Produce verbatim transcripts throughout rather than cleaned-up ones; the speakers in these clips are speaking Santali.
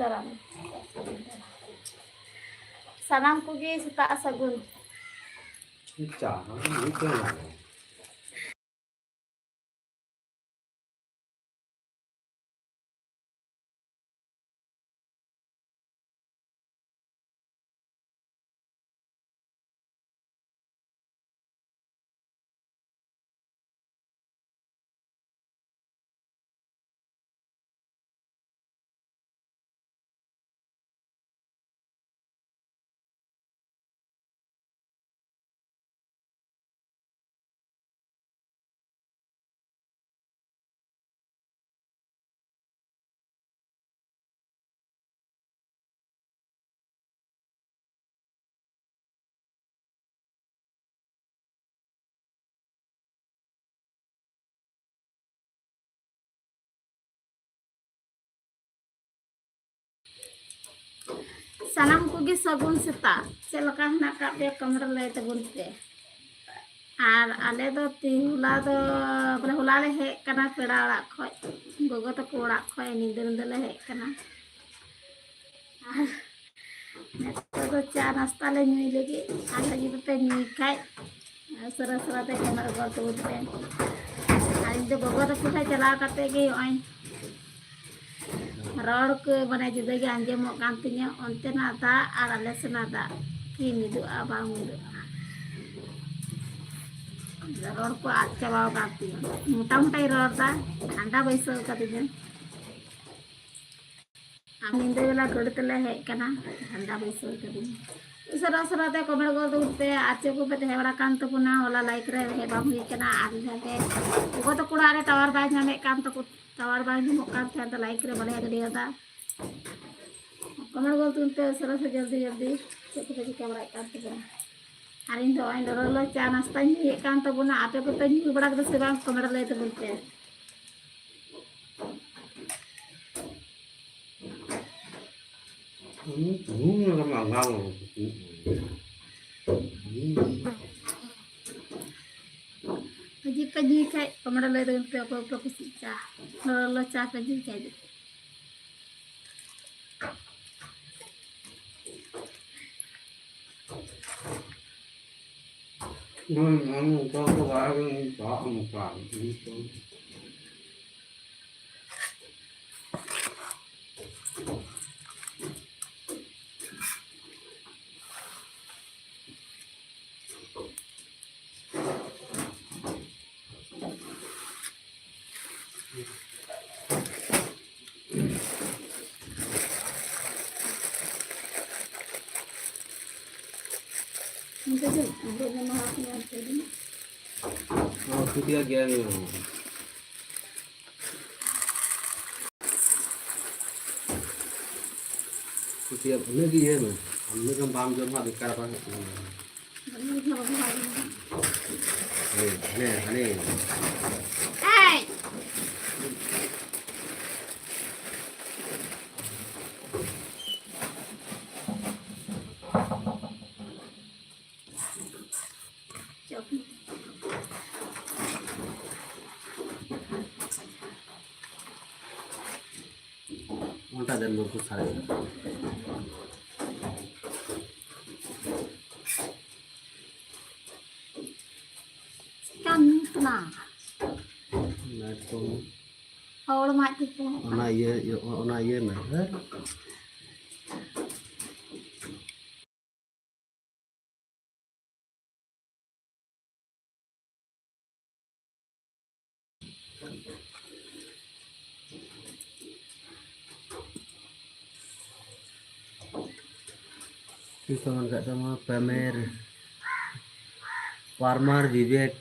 ᱫᱟᱨᱟᱢ᱾ ᱥᱟᱱᱟᱢ ᱠᱚᱜᱮ ᱥᱮᱛᱟᱜ ᱥᱟᱹᱜᱩᱱ᱾ ᱪᱟ ᱦᱚᱸ ᱢᱤᱫ ᱴᱮᱱ᱾ ᱥᱟᱱᱟᱢ ᱠᱚᱜᱮ ᱥᱟᱹᱜᱩᱱ ᱥᱮᱛᱟᱜ᱾ ᱪᱮᱫ ᱞᱮᱠᱟ ᱦᱮᱱᱟᱜ ᱟᱠᱟᱫ ᱯᱮᱭᱟ, comment ᱨᱮ ᱞᱟᱹᱭ ᱛᱟᱵᱚᱱ ᱯᱮ᱾ ᱟᱨ ᱟᱞᱮ ᱫᱚ ᱛᱤ-, ᱦᱚᱞᱟ ᱫᱚ, ᱵᱚᱞᱮ, ᱦᱚᱞᱟ ᱞᱮ ᱦᱮᱡ ᱠᱟᱱᱟ ᱯᱮᱲᱟ ᱚᱲᱟᱜ ᱠᱷᱚᱡ, ᱜᱚᱜᱚ ᱛᱟᱠᱚ ᱚᱲᱟᱜ ᱠᱷᱚᱡ ᱧᱤᱫᱟᱹ, ᱧᱤᱫᱟᱹ ᱞᱮ ᱦᱮᱡ ᱠᱟᱱᱟ᱾ ᱟᱨ ᱱᱤᱛᱚᱜ ᱫᱚ ᱪᱟ ᱱᱟᱥᱛᱟ ᱞᱮ ᱧᱩᱭ ᱞᱟᱹᱜᱤᱫ, ᱟᱨ ᱞᱟᱹᱜᱤᱫ ᱯᱮ ᱧᱩᱭ ᱠᱷᱟᱡ, ᱩᱥᱟᱹᱨᱟ ᱩᱥᱟᱹᱨᱟ ᱛᱮ ᱠᱟᱹᱢᱤ ᱨᱮ ᱜᱚᱲᱚ ᱛᱟᱵᱚᱱ ᱯᱮ᱾ ᱟᱨ ᱤᱧ ᱫᱚ ᱜᱚᱜᱚ ᱛᱟᱠᱚ ᱴᱷᱮᱱ ᱪᱟᱞᱟᱣ ᱠᱟᱛᱮ ᱜᱮ ᱱᱚᱜᱼᱚᱭ ᱨᱚᱲ ᱠᱚ, ᱢᱟᱱᱮ, ᱡᱩᱫᱟᱹ ᱜᱮ ᱟᱸᱡᱚᱢᱚᱜ ᱠᱟᱱ ᱛᱤᱧᱟᱹ᱾ ᱚᱱᱛᱮᱱᱟᱜ ᱫᱟᱜ ᱟᱨ ᱟᱞᱮ ᱥᱮᱱᱟᱜ ᱫᱟᱜ ᱠᱤ ᱢᱤᱫᱚᱜᱼᱟ, ᱵᱟᱝ ᱢᱤᱫᱚᱜᱼᱟ? ᱨᱚᱲ ᱠᱚ ᱟᱫ ᱪᱟᱵᱟᱣ ᱟᱠᱟᱱ ᱛᱤᱧᱟᱹ᱾ ᱢᱚᱴᱟ ᱢᱚᱴᱟᱧ ᱨᱚᱲ ᱮᱫᱟ, ᱴᱷᱟᱱᱰᱟ ᱵᱟᱹᱭᱥᱟᱹᱣ ᱠᱟᱫᱤᱧᱟ᱾ ᱟᱨ ᱧᱤᱫᱟᱹ ᱵᱮᱞᱟ ᱜᱟᱹᱰᱤ ᱛᱮᱞᱮ ᱦᱮᱡ ᱠᱟᱱᱟ, ᱴᱷᱟᱱᱰᱟ ᱵᱟᱹᱭᱥᱟᱹᱣ ᱠᱟᱫᱤᱧᱟ᱾ ᱩᱥᱟᱹᱨᱟ ᱩᱥᱟᱹᱨᱟ ᱛᱮ comment ᱜᱚᱫ ᱛᱟᱵᱚᱱ ᱯᱮ, ᱟᱨ ᱪᱮᱫ ᱠᱚᱯᱮ ᱛᱟᱦᱮᱸ ᱵᱟᱲᱟ ᱠᱟᱱ ᱛᱟᱵᱚᱱᱟ᱾ ᱦᱚᱞᱟ live ᱨᱮ ᱦᱮᱡ ᱵᱟᱝ ᱦᱩᱭ ᱠᱟᱱᱟ, ᱟᱨ ᱡᱟᱦᱟᱸ ᱜᱮ ᱜᱚᱜᱚ ᱛᱟᱠᱚ ᱚᱲᱟᱜ ᱨᱮ tower ᱵᱟᱭ ᱧᱟᱢᱮᱫ ᱠᱟᱱ ᱛᱟᱠᱚ, tower ᱵᱟᱝ ᱧᱟᱢᱚᱜ ᱠᱟᱱ ᱛᱟᱦᱮᱸ, ᱟᱫᱚ live ᱨᱮ ᱵᱟᱞᱮ ᱦᱮᱡ ᱫᱟᱲᱮᱭᱟᱫᱟ᱾ Comment ᱜᱚᱫ ᱛᱟᱵᱚᱱ ᱯᱮ ᱩᱥᱟᱹᱨᱟ ᱥᱮ ᱡᱚᱞᱫᱤ ᱡᱚᱞᱫᱤ, ᱪᱮᱫ ᱠᱚᱯᱮ ᱪᱤᱠᱟᱹ ᱵᱟᱲᱟᱭᱮᱫ ᱠᱟᱱ ᱛᱟᱵᱚᱱᱟ᱾ ᱟᱨ ᱤᱧ ᱫᱚ ᱱᱚᱜᱼᱚᱭ ᱞᱚᱞᱚ ᱞᱚᱞᱚ ᱪᱟ ᱱᱟᱥᱛᱟᱧ ᱧᱩᱭᱮᱫ ᱠᱟᱱ ᱛᱟᱵᱚᱱᱟ, ᱟᱯᱮ ᱠᱚᱯᱮ ᱧᱩ ᱵᱟᱲᱟ ᱠᱮᱫᱟ ᱥᱮ ᱵᱟᱝ, comment ᱨᱮ ᱞᱟᱹᱭ ᱛᱟᱵᱚᱱ ᱯᱮ᱾ ᱦᱩᱸ, ᱦᱩᱸ, ᱦᱩᱸ᱾ ᱠᱟᱹᱡᱤ ᱠᱟᱹᱡᱤ ᱠᱷᱟᱡ comment ᱨᱮ ᱞᱟᱹᱭ ᱛᱟᱵᱚᱱ ᱯᱮ ᱚᱠᱚᱭ ᱠᱚᱯᱮ ᱠᱩᱥᱤᱭᱟᱜ ᱪᱟ, ᱞᱚᱞᱚ ᱞᱚᱞᱚ ᱪᱟ ᱠᱟᱹᱡᱤ ᱠᱷᱟᱡ᱾ ᱠᱩᱥᱤᱭᱟᱜ ᱜᱮᱭᱟ᱾ ᱠᱩᱥᱤᱭᱟᱜ ᱩᱱᱟᱹᱜ ᱜᱮ ᱤᱭᱟᱹᱭ ᱢᱮ᱾ ᱩᱱᱟᱹᱜ ᱜᱟᱱ ᱵᱟᱢ ᱡᱚᱢᱟ, ᱵᱮᱠᱟᱨ ᱵᱟᱝ ᱦᱩᱭᱩᱜ ᱛᱟᱢᱟ᱾ ᱦᱟᱱᱮ, ᱦᱟᱱᱮ, ᱦᱟᱱᱮ᱾ ᱮᱭ! ᱚᱱᱴᱟ ᱫᱮᱱ ᱵᱚᱨᱠᱩ ᱥᱟᱨᱮ᱾ ᱪᱤᱠᱟᱢ ᱧᱩᱛ ᱱᱟ? ᱞᱟᱭᱤᱴ ᱠᱚ᱾ ᱦᱚᱲ ᱢᱟ ᱪᱮᱫ ᱠᱚ ᱚᱱᱟ ᱤᱭᱟᱹ, ᱚᱱᱟ ᱤᱭᱟᱹ ᱢᱮ, ᱦᱮᱸ? ᱛᱤᱥ ᱛᱟᱵᱚᱱ ᱠᱟᱜ ᱛᱟᱢᱟ ᱯᱮᱢᱮᱨ? ᱯᱟᱨᱢᱟᱨ ᱵᱤᱵᱮᱠ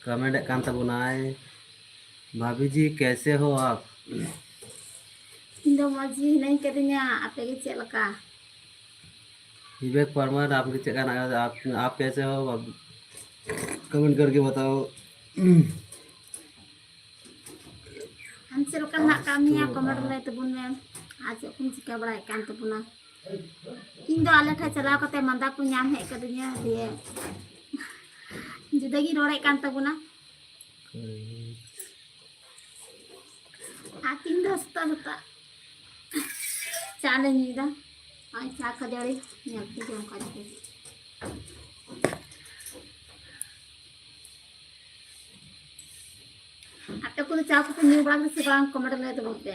ᱠᱚᱢᱮᱱᱴ ᱮᱫ ᱠᱟᱱ ᱛᱟᱵᱚᱱᱟᱭ, ᱵᱷᱟᱵᱤ ᱡᱤ ᱠᱮᱥᱮ ᱦᱳ ᱟᱯ? ᱤᱧ ᱫᱚ ᱢᱚᱡᱽ ᱜᱮ ᱦᱤᱱᱟᱹᱧ ᱠᱟᱹᱫᱤᱧᱟ, ᱟᱯᱮ ᱜᱮ ᱪᱮᱫ ᱞᱮᱠᱟ? विवेक परमार, आपके चेहरा ना, आप, आप कैसे हो? आप कमेंट करके बताओ। ᱟᱢ ᱪᱮᱫ ᱞᱮᱠᱟ ᱢᱮᱱᱟᱜ ᱟᱠᱟᱫ ᱢᱮᱭᱟ? ᱠᱚᱢᱮᱱᱴ ᱨᱮ ᱞᱟᱹᱭ ᱛᱟᱵᱚᱱ ᱢᱮ᱾ ᱟᱨ ᱪᱮᱫ ᱠᱚᱢ ᱪᱤᱠᱟᱹ ᱵᱟᱲᱟᱭᱮᱫ ᱠᱟᱱ ᱛᱟᱵᱚᱱᱟ? ᱤᱧ ᱫᱚ ᱟᱞᱮ ᱴᱷᱮᱱ ᱪᱟᱞᱟᱣ ᱠᱟᱛᱮ ᱢᱟᱸᱫᱟ ᱠᱚ ᱧᱟᱢ ᱦᱮᱡ ᱠᱟᱹᱫᱤᱧᱟ, ᱫᱤᱭᱮ ᱡᱩᱫᱟᱹ ᱜᱤᱧ ᱨᱚᱲᱮᱫ ᱠᱟᱱ ᱛᱟᱵᱚᱱᱟ᱾ ᱟᱨ ᱛᱤᱦᱤᱧ ᱫᱚ ᱥᱮᱛᱟᱜ ᱥᱮᱛᱟᱜ ᱪᱟ ᱟᱞᱮ ᱧᱩᱭᱫᱟ᱾ ᱟᱨ ᱪᱟ ᱠᱷᱟᱹᱡᱟᱹᱲᱤ ᱧᱮᱞ ᱯᱮ, ᱡᱚᱢ ᱠᱟᱜ ᱯᱮ᱾ ᱟᱯᱮ ᱠᱚᱫᱚ ᱪᱟ ᱠᱚᱯᱮ ᱧᱩ ᱵᱟᱲᱟ ᱠᱮᱫᱟ ᱥᱮ ᱵᱟᱝ? ᱠᱚᱢᱮᱱᱴ ᱨᱮ ᱞᱟᱹᱭ ᱛᱟᱵᱚᱱ ᱯᱮ᱾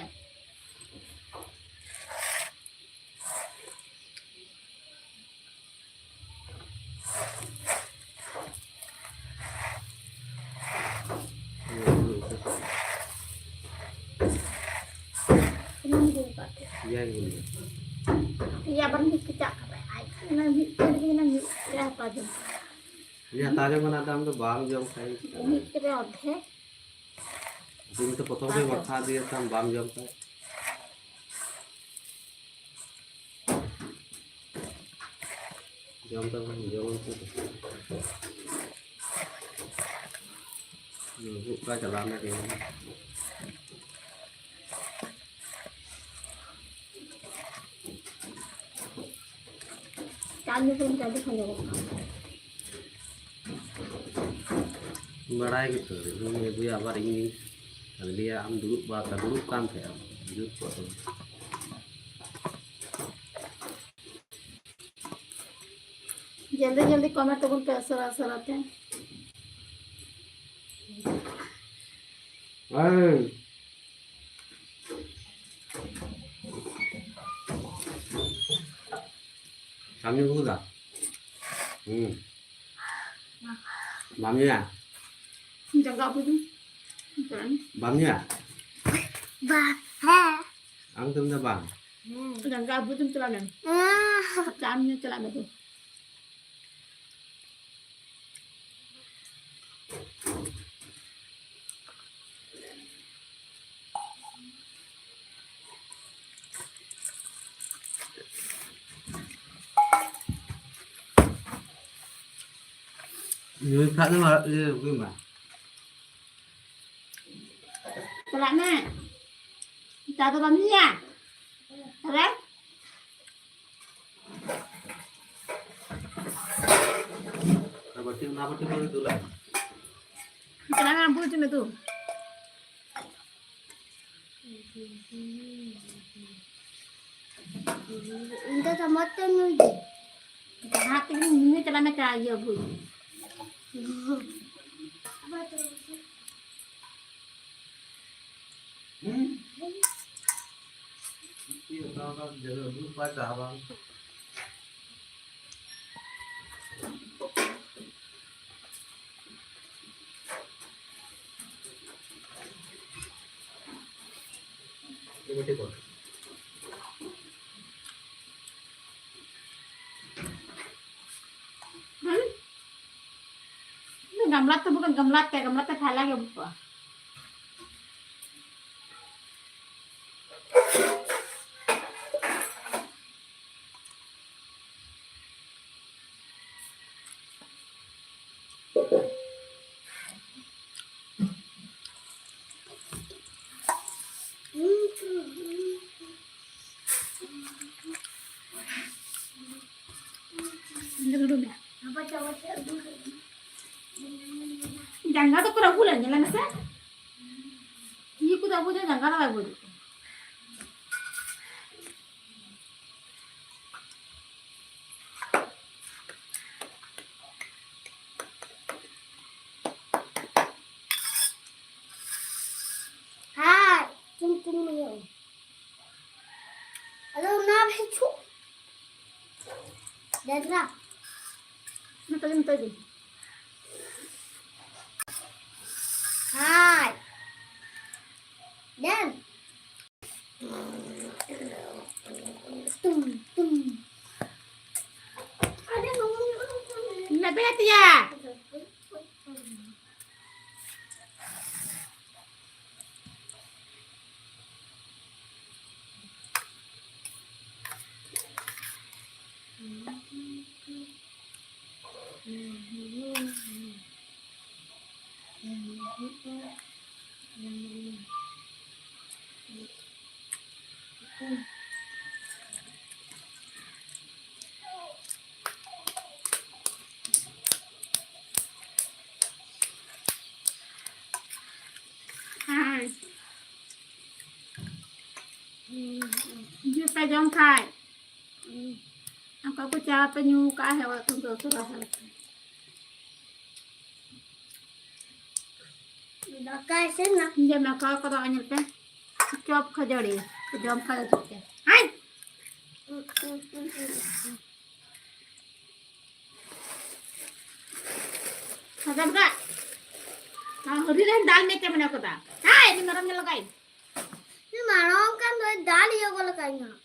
ᱤᱭᱟᱹ ᱵᱟᱝ ᱢᱤᱫ ᱠᱮᱪᱟᱜ ᱠᱟᱫᱟᱭ᱾ ᱟᱡ ᱚᱱᱟ ᱢᱤᱫ ᱠᱮᱪᱟᱜ ᱨᱮᱜᱮ ᱚᱱᱟ ᱢᱤᱫ ᱠᱮᱪᱟᱜ ᱦᱟᱛᱟᱣ ᱡᱚᱝ ᱠᱟᱱᱟ᱾ ᱤᱭᱟᱹ ᱦᱟᱛᱟᱣ ᱡᱚᱝ ᱠᱟᱱᱟ, ᱟᱫᱚ ᱟᱢ ᱫᱚ ᱵᱟᱢ ᱡᱚᱢ ᱠᱷᱟᱡ᱾ ᱢᱤᱫ ᱨᱮ ᱚᱨᱫᱷᱮᱠ᱾ ᱤᱧ ᱛᱚ ᱯᱨᱚᱛᱷᱚᱢ ᱨᱮ ᱢᱟᱠᱷᱟ ᱫᱤᱭᱮ ᱛᱟᱢ, ᱵᱟᱢ ᱡᱚᱢ ᱠᱷᱟᱡ᱾ ᱡᱚᱢ ᱛᱟᱵᱚᱱ, ᱡᱚᱢ ᱛᱟᱵᱚᱱ᱾ ᱞᱩᱵᱩᱜ ᱠᱚ ᱪᱟᱞᱟᱣ ᱮᱱᱟ ᱛᱮᱦᱮᱧ᱾ ᱪᱟ ᱧᱩ ᱠᱚ ᱢᱮᱛᱟ ᱫᱤᱧ ᱠᱷᱟᱱ ᱫᱚ᱾ ᱵᱟᱲᱟᱭ ᱜᱮᱛᱚ, ᱤᱧ ᱟᱹᱜᱩᱭᱟ, ᱟᱵᱟᱨ ᱤᱧ ᱞᱟᱹᱭᱟ, "ᱟᱢ ᱫᱩᱲᱩᱵ ᱵᱟ-, ᱫᱩᱲᱩᱵ ᱠᱟᱱ ᱛᱟᱦᱮᱸᱜ ᱟᱢ, ᱡᱩᱛ ᱠᱚᱜ ᱛᱟᱢᱟ᱾" ᱡᱚᱞᱫᱤ ᱡᱚᱞᱫᱤ ᱠᱚᱢᱮᱱᱴ ᱛᱟᱵᱚᱱ ᱯᱮ ᱩᱥᱟᱹᱨᱟ ᱩᱥᱟᱹᱨᱟ ᱛᱮ᱾ ᱦᱮᱸ᱾ ᱠᱟᱹᱢᱤ ᱟᱹᱜᱩ ᱠᱟᱫᱟ? ᱦᱩᱸ᱾ ᱵᱟᱢ ᱧᱩᱭᱟ? ᱡᱟᱸᱜᱟ ᱟᱹᱵᱩᱜ ᱫᱚ᱾ ᱵᱟᱢ ᱧᱩᱭᱟ? ᱵᱟ, ᱦᱮᱸ᱾ ᱟᱢ ᱛᱮᱢ ᱫᱚ ᱵᱟᱝ? ᱦᱮᱸ᱾ ᱡᱟᱸᱜᱟ ᱟᱹᱵᱩᱜ ᱫᱚᱢ ᱪᱟᱞᱟᱜ ᱢᱮ᱾ ᱦᱮᱸ᱾ ᱪᱟ ᱧᱩ ᱪᱟᱞᱟᱜ ᱢᱮ ᱛᱚ᱾ ᱧᱩᱭ ᱠᱷᱟᱡ ᱫᱚ ᱤᱭᱟᱹ, ᱟᱹᱜᱩᱭ ᱢᱮ᱾ ᱪᱟᱞᱟᱜ ᱢᱮ᱾ ᱪᱟ ᱫᱚ ᱵᱟᱢ ᱧᱩᱭᱟ? ᱟᱨᱮ? ᱚᱱᱟ ᱵᱟᱹᱴᱤ, ᱚᱱᱟ ᱵᱟᱹᱴᱤ ᱠᱚᱨᱮ ᱫᱩᱞᱟᱭ ᱢᱮ᱾ ᱪᱟᱞᱟᱜ ᱢᱮ, ᱟᱢ ᱵᱩᱡᱽ ᱢᱮ ᱛᱚ᱾ ᱤᱧ ᱫᱚ ᱢᱚᱡᱽ ᱛᱮ ᱧᱩᱭ ᱫᱟᱹᱧ᱾ ᱡᱟᱦᱟᱸ ᱛᱮᱜᱮ ᱧᱩᱭ ᱪᱟᱞᱟᱜ ᱢᱮ, ᱪᱟ ᱤᱭᱟᱹ ᱵᱷᱩᱞ᱾ ᱦᱩᱸ? ᱜᱟᱢᱞᱟ ᱛᱮ ᱵᱩᱠᱟᱹ, ᱜᱟᱢᱞᱟ ᱛᱮ, ᱜᱟᱢᱞᱟ ᱛᱮ ᱯᱷᱟᱭᱞᱟ ᱜᱮ ᱵᱩᱠᱟ᱾ ᱡᱟᱸᱜᱟ ᱫᱚ ᱯᱩᱨᱟᱹ ᱵᱩᱞ ᱧᱮᱞ ᱢᱮᱥᱮ᱾ ᱤᱭᱟᱹ ᱠᱚᱫᱚ ᱟᱵᱚ ᱫᱚ ᱡᱟᱸᱜᱟ ᱫᱚ ᱵᱟᱭ ᱵᱩᱞ᱾ ᱦᱟᱭ, ᱪᱩᱢ ᱪᱩᱢ ᱦᱩᱭᱩᱜ᱾ ᱟᱫᱚ ᱚᱱᱟ ᱵᱷᱤᱪᱷᱩ᱾ ᱫᱮᱫᱨᱟ᱾ ᱱᱚᱛᱮ ᱜᱮ, ᱱᱚᱛᱮ ᱜᱮ᱾ ᱦᱟᱭ᱾ ᱫᱮᱱ᱾ ᱛᱩᱢ, ᱛᱩᱢ᱾ ᱞᱮᱵᱮᱫ ᱭᱟ᱾ ᱦᱮᱸ᱾ ᱡᱩᱥ ᱯᱮ ᱡᱚᱢ ᱠᱷᱟᱡ᱾ ᱚᱠᱟ ᱠᱚ ᱪᱟ ᱯᱮ ᱧᱩ ᱠᱟᱜᱼᱟ, ᱦᱮᱣᱟ ᱠᱚ ᱫᱚ ᱛᱚᱨᱟ ᱦᱮᱣᱟ᱾ ᱫᱟᱠᱟ ᱤᱥᱤᱱ ᱱᱟ᱾ ᱡᱚᱢ ᱢᱮ, ᱠᱚ ᱠᱚᱫᱚ ᱧᱮᱞ ᱯᱮ᱾ ᱪᱚᱯ ᱠᱷᱟᱹᱡᱟᱹᱲᱤ ᱡᱚᱢ ᱠᱷᱟᱹᱡᱟᱹᱲᱤ ᱯᱮ᱾ ᱦᱟᱭ᱾ ᱦᱟᱡᱟᱢ ᱠᱟ᱾ ᱦᱟᱹᱨᱤ ᱨᱮᱱ ᱫᱟᱞ ᱢᱮ ᱪᱮ ᱢᱮᱱᱟ ᱠᱚᱫᱟ᱾ ᱦᱟᱭ, ᱤᱧ ᱢᱮᱨᱚᱢ ᱧᱮᱞ ᱞᱟᱜᱟᱭ᱾ ᱤᱧ ᱢᱟᱨᱟᱝ ᱠᱟᱱ ᱫᱚ ᱫᱟᱞ ᱤᱭᱟᱹ ᱠᱚ ᱞᱮᱠᱟᱧ ᱦᱟᱸᱜ᱾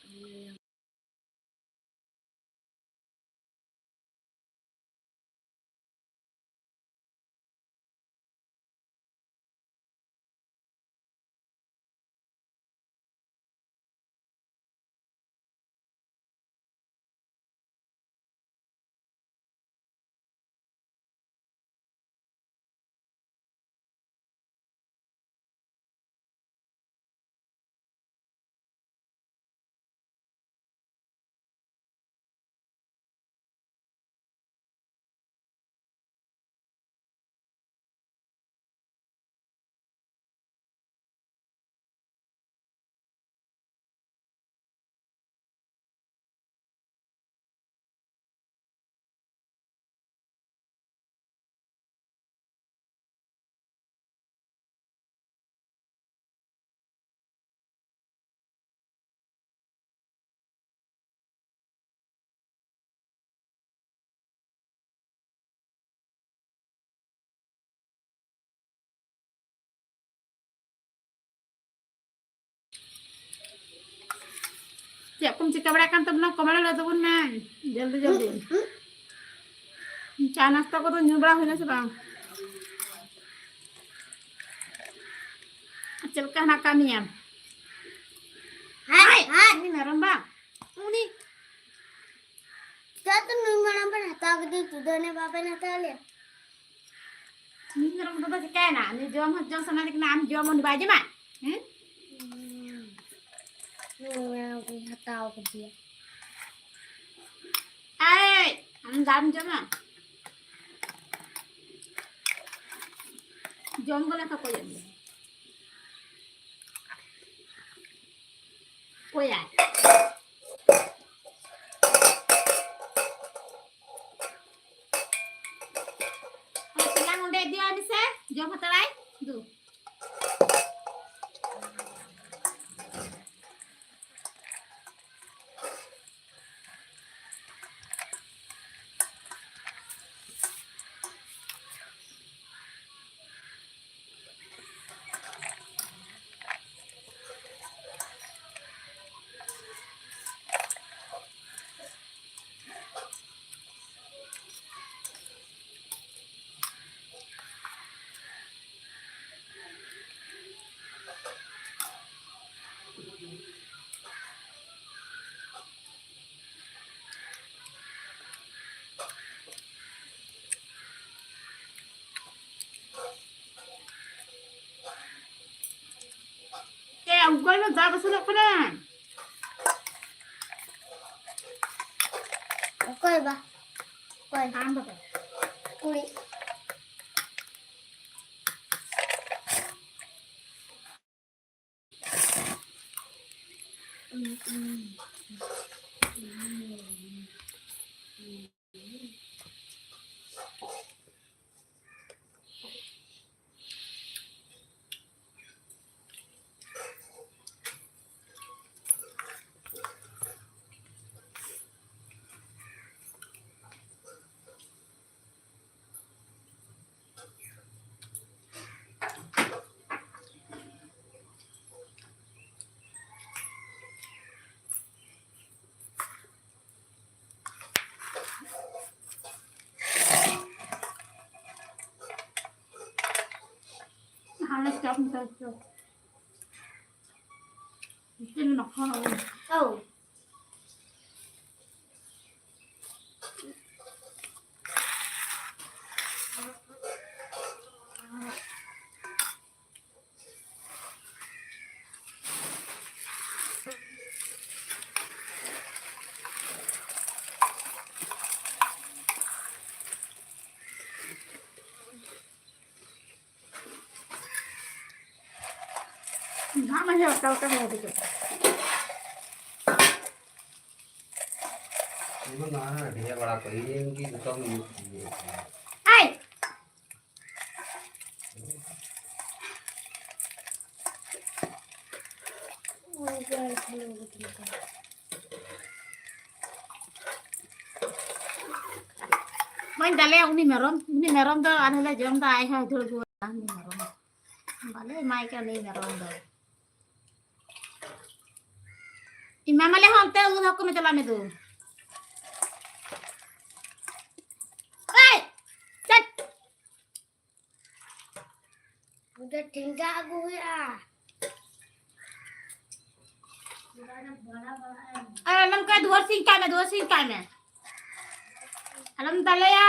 ᱪᱮᱫ ᱠᱚᱢ ᱪᱤᱠᱟᱹ ᱵᱟᱲᱟᱭ ᱠᱟᱱ ᱛᱟᱵᱚᱱᱟ? ᱠᱚᱢᱮᱱᱴ ᱞᱟᱹᱭ ᱛᱟᱵᱚᱱ ᱢᱮ ᱡᱚᱞᱫᱤ ᱡᱚᱞᱫᱤ᱾ ᱪᱟ ᱱᱟᱥᱛᱟ ᱠᱚᱫᱚ ᱧᱩ ᱵᱟᱲᱟ ᱦᱩᱭᱱᱟ ᱥᱮ ᱵᱟᱝ? ᱪᱮᱫ ᱞᱮᱠᱟ ᱦᱮᱱᱟᱜ ᱟᱠᱟᱫ ᱢᱮᱭᱟ? ᱦᱟᱭ, ᱦᱟᱭ᱾ ᱩᱱᱤ ᱢᱮᱨᱚᱢ ᱵᱟᱝ, ᱩᱱᱤ ᱪᱮᱫ ᱛᱮ ᱱᱩᱭ ᱢᱟᱨᱟᱝ ᱵᱮᱱ ᱦᱟᱛᱟᱣ ᱠᱮᱫᱮ, ᱪᱩᱫᱟᱹ ᱱᱮ ᱵᱟᱵᱮᱱ ᱦᱟᱛᱟᱣ ᱞᱮᱭᱟ? ᱩᱱᱤ ᱢᱮᱨᱚᱢ ᱫᱚ ᱪᱤᱠᱟᱭᱮᱱᱟ? ᱩᱱᱤ ᱡᱚᱢ ᱦᱚᱸ ᱡᱚᱢ ᱥᱟᱱᱟ ᱠᱟᱱᱟ, ᱟᱢ ᱡᱚᱢ ᱩᱱᱤ ᱵᱟᱭ ᱡᱚᱢᱟ? ᱦᱮᱸ? ᱱᱩᱭ ᱢᱮᱨᱚᱢ ᱠᱚᱧ ᱦᱟᱛᱟᱣ ᱠᱮᱫᱮᱭᱟ᱾ ᱮᱭ, ᱟᱢ ᱫᱟᱢ ᱡᱚᱢᱟ? ᱡᱚᱢ ᱜᱚᱞᱮ ᱠᱷᱟᱠᱚᱭᱮᱫ ᱢᱮᱭᱟ᱾ ᱚᱠᱚᱭᱟ? ᱡᱚᱢ ᱦᱟᱛᱟᱲᱟᱭ ᱫᱩ᱾ ᱮ, ᱚᱠᱚᱭ ᱫᱚ ᱫᱟᱜ ᱵᱟᱥᱟᱝᱚᱜ ᱠᱟᱱᱟ? ᱚᱠᱚᱭ ᱵᱟ? ᱚᱠᱚᱭ? ᱟᱢ ᱵᱟᱵᱟ᱾ ᱠᱩᱲᱤ᱾ ᱦᱟᱱᱮ ᱪᱚᱯ ᱢᱮᱥᱟ ᱦᱚᱪᱚ᱾ ᱤᱥᱤᱱ ᱢᱟᱠᱷᱚᱱ ᱟᱹᱜᱩ᱾ ᱚ᱾ ᱫᱟᱜ ᱢᱟ ᱦᱮᱸ ᱚᱠᱟ ᱞᱮᱠᱟ ᱦᱮᱸ ᱦᱤᱡᱩᱜ᱾ ᱤᱧ ᱢᱟ ᱱᱚᱣᱟ ᱦᱚᱸ ᱟᱹᱰᱤ ᱵᱟᱲᱟ ᱠᱚ ᱤᱧ ᱜᱮ ᱡᱚᱛᱚ ᱤᱭᱟᱹ ᱠᱟᱱᱟ᱾ ᱟᱭ᱾ ᱵᱟᱹᱧ ᱫᱟᱞᱮᱭᱟ ᱩᱱᱤ ᱢᱮᱨᱚᱢ, ᱩᱱᱤ ᱢᱮᱨᱚᱢ ᱫᱚ ᱟᱞᱮ ᱞᱮ ᱡᱚᱢ ᱫᱟ, ᱟᱡ ᱦᱚᱸ ᱫᱟᱹᱲ ᱨᱩᱣᱟᱹᱲ ᱫᱟ ᱩᱱᱤ ᱢᱮᱨᱚᱢ᱾ ᱵᱟᱞᱮ ᱮᱢᱟᱭ ᱠᱟᱱᱟ ᱩᱱᱤ ᱢᱮᱨᱚᱢ ᱫᱚ᱾ ᱤᱧ ᱢᱟᱢᱟ ᱞᱮ ᱦᱚᱸ ᱚᱱᱛᱮ ᱩᱫ ᱦᱟᱹᱠᱩ ᱢᱮ ᱪᱟᱞᱟᱜ ᱢᱮ ᱫᱩ᱾ ᱮᱭ! ᱪᱟᱴ! ᱚᱸᱰᱮ ᱴᱷᱮᱸᱜᱟ ᱟᱹᱜᱩ ᱦᱩᱭᱩᱜᱼᱟ᱾ ᱟᱨ ᱟᱞᱚᱢ ᱠᱟᱭ, ᱫᱩᱣᱟᱹᱨ ᱥᱤᱧ ᱠᱟᱭ ᱢᱮ, ᱫᱩᱣᱟᱹᱨ ᱥᱤᱧ ᱠᱟᱭ ᱢᱮ᱾ ᱟᱞᱚᱢ ᱫᱟᱞᱮᱭᱟ᱾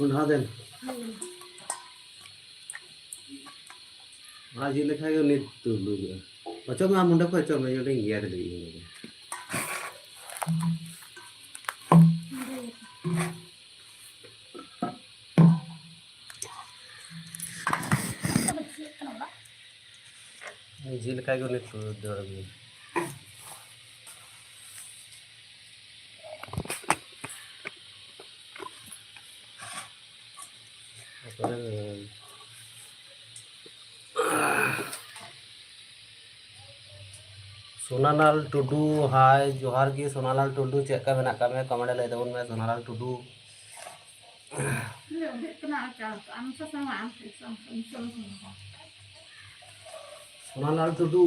ᱚᱱᱟ ᱫᱮᱱ᱾ ᱚᱱᱟ ᱡᱤᱞ ᱞᱮᱠᱷᱟᱡ ᱜᱮ ᱩᱱᱤ ᱛᱩᱞᱩᱡᱚᱜᱼᱟ᱾ ᱚᱪᱚᱜ ᱢᱮ, ᱟᱢ ᱚᱸᱰᱮ ᱠᱷᱚᱡ ᱚᱪᱚᱜ ᱢᱮ, ᱤᱧ ᱚᱸᱰᱮᱧ ᱜᱮᱫ ᱞᱟᱹᱜᱤᱫ ᱤᱧ ᱚᱸᱰᱮ᱾ ᱡᱤᱞ ᱞᱮᱠᱟ ᱜᱮ ᱩᱱᱤ ᱛᱩᱞᱩᱡ ᱫᱚ ᱟᱹᱜᱩᱭᱟ᱾ ᱥᱳᱱᱟᱞᱟᱞ ᱴᱩᱰᱩ, ᱦᱟᱭ, ᱡᱚᱦᱟᱨ ᱜᱮ ᱥᱳᱱᱟᱞᱟᱞ ᱴᱩᱰᱩ, ᱪᱮᱫ ᱞᱮᱠᱟ ᱢᱮᱱᱟᱜ ᱟᱠᱟᱫ ᱢᱮᱭᱟ? ᱠᱚᱢᱮᱱᱴ ᱨᱮ ᱞᱟᱹᱭ ᱛᱟᱵᱚᱱ ᱢᱮ ᱥᱳᱱᱟᱞᱟᱞ ᱴᱩᱰᱩ᱾ ᱥᱳᱱᱟᱞᱟᱞ ᱴᱩᱰᱩ᱾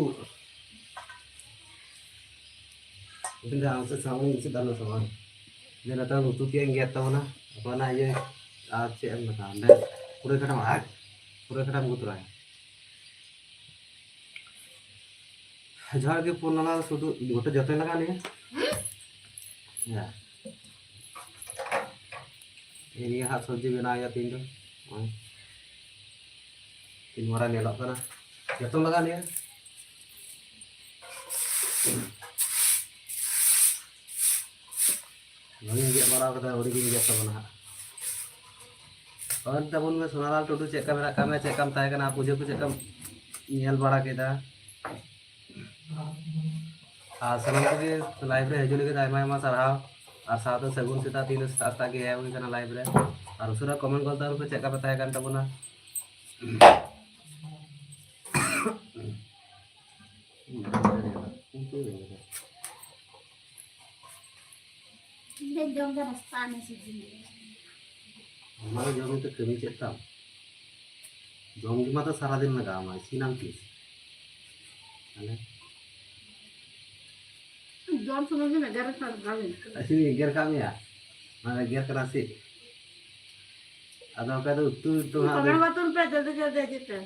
ᱤᱧ ᱫᱚ ᱟᱢ ᱥᱮᱫ ᱥᱟᱢᱟᱝ, ᱤᱧ ᱥᱮᱫ ᱟᱞᱚ ᱥᱟᱢᱟᱝ᱾ ᱡᱮ ᱱᱮᱛᱟᱨ ᱩᱛᱩ ᱛᱮᱭᱟᱜ ᱤᱧ ᱜᱮᱫ ᱛᱟᱵᱚᱱᱟ, ᱟᱵᱟᱨ ᱚᱱᱟ ᱤᱭᱟᱹ ᱟᱨ ᱪᱮᱫ ᱮᱢ ᱢᱮᱛᱟᱜᱼᱟ, ᱚᱸᱰᱮ ᱯᱩᱨᱟᱹ ᱠᱟᱴᱟᱢ ᱟᱡ, ᱯᱩᱨᱟᱹ ᱠᱟᱴᱟᱢ ᱟᱹᱜᱩ ᱛᱚᱨᱟᱭᱟ᱾ ᱡᱚᱦᱟᱨ ᱜᱮ ᱯᱩᱨᱱᱟᱞᱟ, ᱥᱩᱫᱷᱩ ᱜᱚᱴᱟ ᱡᱚᱛᱚ ᱞᱟᱜᱟᱣ ᱞᱮᱭᱟ᱾ ᱦᱮᱸ᱾ ᱱᱤᱭᱟᱹ ᱦᱟᱸᱜ ᱥᱚᱵᱽᱡᱤ ᱵᱮᱱᱟᱣ ᱦᱩᱭᱩᱜᱼᱟ ᱛᱤᱦᱤᱧ ᱫᱚ᱾ ᱱᱚᱜᱼᱚᱭ᱾ ᱛᱤᱱ ᱢᱟᱨᱟᱝ ᱧᱮᱞᱚᱜ ᱠᱟᱱᱟ᱾ ᱡᱚᱛᱚ ᱞᱟᱜᱟᱣ ᱞᱮᱭᱟ᱾ ᱱᱚᱣᱟᱧ ᱜᱮᱫ ᱵᱟᱲᱟ ᱠᱟᱫᱟ, ᱟᱹᱣᱨᱤ ᱜᱤᱧ ᱜᱮᱫ ᱛᱟᱵᱚᱱᱟ ᱦᱟᱸᱜ᱾ ᱠᱚᱢᱮᱱᱴ ᱛᱟᱵᱚᱱ ᱢᱮ, ᱥᱳᱱᱟᱞᱟᱞ ᱴᱩᱰᱩ, ᱪᱮᱫ ᱞᱮᱠᱟ ᱢᱮᱱᱟᱜ ᱠᱟᱜ ᱢᱮᱭᱟ, ᱪᱮᱫ ᱞᱮᱠᱟᱢ ᱛᱟᱦᱮᱸ ᱠᱟᱱᱟ, ᱯᱩᱡᱟᱹ ᱠᱚ ᱪᱮᱫ ᱞᱮᱠᱟᱢ ᱧᱮᱞ ᱵᱟᱲᱟ ᱠᱮᱫᱟ? ᱟᱨ ᱥᱟᱱᱟᱢ ᱠᱚᱜᱮ ᱞᱟᱭᱤᱵᱷ ᱨᱮ ᱦᱤᱡᱩᱜ ᱞᱟᱹᱜᱤᱫ ᱟᱭᱢᱟ ᱟᱭᱢᱟ ᱥᱟᱨᱦᱟᱣ, ᱟᱨ ᱥᱟᱶᱛᱮ ᱥᱟᱹᱜᱩᱱ ᱥᱮᱛᱟᱜ, ᱛᱤᱦᱤᱧ ᱫᱚ ᱥᱮᱛᱟᱜ ᱥᱮᱛᱟᱜ ᱜᱮ ᱦᱮᱡ ᱦᱩᱭ ᱠᱟᱱᱟ ᱞᱟᱭᱤᱵᱷ ᱨᱮ᱾ ᱟᱨ ᱩᱥᱟᱹᱨᱟ ᱠᱚᱢᱮᱱᱴ ᱜᱚᱫ ᱛᱟᱵᱚᱱ ᱯᱮ, ᱪᱮᱫ ᱞᱮᱠᱟ ᱯᱮ ᱛᱟᱦᱮᱸ ᱠᱟᱱ ᱛᱟᱵᱚᱱᱟ? ᱤᱧ ᱫᱚ ᱡᱚᱢ ᱫᱚ ᱱᱟᱥᱛᱟ ᱱᱮ ᱥᱤᱡᱤᱱ ᱜᱮ᱾ ᱚᱱᱟ ᱫᱚ ᱡᱚᱢ ᱠᱟᱛᱮ ᱠᱟᱹᱢᱤ ᱪᱮᱫ ᱛᱟᱢ? ᱡᱚᱢ ᱜᱮ ᱢᱟᱛᱚ ᱥᱟᱨᱟᱫᱤᱱ ᱞᱟᱜᱟᱣ ᱟᱢᱟ, ᱤᱥᱤᱱᱟᱢ ᱛᱤᱥ? ᱛᱟᱦᱞᱮ? ᱡᱚᱢ ᱥᱚᱢᱚᱭ ᱜᱮ ᱮᱜᱮᱨ ᱠᱟᱜ ᱜᱟᱞᱮ᱾ ᱟᱹᱥᱤᱱ ᱮᱜᱮᱨ ᱠᱟᱜ ᱢᱮᱭᱟ? ᱚᱱᱟ ᱮᱜᱮᱨ ᱠᱟᱱᱟ ᱥᱮ? ᱟᱫᱚ ᱚᱱᱠᱟ ᱫᱚ ᱩᱛᱩ ᱫᱚ ᱦᱟᱸᱜ ᱠᱚᱢᱮᱱᱴ ᱵᱟᱛᱷᱨᱩᱢ ᱯᱮ ᱡᱚᱞᱫᱤ ᱡᱚᱞᱫᱤ ᱦᱤᱡᱩᱜ ᱯᱮ᱾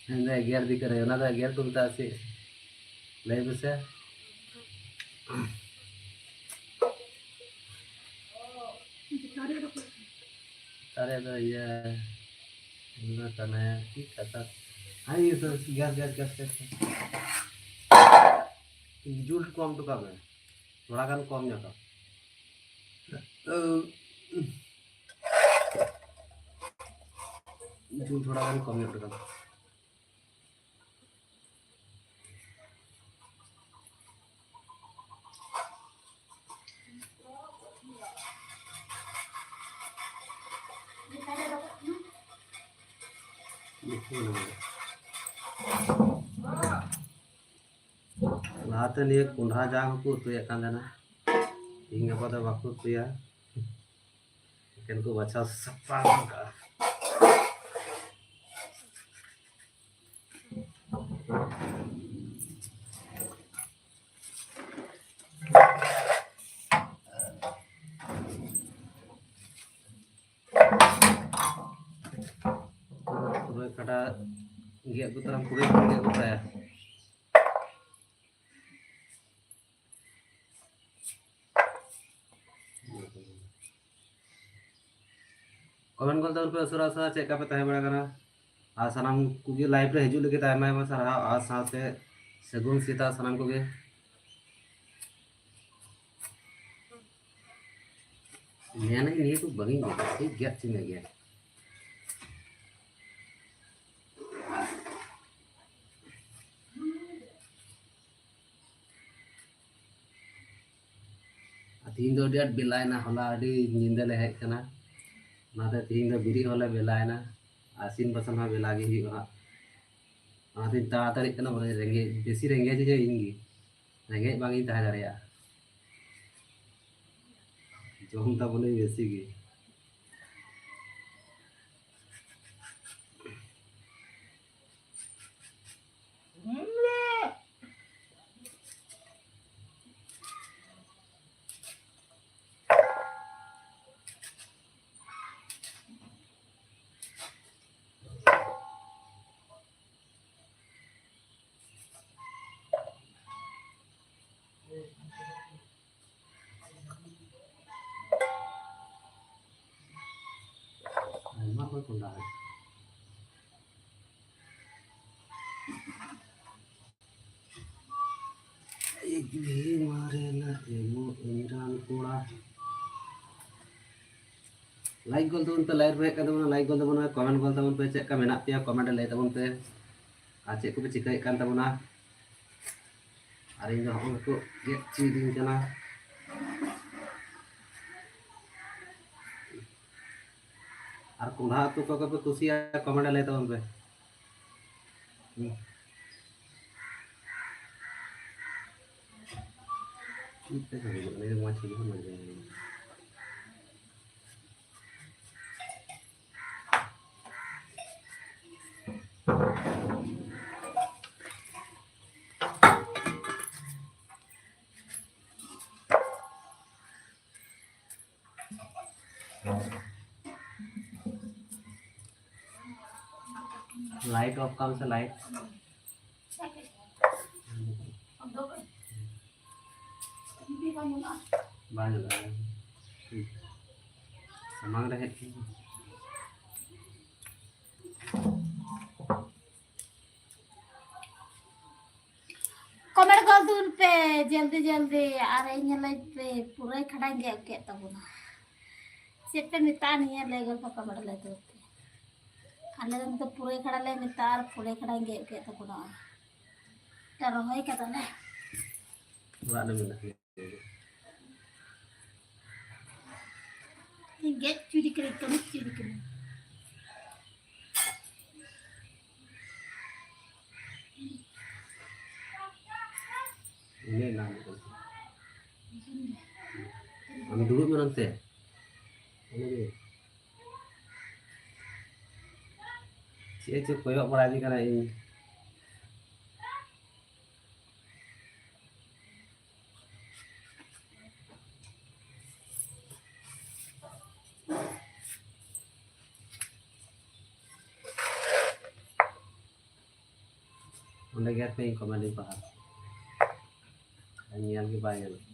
ᱢᱮᱱᱫᱟ ᱮᱜᱮᱨ ᱫᱤ ᱠᱟᱱᱟᱭ, ᱚᱱᱟ ᱫᱚ ᱮᱜᱮᱨ ᱠᱚ ᱢᱮᱛᱟᱜᱼᱟ ᱥᱮ? ᱞᱟᱹᱭ ᱢᱮᱥᱮ᱾ ᱫᱟᱨᱮ ᱫᱚ ᱤᱭᱟᱹ, ᱤᱧ ᱫᱚ ᱛᱟᱦᱞᱮ ᱪᱮᱫ ᱠᱟᱛᱷᱟ? ᱦᱮᱸ, ᱤᱭᱟᱹ ᱫᱚ ᱜᱮᱥ, ᱜᱮᱥ, ᱜᱮᱥ, ᱜᱮᱥ᱾ ᱡᱩᱞ ᱠᱚᱢ ᱦᱚᱴᱚ ᱠᱟᱜ ᱢᱮ, ᱛᱷᱚᱲᱟ ᱜᱟᱱ ᱠᱚᱢ ᱧᱚᱜ ᱠᱟᱜ ᱢᱮ᱾ ᱡᱩᱞ ᱛᱷᱚᱲᱟ ᱜᱟᱱ ᱠᱚᱢ ᱧᱚᱜ ᱦᱚᱴᱚ ᱠᱟᱜ ᱢᱮ᱾ ᱞᱟᱦᱟᱛᱮ ᱱᱤᱭᱟᱹ ᱠᱚᱸᱰᱷᱟ ᱡᱟᱝ ᱦᱚᱸᱠᱚ ᱩᱛᱩᱭᱮᱫ ᱠᱟᱱ ᱛᱟᱦᱮᱱᱟ, ᱛᱮᱦᱤᱧ ᱜᱟᱯᱟ ᱫᱚ ᱵᱟᱠᱚ ᱩᱛᱩᱭᱟ, ᱮᱠᱮᱱ ᱠᱚ ᱵᱟᱪᱷᱟᱣ ᱥᱟᱯᱷᱟ ᱠᱟᱜᱼᱟ᱾ ᱯᱩᱨᱟᱹ ᱠᱟᱴᱟ ᱜᱮᱫ ᱩᱛᱟᱹᱨᱟᱢ, ᱯᱩᱨᱟᱹ ᱜᱮᱫ ᱩᱛᱟᱹᱨᱟᱭᱟ᱾ ᱠᱚᱢᱮᱱᱴ ᱠᱚᱞ ᱛᱟᱵᱚᱱ ᱯᱮ ᱩᱥᱟᱹᱨᱟ ᱩᱥᱟᱹᱨᱟ, ᱪᱮᱫ ᱞᱮᱠᱟ ᱯᱮ ᱛᱟᱦᱮᱸ ᱵᱟᱲᱟ ᱠᱟᱱᱟ? ᱟᱨ ᱥᱟᱱᱟᱢ ᱠᱚᱜᱮ ᱞᱟᱭᱤᱵᱷ ᱨᱮ ᱦᱤᱡᱩᱜ ᱞᱟᱹᱜᱤᱫ ᱟᱭᱢᱟ ᱟᱭᱢᱟ ᱥᱟᱨᱦᱟᱣ, ᱟᱨ ᱥᱟᱶᱛᱮ ᱥᱟᱹᱜᱩᱱ ᱥᱮᱛᱟᱜ ᱥᱟᱱᱟᱢ ᱠᱚᱜᱮ᱾ ᱢᱮᱱᱟᱹᱧ ᱱᱤᱭᱟᱹ ᱠᱚ ᱵᱟᱹᱜᱤᱧ ᱜᱮᱫᱟ, ᱴᱷᱤᱠ ᱜᱮᱫ ᱦᱚᱪᱚᱧ ᱢᱮ ᱜᱮᱫ᱾ ᱟᱨ ᱛᱤᱦᱤᱧ ᱫᱚ ᱟᱹᱰᱤ ᱟᱸᱴ ᱵᱮᱞᱟᱭᱮᱱᱟ, ᱦᱚᱞᱟ ᱟᱹᱰᱤ ᱧᱤᱫᱟᱹ ᱞᱮ ᱦᱮᱡ ᱠᱟᱱᱟ, ᱚᱱᱟᱛᱮ ᱛᱤᱦᱤᱧ ᱫᱚ ᱵᱮᱨᱮᱫ ᱦᱚᱸᱞᱮ ᱵᱮᱞᱟᱭᱮᱱᱟ, ᱟᱨ ᱤᱥᱤᱱ ᱵᱟᱥᱟᱝ ᱦᱚᱸ ᱵᱮᱞᱟ ᱜᱮ ᱦᱩᱭᱩᱜᱼᱟ ᱦᱟᱸᱜ᱾ ᱚᱱᱟᱛᱮᱧ ᱛᱟᱲᱟᱛᱟᱲᱤᱜ ᱠᱟᱱᱟ, ᱵᱚᱞᱮ ᱨᱮᱸᱜᱮᱡ, ᱵᱮᱥᱤ ᱨᱮᱸᱜᱮᱡᱤᱧᱟ ᱤᱧ ᱜᱮ, ᱨᱮᱸᱜᱮᱡ ᱵᱟᱝ ᱤᱧ ᱛᱟᱦᱮᱸ ᱫᱟᱲᱮᱭᱟᱜᱼᱟ, ᱡᱚᱢ ᱛᱟᱵᱚᱱᱟᱹᱧ ᱵᱮᱥᱤ ᱜᱮ᱾ ᱮᱠ ᱵᱷᱤ ᱢᱟᱨᱮᱱᱟ ᱮᱢᱚ ᱤᱧᱨᱟᱱ ᱠᱚᱲᱟ᱾ ᱞᱟᱭᱤᱠ ᱜᱚᱞ ᱛᱟᱵᱚᱱ ᱯᱮ, ᱞᱟᱭᱤᱠ ᱨᱮ ᱦᱮᱡ ᱠᱟᱱ ᱛᱟᱵᱚᱱᱟ, ᱞᱟᱭᱤᱠ ᱜᱚᱞ ᱛᱟᱵᱚᱱᱟ, ᱠᱚᱢᱮᱱᱴ ᱜᱚᱞ ᱛᱟᱵᱚᱱ ᱯᱮ, ᱪᱮᱫ ᱞᱮᱠᱟ ᱢᱮᱱᱟᱜ ᱯᱮᱭᱟ, ᱠᱚᱢᱮᱱᱴ ᱨᱮ ᱞᱟᱹᱭ ᱛᱟᱵᱚᱱ ᱯᱮ, ᱟᱨ ᱪᱮᱫ ᱠᱚᱯᱮ ᱪᱤᱠᱟᱹᱭᱮᱫ ᱠᱟᱱ ᱛᱟᱵᱚᱱᱟ᱾ ᱟᱨ ᱤᱧ ᱫᱚ ᱦᱚᱸᱜᱼᱚᱭ ᱠᱚ ᱜᱮᱫ ᱦᱚᱪᱚᱭᱤᱫᱤᱧ ᱠᱟᱱᱟ᱾ ᱟᱨ ᱠᱚᱸᱰᱷᱟ ᱩᱛᱩ ᱠᱚ ᱠᱚᱯᱮ ᱠᱩᱥᱤᱭᱟᱜᱼᱟ, ᱠᱚᱢᱮᱱᱴ ᱨᱮ ᱞᱟᱹᱭ ᱛᱟᱵᱚᱱ ᱯᱮ᱾ ᱦᱩᱸ᱾ ᱢᱤᱫᱴᱮᱱ ᱦᱚᱸ ᱵᱟᱹᱱᱩᱜᱼᱟ, ᱱᱤᱭᱟᱹ ᱢᱚᱡᱽ ᱪᱷᱚᱵᱤ ᱦᱚᱸ ᱢᱚᱡᱽ ᱜᱮ ᱧᱮᱞᱚᱜᱼᱟ᱾ ᱞᱟᱭᱤᱴ ᱚᱯᱷ ᱠᱟᱢ ᱥᱮ, ᱞᱟᱭᱤᱴ᱾ ᱵᱟᱝ ᱧᱮᱞᱚᱜᱼᱟ᱾ ᱴᱷᱤᱠ᱾ ᱥᱟᱢᱟᱝ ᱨᱮ ᱦᱮᱡ ᱠᱟᱱᱟ᱾ ᱠᱚᱢᱮᱱᱴ ᱜᱚᱞ ᱛᱟᱵᱚᱱ ᱯᱮ ᱡᱚᱞᱫᱤ ᱡᱚᱞᱫᱤ, ᱟᱨ ᱤᱧ ᱧᱮᱞᱟᱹᱧ ᱯᱮ ᱯᱩᱨᱟᱹᱭ ᱠᱷᱟᱰᱟᱧ ᱜᱮᱫ ᱠᱮᱫ ᱛᱟᱵᱚᱱᱟ᱾ ᱪᱮᱫ ᱯᱮ ᱢᱮᱛᱟᱜᱼᱟ ᱱᱤᱭᱟᱹ ᱞᱟᱹᱭ ᱜᱚᱞ ᱯᱮ ᱠᱚᱢᱮᱱᱴ ᱞᱟᱹᱭ ᱛᱟᱵᱚᱱ ᱯᱮ᱾ ᱟᱞᱮ ᱫᱚ ᱱᱤᱛᱚᱜ ᱯᱩᱨᱟᱹᱭ ᱠᱷᱟᱰᱟ ᱞᱮ ᱢᱮᱛᱟᱜᱼᱟ, ᱟᱨ ᱯᱩᱨᱟᱹᱭ ᱠᱷᱟᱰᱟᱧ ᱜᱮᱫ ᱠᱮᱫ ᱛᱟᱵᱚᱱᱟ᱾ ᱮᱴᱟ ᱨᱚᱦᱚᱭ ᱠᱟᱫᱟᱞᱮ᱾ ᱚᱲᱟᱜ ᱨᱮ ᱢᱮᱱᱟᱜ ᱜᱮᱭᱟ᱾ ᱤᱧ ᱜᱮᱫ ᱪᱩᱨᱤ ᱠᱟᱹᱱᱟᱹᱧ, ᱠᱟᱹᱢᱤ ᱪᱩᱨᱤ ᱠᱟᱹᱱᱟᱹᱧ᱾ ᱤᱱᱟᱹ ᱮᱱᱟᱝ ᱟᱢ ᱫᱩᱲᱩᱵ ᱢᱮ ᱱᱚᱱᱛᱮ᱾ ᱤᱱᱟᱹ ᱜᱮ᱾ ᱪᱮᱫ ᱪᱚ ᱠᱚᱭᱚᱜ ᱵᱟᱲᱟᱭᱤᱫᱤᱧ ᱠᱟᱱᱟ ᱤᱧ᱾ ᱚᱸᱰᱮ ᱜᱮ ᱦᱟᱯᱮ ᱤᱧ ᱠᱚᱢᱮᱱᱴ ᱤᱧ ᱯᱟᱲᱦᱟᱣ᱾ ᱧᱮᱞ ᱜᱮ ᱵᱟᱭ ᱧᱮᱞᱚᱜ᱾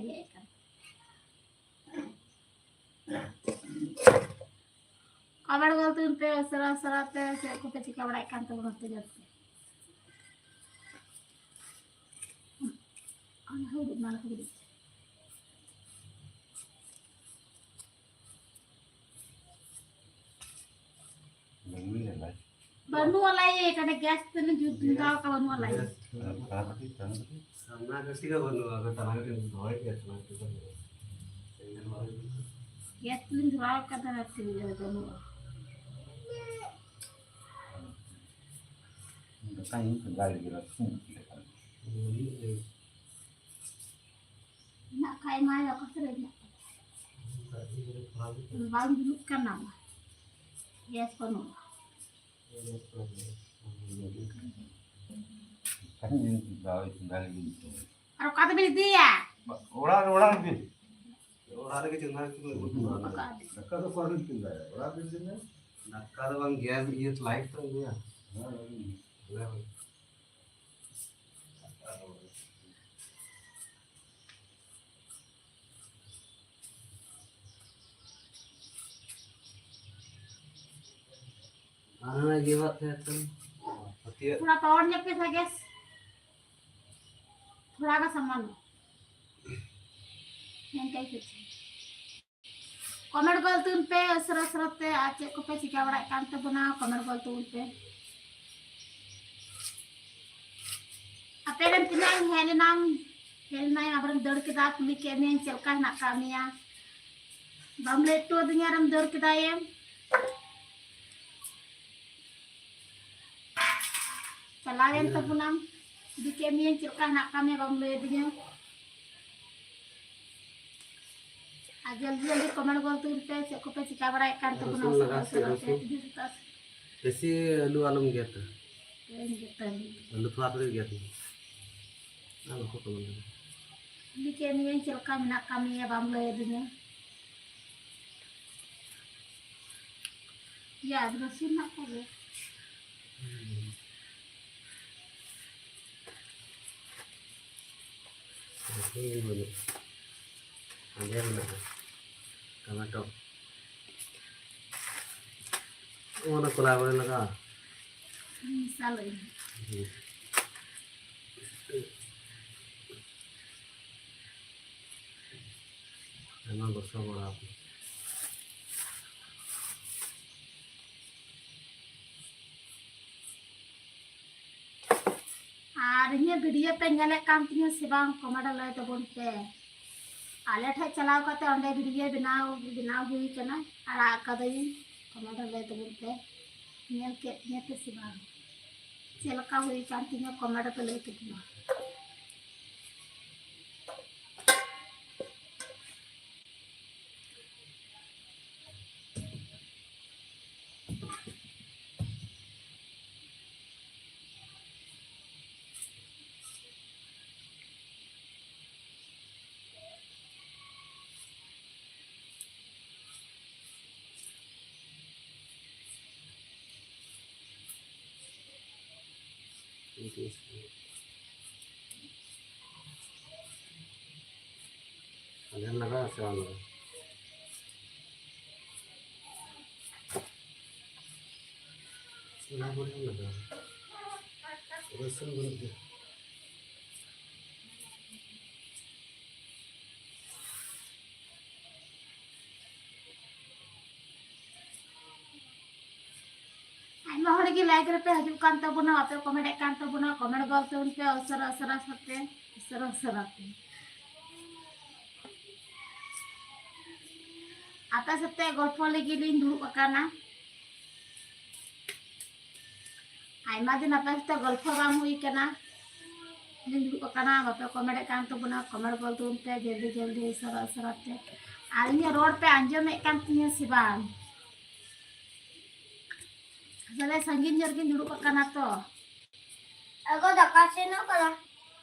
ᱤᱭᱟᱹᱭᱮᱫ ᱠᱟᱱ᱾ ᱠᱚᱢᱮᱱᱴ ᱜᱚᱞ ᱛᱟᱵᱚᱱ ᱯᱮ, ᱩᱥᱟᱹᱨᱟ ᱩᱥᱟᱹᱨᱟ ᱛᱮ ᱪᱮᱫ ᱠᱚᱯᱮ ᱪᱤᱠᱟᱹ ᱵᱟᱲᱟᱭᱮᱫ ᱠᱟᱱ ᱛᱟᱵᱚᱱᱟ ᱛᱮ ᱡᱟᱹᱥᱛᱤ᱾ ᱚᱱᱟ ᱦᱩᱭᱩᱜ ᱢᱟ, ᱦᱩᱭᱩᱜ᱾ ᱵᱟᱹᱱᱩᱜ ᱟᱞᱟᱭ, ᱮᱠᱟᱱᱮ ᱜᱮᱥ ᱛᱮᱞᱮ ᱡᱩᱛ ᱫᱷᱟᱣ ᱠᱟ ᱵᱟᱹᱱᱩᱜ ᱟᱞᱟᱭ᱾ ᱥᱟᱢᱱᱟ ᱜᱟᱹᱰᱤ ᱫᱚ ᱵᱟᱹᱱᱩᱜᱼᱟ, ᱟᱫᱚ ᱛᱟᱞᱟ ᱜᱟᱹᱰᱤ ᱫᱚᱦᱚᱭ ᱜᱮᱭᱟ, ᱛᱟᱞᱟ ᱜᱟᱹᱰᱤ ᱫᱚ ᱵᱟᱹᱱᱩᱜᱼᱟ᱾ ᱜᱮᱥ ᱛᱮᱞᱤᱧ ᱫᱷᱚᱨᱟᱣ ᱠᱟᱫᱟ, ᱟᱨ ᱛᱤᱱ ᱡᱳᱨ ᱵᱟᱹᱱᱩᱜᱼᱟ᱾ ᱫᱟᱠᱟ ᱤᱧ ᱪᱚᱸᱫᱟ ᱞᱮᱜᱮ, ᱨᱟᱹᱥᱩᱱ ᱞᱮᱠᱟ᱾ ᱦᱮᱱᱟᱜ ᱠᱷᱟᱡ ᱢᱟ ᱚᱠᱟ ᱥᱮᱫ ᱨᱮ ᱦᱮᱱᱟᱜ ᱠᱷᱟᱡ᱾ ᱵᱟᱝ ᱡᱩᱞᱩᱜ ᱠᱟᱱᱟ᱾ ᱜᱮᱥ ᱵᱟᱹᱱᱩᱜᱼᱟ᱾ ᱟᱨ ᱚᱠᱟ ᱛᱮᱵᱤᱱ ᱤᱫᱤᱭᱟ? ᱚᱲᱟᱜ ᱨᱮ, ᱚᱲᱟᱜ ᱨᱮ᱾ ᱚᱲᱟᱜ ᱨᱮᱜᱮ ᱪᱚᱸᱫᱟ ᱠᱟᱛᱮ ᱵᱚᱱ ᱩᱛᱩ ᱫᱟᱠᱟ᱾ ᱫᱟᱠᱟ ᱫᱚ ᱚᱠᱟ ᱨᱮᱵᱤᱱ ᱪᱚᱸᱫᱟᱭᱟ? ᱚᱲᱟᱜ ᱨᱮᱵᱤᱱ ᱪᱚᱸᱫᱟᱭᱟ? ᱫᱟᱠᱟ ᱫᱚ ᱵᱟᱝ, ᱜᱮᱥ ᱤᱭᱟᱹ ᱞᱟᱭᱤᱴ ᱛᱚ ᱤᱭᱟᱹ᱾ ᱦᱮᱸ, ᱦᱮᱸ᱾ ᱟᱨ ᱚᱱᱟ ᱤᱭᱟᱹᱣᱟᱜ ᱛᱟᱦᱮᱸ ᱠᱟᱱ, ᱯᱟᱹᱛᱤᱭᱟᱹ᱾ ᱛᱷᱚᱲᱟ ᱯᱟᱣᱟᱨ ᱧᱚᱜ ᱯᱮ ᱥᱮ ᱜᱮᱥ᱾ ᱛᱷᱚᱲᱟ ᱜᱟᱱ ᱥᱟᱢᱟᱱ᱾ ᱢᱮᱱ ᱠᱟᱹᱧ ᱠᱩᱥᱤ᱾ ᱠᱚᱢᱮᱱᱴ ᱜᱚᱞ ᱛᱩᱞ ᱯᱮ, ᱩᱥᱟᱹᱨᱟ ᱩᱥᱟᱹᱨᱟ ᱛᱮ, ᱟᱨ ᱪᱮᱫ ᱠᱚᱯᱮ ᱪᱤᱠᱟ ᱵᱟᱲᱟᱭᱮᱫ ᱠᱟᱱ ᱛᱟᱵᱚᱱᱟ, ᱠᱚᱢᱮᱱᱴ ᱜᱚᱞ ᱛᱩᱞ ᱯᱮ᱾ ᱟᱯᱮ ᱨᱮᱱ ᱛᱤᱱᱟᱹᱜ ᱮᱢ ᱦᱮᱡ ᱞᱮᱱᱟᱢ, ᱦᱮᱡ ᱞᱮᱱᱟᱭ, ᱟᱵᱟᱨᱮᱢ ᱫᱟᱹᱲ ᱠᱮᱫᱟ, ᱠᱩᱞᱤ ᱠᱮᱫ ᱢᱮᱭᱟᱹᱧ ᱪᱮᱫ ᱞᱮᱠᱟ ᱦᱮᱱᱟᱜ ᱟᱠᱟᱫ ᱢᱮᱭᱟ, ᱵᱟᱢ ᱞᱟᱹᱭ ᱦᱚᱴᱚ ᱟᱹᱫᱤᱧᱟ ᱟᱨᱮᱢ ᱫᱟᱹᱲ ᱠᱮᱫᱟᱭᱮᱢ᱾ ᱪᱟᱞᱟᱣᱮᱱ ᱛᱟᱵᱚᱱᱟᱢ, ᱠᱩᱞᱤ ᱠᱮᱫ ᱢᱮᱭᱟᱹᱧ ᱪᱮᱫ ᱞᱮᱠᱟ ᱦᱮᱱᱟᱜ ᱟᱠᱟᱫ ᱢᱮᱭᱟ, ᱵᱟᱢ ᱞᱟᱹᱭ ᱟᱹᱫᱤᱧᱟ᱾ ᱟᱨ ᱡᱚᱞᱫᱤ ᱡᱚᱞᱫᱤ ᱠᱚᱢᱮᱱᱴ ᱜᱚᱞ ᱛᱟᱵᱚᱱ ᱯᱮ, ᱪᱮᱫ ᱠᱚᱯᱮ ᱪᱤᱠᱟ ᱵᱟᱲᱟᱭᱮᱫ ᱠᱟᱱ ᱛᱟᱵᱚᱱᱟ, ᱨᱚᱥᱩᱱ ᱞᱟᱜᱟᱣ ᱩᱥᱟᱹᱨᱟ ᱥᱮ ᱩᱥᱟᱹᱨᱟ ᱛᱮ, ᱨᱚᱥᱩᱱ? ᱤᱫᱤ ᱦᱚᱴᱚ ᱠᱟᱜ ᱯᱮ᱾ ᱵᱮᱥᱤ ᱟᱹᱞᱩ ᱟᱞᱚᱢ ᱜᱮᱫᱟ᱾ ᱵᱟᱹᱧ ᱜᱮᱫᱟ ᱟᱹᱞᱩ᱾ ᱟᱹᱞᱩ ᱛᱷᱚᱲᱟ ᱛᱷᱚᱲᱤ ᱜᱮᱫ ᱢᱮ᱾ ᱟᱨ ᱵᱟᱠᱚ ᱠᱚᱢᱮᱱᱴ ᱫᱟᱲᱮᱭᱟᱜᱼᱟ᱾ ᱠᱩᱞᱤ ᱠᱮᱫ ᱢᱮᱭᱟᱹᱧ ᱪᱮᱫ ᱞᱮᱠᱟ ᱢᱮᱱᱟᱜ ᱟᱠᱟᱫ ᱢᱮᱭᱟ, ᱵᱟᱢ ᱞᱟᱹᱭ ᱟᱹᱫᱤᱧᱟ᱾ ᱯᱮᱸᱭᱟᱡᱽ ᱨᱟᱹᱥᱩᱱ ᱦᱮᱱᱟᱜ ᱠᱚᱜᱮ᱾ ᱨᱟᱹᱥᱩᱱ ᱜᱮ ᱵᱟᱹᱱᱩᱜ᱾ ᱟᱸᱡᱮᱫ ᱢᱮᱱᱟᱜᱼᱟ᱾ ᱴᱚᱢᱮᱴᱳ᱾ ᱚᱱᱟ ᱠᱚᱞᱟ ᱵᱚᱞᱮ ᱞᱟᱜᱟᱜᱼᱟ᱾ ᱦᱩᱸ, ᱥᱟᱞ ᱟᱹᱧ᱾ ᱦᱩᱸ᱾ ᱟᱭᱢᱟ ᱜᱚᱥᱚ ᱵᱟᱲᱟ ᱟᱠᱟᱱᱟ᱾ ᱟᱨ ᱤᱧᱟᱹᱜ video ᱯᱮ ᱧᱮᱞᱮᱫ ᱠᱟᱱ ᱛᱤᱧᱟᱹ ᱥᱮ ᱵᱟᱝ, comment ᱨᱮ ᱞᱟᱹᱭ ᱛᱟᱵᱚᱱ ᱯᱮ᱾ ᱟᱞᱮ ᱴᱷᱮᱡ ᱪᱟᱞᱟᱣ ᱠᱟᱛᱮ ᱚᱸᱰᱮ video ᱵᱮᱱᱟᱣ, ᱵᱮᱱᱟᱣ ᱦᱩᱭ ᱠᱟᱱᱟ, ᱟᱲᱟᱜ ᱟᱠᱟᱫᱟᱹᱧ᱾ Comment ᱨᱮ ᱞᱟᱹᱭ ᱛᱟᱵᱚᱱ ᱯᱮ, ᱧᱮᱞ ᱠᱮᱫ ᱛᱤᱧᱟᱹ ᱯᱮ ᱥᱮ ᱵᱟᱝ, ᱪᱮᱫ ᱞᱮᱠᱟ ᱦᱩᱭ ᱠᱟᱱ ᱛᱤᱧᱟᱹ, comment ᱨᱮᱯᱮ ᱞᱟᱹᱭ ᱛᱟᱵᱚᱱᱟ᱾ ᱟᱸᱡᱚᱢ ᱞᱟᱜᱟᱜᱼᱟ ᱥᱮ ᱵᱟᱝ ᱞᱟᱜᱟᱜᱼᱟ? ᱚᱱᱟ ᱠᱚᱨᱮ ᱞᱟᱜᱟᱣ᱾ ᱨᱟᱹᱥᱩᱱ ᱵᱟᱹᱱᱩᱜ ᱜᱮᱭᱟ᱾ ᱟᱭᱢᱟ ᱦᱚᱲ ᱜᱮ like ᱨᱮᱯᱮ ᱦᱤᱡᱩᱜ ᱠᱟᱱ ᱛᱟᱵᱚᱱᱟ, ᱵᱟᱯᱮ comment ᱮᱫ ᱠᱟᱱ ᱛᱟᱵᱚᱱᱟ, comment ᱜᱚᱫ ᱛᱟᱵᱚᱱ ᱯᱮ ᱩᱥᱟᱹᱨᱟ ᱩᱥᱟᱹᱨᱟ ᱥᱟᱛᱮ, ᱩᱥᱟᱹᱨᱟ ᱩᱥᱟᱹᱨᱟ ᱛᱮ᱾ ᱟᱯᱮ ᱥᱟᱛᱮ ᱜᱚᱞᱯᱷᱚ ᱞᱟᱹᱜᱤᱫ ᱞᱤᱧ ᱫᱩᱲᱩᱵ ᱟᱠᱟᱱᱟ᱾ ᱟᱭᱢᱟ ᱫᱤᱱ ᱟᱯᱮ ᱥᱟᱛᱮ ᱜᱚᱞᱯᱷᱚ ᱵᱟᱝ ᱦᱩᱭ ᱠᱟᱱᱟ᱾ ᱞᱤᱧ ᱫᱩᱲᱩᱵ ᱟᱠᱟᱱᱟ, ᱵᱟᱯᱮ comment ᱮᱫ ᱠᱟᱱ ᱛᱟᱵᱚᱱᱟ, comment ᱜᱚᱫ ᱛᱟᱵᱚᱱ ᱯᱮ ᱡᱚᱞᱫᱤ ᱡᱚᱞᱫᱤ, ᱩᱥᱟᱹᱨᱟ ᱩᱥᱟᱹᱨᱟ ᱛᱮ᱾ ᱟᱨ ᱤᱧᱟᱹᱜ ᱨᱚᱲ ᱯᱮ ᱟᱸᱡᱚᱢᱮᱫ ᱠᱟᱱ ᱛᱤᱧᱟᱹ ᱥᱮ ᱵᱟᱝ? ᱟᱥᱚᱞᱮ ᱥᱟᱺᱜᱤᱧ ᱧᱚᱜ ᱨᱮᱜᱤᱧ ᱫᱩᱲᱩᱵ ᱟᱠᱟᱱᱟ ᱛᱚ᱾ ᱟᱜᱚ, ᱫᱟᱠᱟ ᱤᱥᱤᱱᱚᱜ ᱠᱟᱱᱟ᱾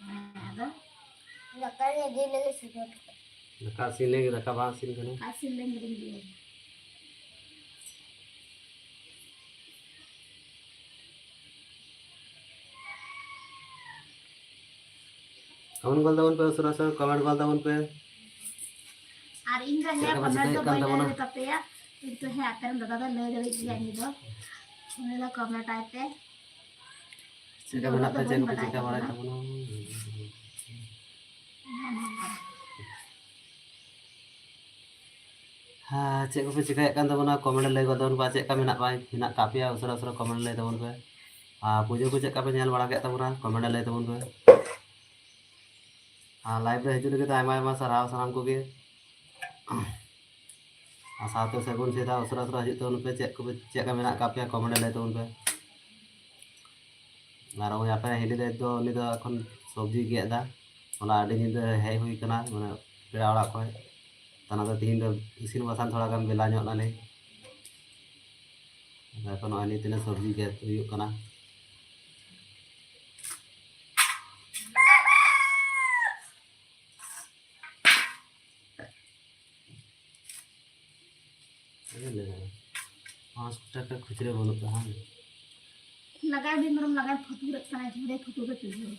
ᱦᱮᱸ, ᱟᱫᱚ? ᱫᱟᱠᱟᱧ ᱤᱫᱤ ᱞᱟᱹᱜᱤᱫ ᱥᱤᱫᱷᱟᱹ ᱠᱟᱛᱮ᱾ ᱫᱟᱠᱟ ᱤᱥᱤᱱ ᱞᱟᱹᱜᱤᱫ, ᱫᱟᱠᱟ ᱵᱟᱝ ᱤᱥᱤᱱ ᱠᱟᱱᱟ᱾ ᱫᱟᱠᱟ ᱤᱥᱤᱱ ᱞᱟᱹᱜᱤᱫ ᱤᱧ ᱤᱫᱤᱭᱟ᱾ Comment ᱜᱚᱞ ᱛᱟᱵᱚᱱ ᱯᱮ, ᱩᱥᱟᱹᱨᱟ ᱩᱥᱟᱹᱨᱟ comment ᱜᱚᱞ ᱛᱟᱵᱚᱱ ᱯᱮ᱾ ᱪᱮᱫ ᱞᱮᱠᱟ ᱯᱮ ᱪᱤᱠᱟᱹᱭᱮᱫ ᱠᱟᱱ ᱛᱟᱵᱚᱱᱟ? ᱠᱤᱱᱛᱩ ᱦᱮᱸ, ᱟᱯᱮ ᱨᱮᱱ ᱫᱟᱫᱟ ᱫᱚ ᱞᱟᱹᱭ ᱫᱟᱲᱮᱭᱟᱜ ᱜᱮᱭᱟ ᱩᱱᱤ ᱫᱚ᱾ ᱩᱱᱤ ᱫᱚ comment ᱟᱭ ᱯᱮ᱾ ᱪᱮᱫ ᱞᱮᱠᱟ ᱢᱮᱱᱟᱜ ᱯᱮᱭᱟ? ᱪᱮᱫ ᱠᱚᱯᱮ ᱪᱤᱠᱟᱹ ᱵᱟᱲᱟᱭᱮᱫ ᱛᱟᱵᱚᱱᱟ? ᱦᱮᱸ, ᱪᱮᱫ ᱠᱚᱯᱮ ᱪᱤᱠᱟᱹᱭᱮᱫ ᱠᱟᱱ ᱛᱟᱵᱚᱱᱟ? Comment ᱨᱮ ᱞᱟᱹᱭ ᱜᱚᱫ ᱛᱟᱵᱚᱱ ᱯᱮ, ᱪᱮᱫ ᱞᱮᱠᱟ ᱢᱮᱱᱟᱜ ᱯᱮᱭᱟ, ᱢᱮᱱᱟᱜ ᱠᱟᱜ ᱯᱮᱭᱟ, ᱩᱥᱟᱹᱨᱟ ᱩᱥᱟᱹᱨᱟ comment ᱨᱮ ᱞᱟᱹᱭ ᱛᱟᱵᱚᱱ ᱯᱮ᱾ ᱟᱨ ᱯᱩᱡᱟᱹ ᱠᱚ ᱪᱮᱫ ᱞᱮᱠᱟ ᱯᱮ ᱧᱮᱞ ᱵᱟᱲᱟ ᱠᱮᱫ ᱛᱟᱵᱚᱱᱟ? Comment ᱨᱮ ᱞᱟᱹᱭ ᱛᱟᱵᱚᱱ ᱯᱮ᱾ ᱟᱨ live ᱨᱮ ᱦᱤᱡᱩᱜ ᱞᱟᱹᱜᱤᱫ ᱛᱮ ᱟᱭᱢᱟ ᱟᱭᱢᱟ ᱥᱟᱨᱦᱟᱣ ᱥᱟᱱᱟᱢ ᱠᱚᱜᱮ᱾ ᱟᱨ ᱥᱟᱶᱛᱮ ᱥᱟᱹᱜᱩᱱ ᱥᱮᱛᱟᱜ, ᱩᱥᱟᱹᱨᱟ ᱩᱥᱟᱹᱨᱟ ᱦᱤᱡᱩᱜ ᱛᱟᱵᱚᱱ ᱯᱮ᱾ ᱪᱮᱫ ᱠᱚᱯᱮ, ᱪᱮᱫ ᱞᱮᱠᱟ ᱢᱮᱱᱟᱜ ᱠᱟᱜ ᱯᱮᱭᱟ, comment ᱨᱮ ᱞᱟᱹᱭ ᱛᱟᱵᱚᱱ ᱯᱮ᱾ ᱟᱨ ᱩᱱᱤ ᱟᱯᱮ ᱦᱤᱞᱤ ᱫᱟᱹᱭ ᱫᱚ, ᱩᱱᱤ ᱫᱚ ᱮᱠᱷᱚᱱ ᱥᱚᱵᱽᱡᱤ ᱜᱮᱫ ᱮᱫᱟ᱾ ᱦᱚᱞᱟ ᱟᱹᱰᱤ ᱧᱤᱫᱟᱹ ᱦᱮᱡ ᱦᱩᱭ ᱠᱟᱱᱟ, ᱢᱟᱱᱮ ᱯᱮᱲᱟ ᱚᱲᱟᱜ ᱠᱷᱚᱱ᱾ ᱛᱟᱦᱞᱮ ᱫᱚ ᱛᱤᱦᱤᱧ ᱫᱚ ᱤᱥᱤᱱ ᱵᱟᱥᱟᱝ ᱛᱷᱚᱲᱟ ᱜᱟᱱ ᱵᱮᱞᱟ ᱧᱚᱜ ᱱᱟᱞᱮ᱾ ᱟᱫᱚ ᱮᱠᱷᱚᱱ ᱱᱚᱜᱼᱚᱭ ᱱᱤᱛ ᱛᱤᱱᱟᱹᱜ ᱥᱚᱵᱽᱡᱤ ᱜᱮᱫ ᱦᱩᱭᱩᱜ ᱠᱟᱱᱟ᱾ ᱯᱟᱸᱪ ᱴᱟᱠᱟ ᱠᱷᱩᱪᱨᱟᱹ ᱵᱟᱹᱱᱩᱜ ᱛᱟᱦᱮᱸ᱾ ᱞᱟᱜᱟᱭ ᱵᱤᱱ ᱢᱮᱨᱚᱢ, ᱞᱟᱜᱟᱭ ᱯᱷᱩᱴᱩᱨᱮᱫ ᱠᱟᱱᱟᱭ, ᱡᱷᱩᱲᱮ ᱯᱷᱩᱴᱩᱨᱮ ᱛᱩᱞᱟᱹᱣ᱾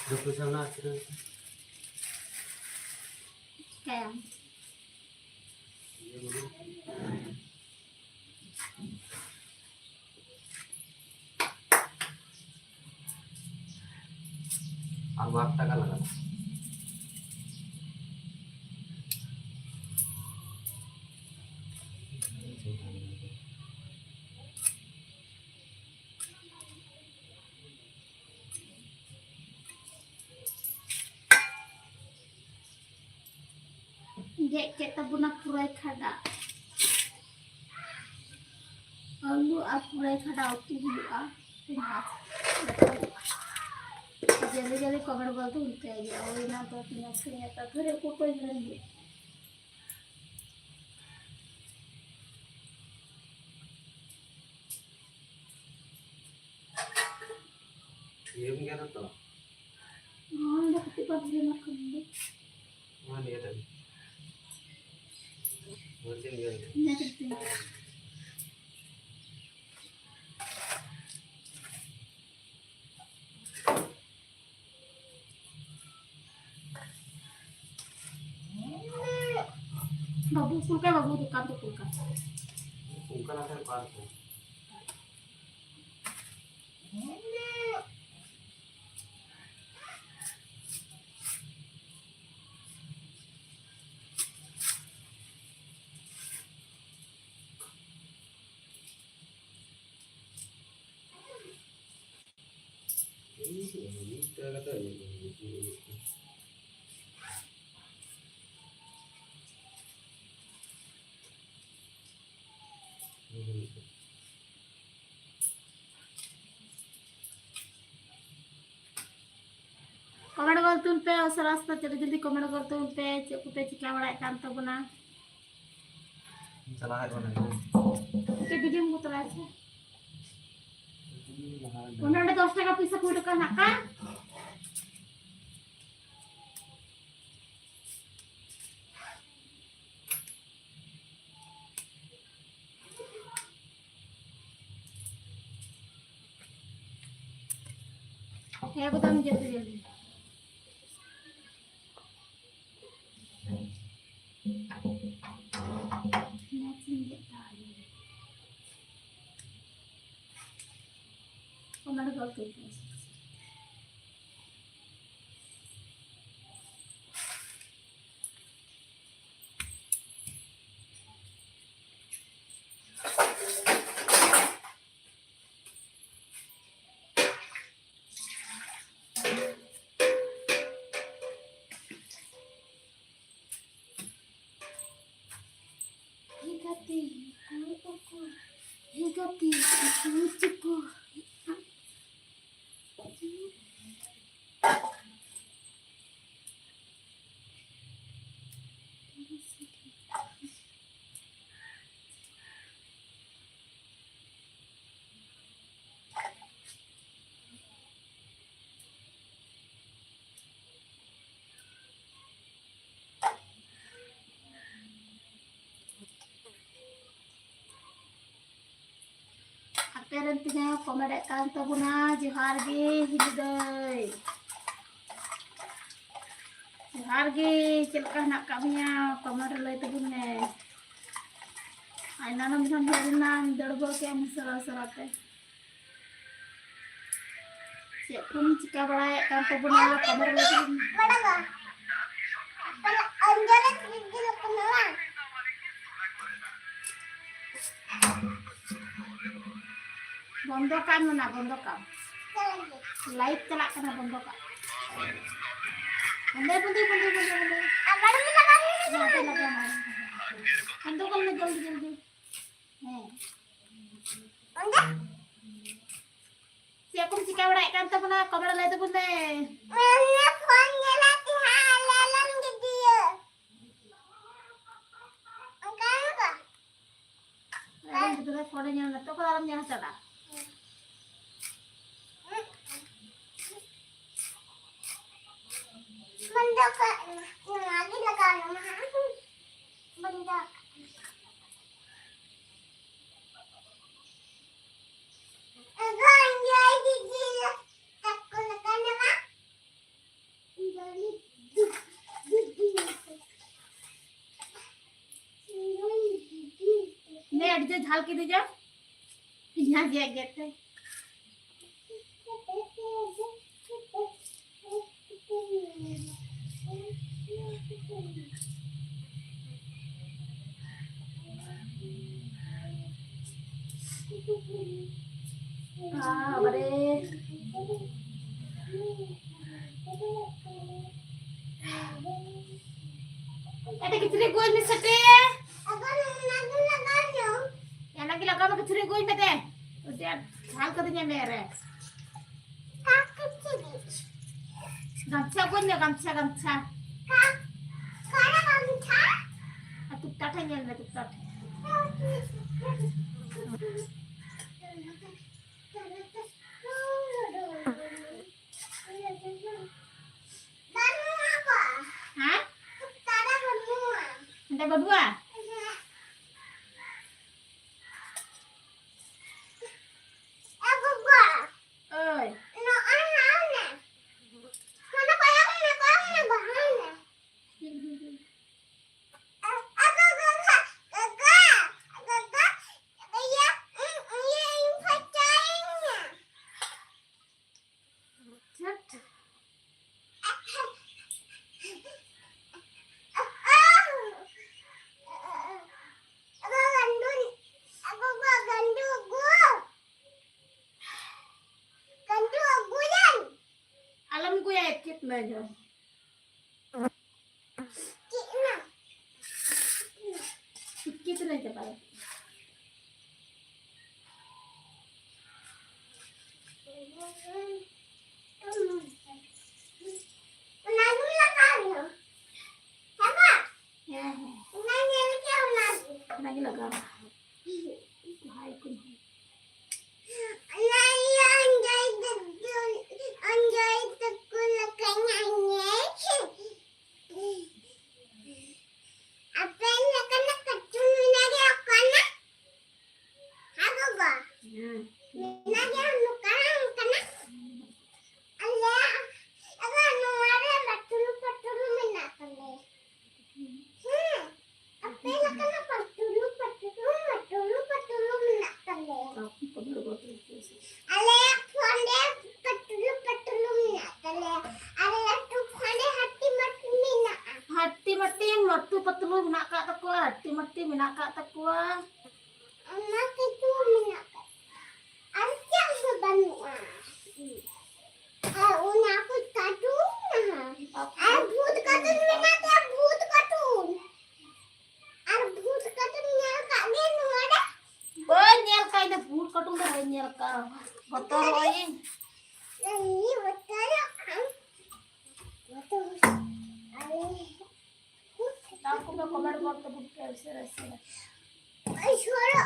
ᱫᱩᱠᱩ ᱥᱟᱢᱱᱟ ᱟᱹᱛᱩ ᱨᱮ᱾ ᱪᱤᱠᱟᱹᱭᱟᱢ? ᱟᱨ ᱵᱟᱨ ᱴᱟᱠᱟ ᱞᱟᱜᱟᱜᱼᱟ᱾ ᱜᱮᱫ ᱠᱮᱫ ᱛᱟᱵᱚᱱᱟ ᱯᱩᱨᱟᱹᱭ ᱠᱷᱟᱰᱟ᱾ ᱟᱹᱞᱩ ᱟᱨ ᱯᱩᱨᱟᱹᱭ ᱠᱷᱟᱰᱟ ᱩᱛᱩ ᱦᱩᱭᱩᱜᱼᱟ᱾ ᱡᱚᱞᱫᱤ ᱡᱚᱞᱫᱤ ᱠᱚᱢᱮᱱᱴ ᱵᱚᱞ ᱫᱚ ᱩᱞᱴᱟᱹ ᱜᱮᱭᱟ᱾ ᱦᱩᱭᱱᱟ ᱫᱚ ᱛᱤᱱᱟᱹᱜ ᱥᱤᱧ ᱟᱛᱟ ᱫᱷᱚᱨᱮ ᱩᱠᱩ ᱠᱚ ᱧᱮᱞ ᱦᱩᱭᱩᱜᱼᱟ᱾ ᱤᱭᱟᱹᱢ ᱜᱮᱫᱟ ᱛᱚ? ᱱᱚᱣᱟ ᱫᱚ ᱠᱟᱹᱴᱤᱡ ᱵᱟᱝ ᱜᱮᱫ ᱠᱟᱱᱟ᱾ ᱱᱚᱣᱟ ᱱᱤᱭᱟᱹ ᱫᱚ᱾ ᱱᱚᱣᱟ ᱪᱮᱫ ᱮᱢ ᱜᱮᱫ ᱫᱟ? ᱤᱱᱟᱹ ᱠᱟᱹᱴᱤᱡ᱾ ᱵᱟᱹᱵᱩ ᱠᱩᱞ ᱠᱟᱭ, ᱵᱟᱹᱵᱩ ᱫᱚᱠᱟᱱ ᱛᱮ ᱠᱩᱞ ᱠᱟᱭ᱾ ᱚᱱᱠᱟ ᱞᱮᱠᱷᱟᱱ ᱵᱟᱝ ᱦᱩᱭᱩᱜᱼᱟ᱾ ᱠᱚᱢᱮᱱᱴ ᱜᱚᱫ ᱛᱟᱵᱚᱱ ᱯᱮ, ᱩᱥᱟᱹᱨᱟ ᱩᱥᱟᱹᱨᱟ ᱡᱚᱞᱫᱤ ᱡᱚᱞᱫᱤ ᱠᱚᱢᱮᱱᱴ ᱜᱚᱫ ᱛᱟᱵᱚᱱ ᱯᱮ, ᱪᱮᱫ ᱠᱚᱯᱮ ᱪᱤᱠᱟ ᱵᱟᱲᱟᱭᱮᱫ ᱠᱟᱱ ᱛᱟᱵᱚᱱᱟ᱾ ᱪᱟᱞᱟᱣ ᱦᱮᱡ ᱵᱟᱲᱟᱭ ᱱᱟ᱾ ᱪᱮᱫ ᱵᱷᱤᱰᱤᱭᱳᱢ ᱠᱚ ᱛᱚᱞᱟᱭᱟ ᱥᱮ? ᱚᱱᱮ ᱚᱸᱰᱮ ᱫᱚᱥ ᱴᱟᱠᱟ ᱯᱚᱭᱥᱟ ᱠᱚ ᱩᱰᱩᱠᱟ ᱱᱟᱜ ᱠᱷᱟᱱ᱾ ᱮᱠᱫᱚᱢ ᱡᱚᱛᱚ ᱡᱚᱞᱫᱤ᱾ ᱦᱮ ᱜᱟᱛᱮ, ᱦᱮ ᱜᱟᱛᱮ, ᱦᱮ ᱜᱟᱛᱮ, ᱦᱮ ᱜᱟᱛᱮ, ᱦᱮ ᱜᱟᱛᱮ᱾ ᱟᱯᱮ ᱨᱮᱱ ᱛᱤᱱᱟᱹᱜ ᱠᱚ ᱢᱮᱱᱮᱫ ᱠᱟᱱ ᱛᱟᱵᱚᱱᱟ, ᱡᱚᱦᱟᱨ ᱜᱮ ᱦᱤᱞᱤ ᱫᱟᱹᱭ᱾ ᱡᱚᱦᱟᱨ ᱜᱮ, ᱪᱮᱫ ᱞᱮᱠᱟ ᱦᱮᱱᱟᱜ ᱟᱠᱟᱫ ᱢᱮᱭᱟ? ᱠᱚᱢᱮᱱᱴ ᱨᱮ ᱞᱟᱹᱭ ᱛᱟᱵᱚᱱ ᱢᱮ᱾ ᱟᱭᱢᱟ ᱫᱤᱱ ᱠᱷᱚᱱ ᱦᱮᱡ ᱞᱮᱱᱟ, ᱫᱟᱹᱲ ᱵᱚᱞ ᱠᱮᱫ ᱟᱢ ᱩᱥᱟᱹᱨᱟ ᱩᱥᱟᱹᱨᱟ ᱛᱮ᱾ ᱪᱮᱫ ᱠᱚᱢ ᱪᱤᱠᱟ ᱵᱟᱲᱟᱭᱮᱫ ᱠᱟᱱ ᱛᱟᱵᱚᱱᱟ? ᱠᱚᱢᱮᱱᱴ ᱨᱮ ᱞᱟᱹᱭ ᱛᱟᱵᱚᱱ ᱢᱮ᱾ ᱵᱚᱱᱫᱚ ᱠᱟᱜ ᱢᱮ ᱚᱱᱟ, ᱵᱚᱱᱫᱚ ᱠᱟᱜ᱾ ᱞᱟᱭᱤᱵᱷ ᱪᱟᱞᱟᱜ ᱠᱟᱱᱟ, ᱵᱚᱱᱫᱚ ᱠᱟᱜ᱾ ᱵᱚᱱᱫᱚ, ᱵᱚᱱᱫᱚ, ᱵᱚᱱᱫᱚ, ᱵᱚᱱᱫᱚ, ᱵᱚᱱᱫᱚ᱾ ᱦᱮᱸ, ᱵᱚᱱᱫᱚ ᱠᱟᱜ ᱢᱮ, ᱡᱚᱞᱫᱤ, ᱡᱚᱞᱫᱤ᱾ ᱦᱮᱸ᱾ ᱪᱮᱫ ᱠᱚᱢ ᱪᱤᱠᱟ ᱵᱟᱲᱟᱭᱮᱫ ᱠᱟᱱ ᱛᱟᱵᱚᱱᱟ? ᱠᱚᱢᱮᱱᱴ ᱨᱮ ᱞᱟᱹᱭ ᱛᱟᱵᱚᱱ ᱢᱮ᱾ ᱚᱱᱮ ᱯᱷᱳᱱ ᱧᱮᱞᱮᱫ ᱛᱟᱦᱮᱸᱫ, ᱞᱟᱞᱚᱢ ᱜᱤᱰᱤᱭᱟᱹ᱾ ᱚᱱᱠᱟ ᱜᱮ᱾ ᱟᱞᱚᱢ ᱜᱤᱫᱽᱨᱟᱹ ᱯᱷᱳᱱᱮ ᱧᱮᱞ ᱢᱮ, ᱛᱚᱠᱷᱚᱱ ᱟᱞᱚᱢ ᱧᱮᱞ ᱦᱟᱛᱟᱲᱟ᱾ ᱵᱚᱱᱫᱚ ᱠᱟᱜ ᱢᱮ, ᱱᱚᱣᱟ ᱜᱮ ᱞᱟᱜᱟᱣ ᱟᱢᱟ ᱦᱟᱸᱜ᱾ ᱵᱚᱱᱫᱚ ᱠᱟᱜ ᱢᱮ᱾ ᱟᱫᱚ ᱤᱧ ᱫᱚ ᱟᱹᱰᱤ ᱡᱤᱞ ᱛᱟᱠᱚ ᱞᱮᱠᱟ ᱧᱮᱞᱟ᱾ ᱱᱮ ᱟᱹᱰᱤ ᱡᱳᱨ ᱡᱷᱟᱞ ᱠᱮᱫᱮ ᱡᱟ᱾ ᱯᱮᱸᱭᱟᱡᱽ ᱜᱮᱫ ᱜᱮᱫ ᱛᱮ᱾ ᱵᱟᱵᱟᱨᱮ᱾ ᱮᱴᱟ ᱠᱤᱪᱨᱤᱡ ᱜᱚᱡ ᱢᱮ ᱥᱮᱴᱮ᱾ ᱚᱱᱟ ᱜᱮ ᱞᱟᱜᱟᱣ ᱢᱮ, ᱠᱤᱪᱨᱤᱡ ᱜᱚᱡ ᱢᱮ ᱫᱮ᱾ ᱟᱹᱰᱤ ᱟᱸᱴ ᱡᱷᱟᱞ ᱠᱟᱹᱫᱤᱧᱟ ᱢᱮᱫ ᱨᱮ᱾ ᱜᱟᱢᱪᱷᱟ ᱜᱚᱡ ᱢᱮ, ᱜᱟᱢᱪᱷᱟ, ᱜᱟᱢᱪᱷᱟ᱾ ᱟᱨ ᱛᱩᱯᱛᱟ ᱴᱷᱮᱱ ᱧᱮᱞ ᱢᱮ, ᱛᱩᱯᱛᱟ ᱴᱷᱮᱱ᱾ ᱦᱮᱸ? ᱚᱸᱰᱮ ᱵᱟᱹᱱᱩᱜᱼᱟ? ᱳᱭ᱾ ᱟᱞᱚᱢ ᱜᱚᱭᱟ, ᱮᱠᱮᱛ ᱢᱮ ᱡᱚ᱾ ᱪᱤᱠᱤ ᱛᱮᱞᱮ ᱪᱟᱵᱟᱭᱟ᱾ ᱚᱱᱟ ᱜᱮᱢ ᱞᱟᱜᱟᱣ ᱧᱚᱜ᱾ ᱦᱮᱸ ᱵᱟ? ᱦᱮᱸ, ᱦᱮᱸ᱾ ᱚᱱᱟ ᱧᱮᱞ ᱜᱮ ᱚᱱᱟ ᱜᱮ᱾ ᱚᱱᱟ ᱜᱮ ᱞᱟᱜᱟᱣ ᱢᱮ᱾ ᱵᱷᱟᱭ ᱠᱚ᱾ ᱚᱱᱟ ᱤᱭᱟᱹ ᱚᱱᱡᱚᱭ ᱫᱚ, ᱚᱱᱡᱚᱭ ᱛᱟᱠᱚ ᱞᱮᱠᱟ ᱧᱮᱞ ᱧᱮᱞ᱾ ᱟᱯᱮ ᱞᱮᱠᱟᱱᱟᱜ ᱠᱟᱨᱴᱩᱱ ᱢᱮᱱᱟᱜ ᱜᱮᱭᱟ ᱚᱠᱟᱱᱟᱜ? ᱦᱮᱸ ᱜᱚᱜᱚ᱾ ᱦᱮᱸ᱾ ᱢᱮᱱᱟᱜ ᱜᱮᱭᱟ ᱱᱚᱝᱠᱟᱱᱟᱜ, ᱚᱱᱠᱟᱱᱟᱜ? ᱟᱞᱮ, ᱟᱞᱮ ᱱᱚᱣᱟ ᱨᱮ ᱞᱟᱹᱴᱩ ᱞᱟᱹᱴᱩ ᱢᱮᱱᱟᱜ ᱛᱟᱞᱮᱭᱟ᱾ ᱦᱮᱸ᱾ ᱟᱯᱮ ᱞᱮᱠᱟᱱᱟᱜ ᱯᱟᱹᱴᱩᱞᱩ, ᱯᱟᱹᱴᱩᱞᱩ, ᱯᱟᱹᱴᱩᱞᱩ, ᱯᱟᱹᱴᱩᱞᱩ ᱢᱮᱱᱟᱜ ᱛᱟᱞᱮᱭᱟ᱾ ᱟᱞᱮᱭᱟᱜ ᱯᱷᱳᱱ ᱨᱮ ᱯᱟᱹᱴᱩᱞᱩ, ᱯᱟᱹᱴᱩᱞᱩ ᱢᱮᱱᱟᱜ ᱛᱟᱞᱮᱭᱟ᱾ ᱟᱨ ᱞᱟᱹᱴᱩ ᱯᱷᱳᱱ ᱨᱮ ᱦᱟᱹᱛᱤ ᱟᱠᱟᱫ ᱛᱟᱠᱚᱣᱟ᱾ ᱚᱱᱟ ᱠᱤᱪᱷᱩ ᱢᱮᱱᱟᱜ ᱟᱠᱟᱫ᱾ ᱟᱨ ᱪᱮᱫ ᱦᱚᱸ ᱵᱟᱹᱱᱩᱜᱼᱟ᱾ ᱟᱨ ᱚᱱᱟ ᱠᱚ ᱠᱟᱴᱩᱱ ᱢᱮᱱᱟᱜᱼᱟ᱾ ᱟᱨ ᱵᱷᱩᱛ ᱠᱟᱴᱩᱱ ᱢᱮᱱᱟᱜ ᱜᱮᱭᱟ, ᱵᱷᱩᱛ ᱠᱟᱴᱩᱱ᱾ ᱟᱨ ᱵᱷᱩᱛ ᱠᱟᱴᱩᱱ ᱧᱮᱞ ᱠᱟᱜ ᱜᱮ ᱱᱚᱣᱟ ᱨᱮ? ᱵᱟᱹᱧ ᱧᱮᱞ ᱠᱟᱜᱼᱟ, ᱤᱧ ᱫᱚ ᱵᱷᱩᱛ ᱠᱟᱴᱩᱱ ᱫᱚ ᱵᱟᱹᱧ ᱧᱮᱞ ᱠᱟᱜᱼᱟ᱾ ᱵᱚᱛᱚᱨᱚᱜ ᱟᱹᱧ᱾ ᱤᱧ ᱵᱚᱛᱚᱨᱚᱜ ᱟᱢ᱾ ᱵᱚᱛᱚᱨ᱾ ᱟᱞᱮ ᱛᱟᱠᱚ ᱯᱮ comment ᱜᱚᱫ ᱛᱟᱵᱚᱱ ᱯᱮ ᱩᱥᱟᱹᱨᱟ ᱩᱥᱟᱹᱨᱟ᱾ ᱩᱥᱟᱹᱨᱟ,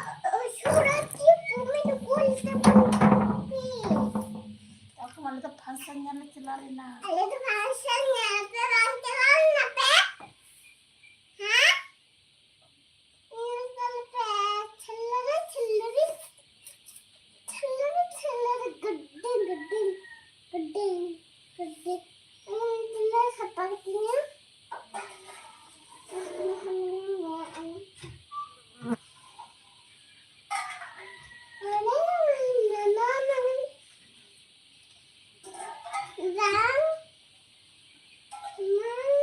ᱩᱥᱟᱹᱨᱟ ᱪᱮᱫ comment ᱜᱚᱫ ᱛᱟᱵᱚᱱ ᱯᱮ᱾ ᱛᱟᱠᱚ ᱟᱞᱮ ᱫᱚ function ᱧᱮᱞ ᱞᱮ ᱪᱟᱞᱟᱣ ᱞᱮᱱᱟ᱾ ᱟᱞᱮ ᱫᱚ function ᱧᱮᱞ ᱯᱮ ᱵᱟᱝ ᱪᱟᱞᱟᱣ ᱞᱮᱱᱟ ᱯᱮ? ᱦᱮᱸ? ᱧᱮᱞ ᱯᱮ, ᱪᱷᱤᱞᱞᱟᱹᱨᱤ, ᱪᱷᱤᱞᱞᱟᱹᱨᱤ, ᱪᱷᱤᱞᱞᱟᱹᱨᱤ, ᱪᱷᱤᱞᱞᱟᱹᱨᱤ, ᱜᱟᱹᱰᱤ, ᱜᱟᱹᱰᱤ, ᱜᱟᱹᱰᱤ, ᱜᱟᱹᱰᱤ᱾ ᱤᱧ ᱛᱤᱱᱟᱹᱜ ᱥᱟᱯᱷᱟ ᱠᱤᱛᱤᱧᱟ᱾ ᱨᱟᱝ, ᱢᱟᱝ,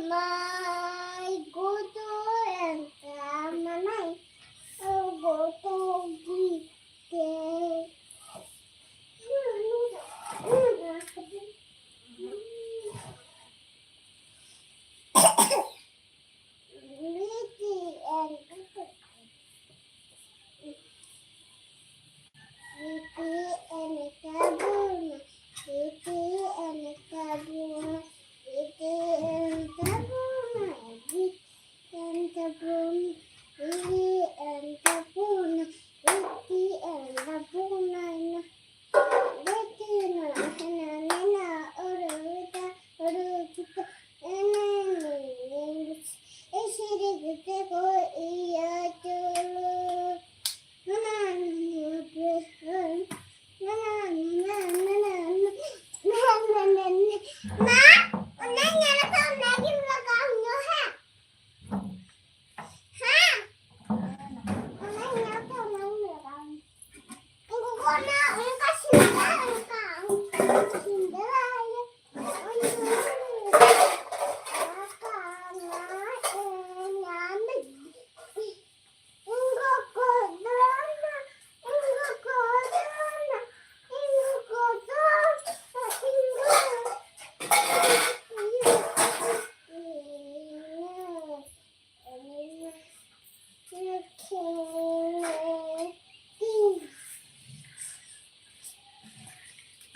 ᱢᱟᱭ ᱜᱚᱫᱚᱭᱮᱱ ᱛᱟᱢᱟᱭ, ᱜᱚᱫᱚ ᱜᱤᱛᱮ᱾ ᱵᱤᱴᱤ ᱮᱱ ᱵᱤᱴᱤ ᱮᱱ ᱛᱟᱵᱚᱱᱟ, ᱵᱤᱴᱤ ᱮᱱ ᱛᱟᱵᱚᱱᱟ, ᱵᱤᱴᱤ ᱮᱱ ᱛᱟᱵᱚᱱᱟ, ᱵᱤᱴᱤ ᱮᱱ ᱛᱟᱵᱚᱱᱟ, ᱵᱤᱴᱤ ᱮᱱ ᱛᱟᱵᱚᱱᱟ, ᱵᱤᱴᱤ ᱮᱱ ᱛᱟᱵᱚᱱᱟ᱾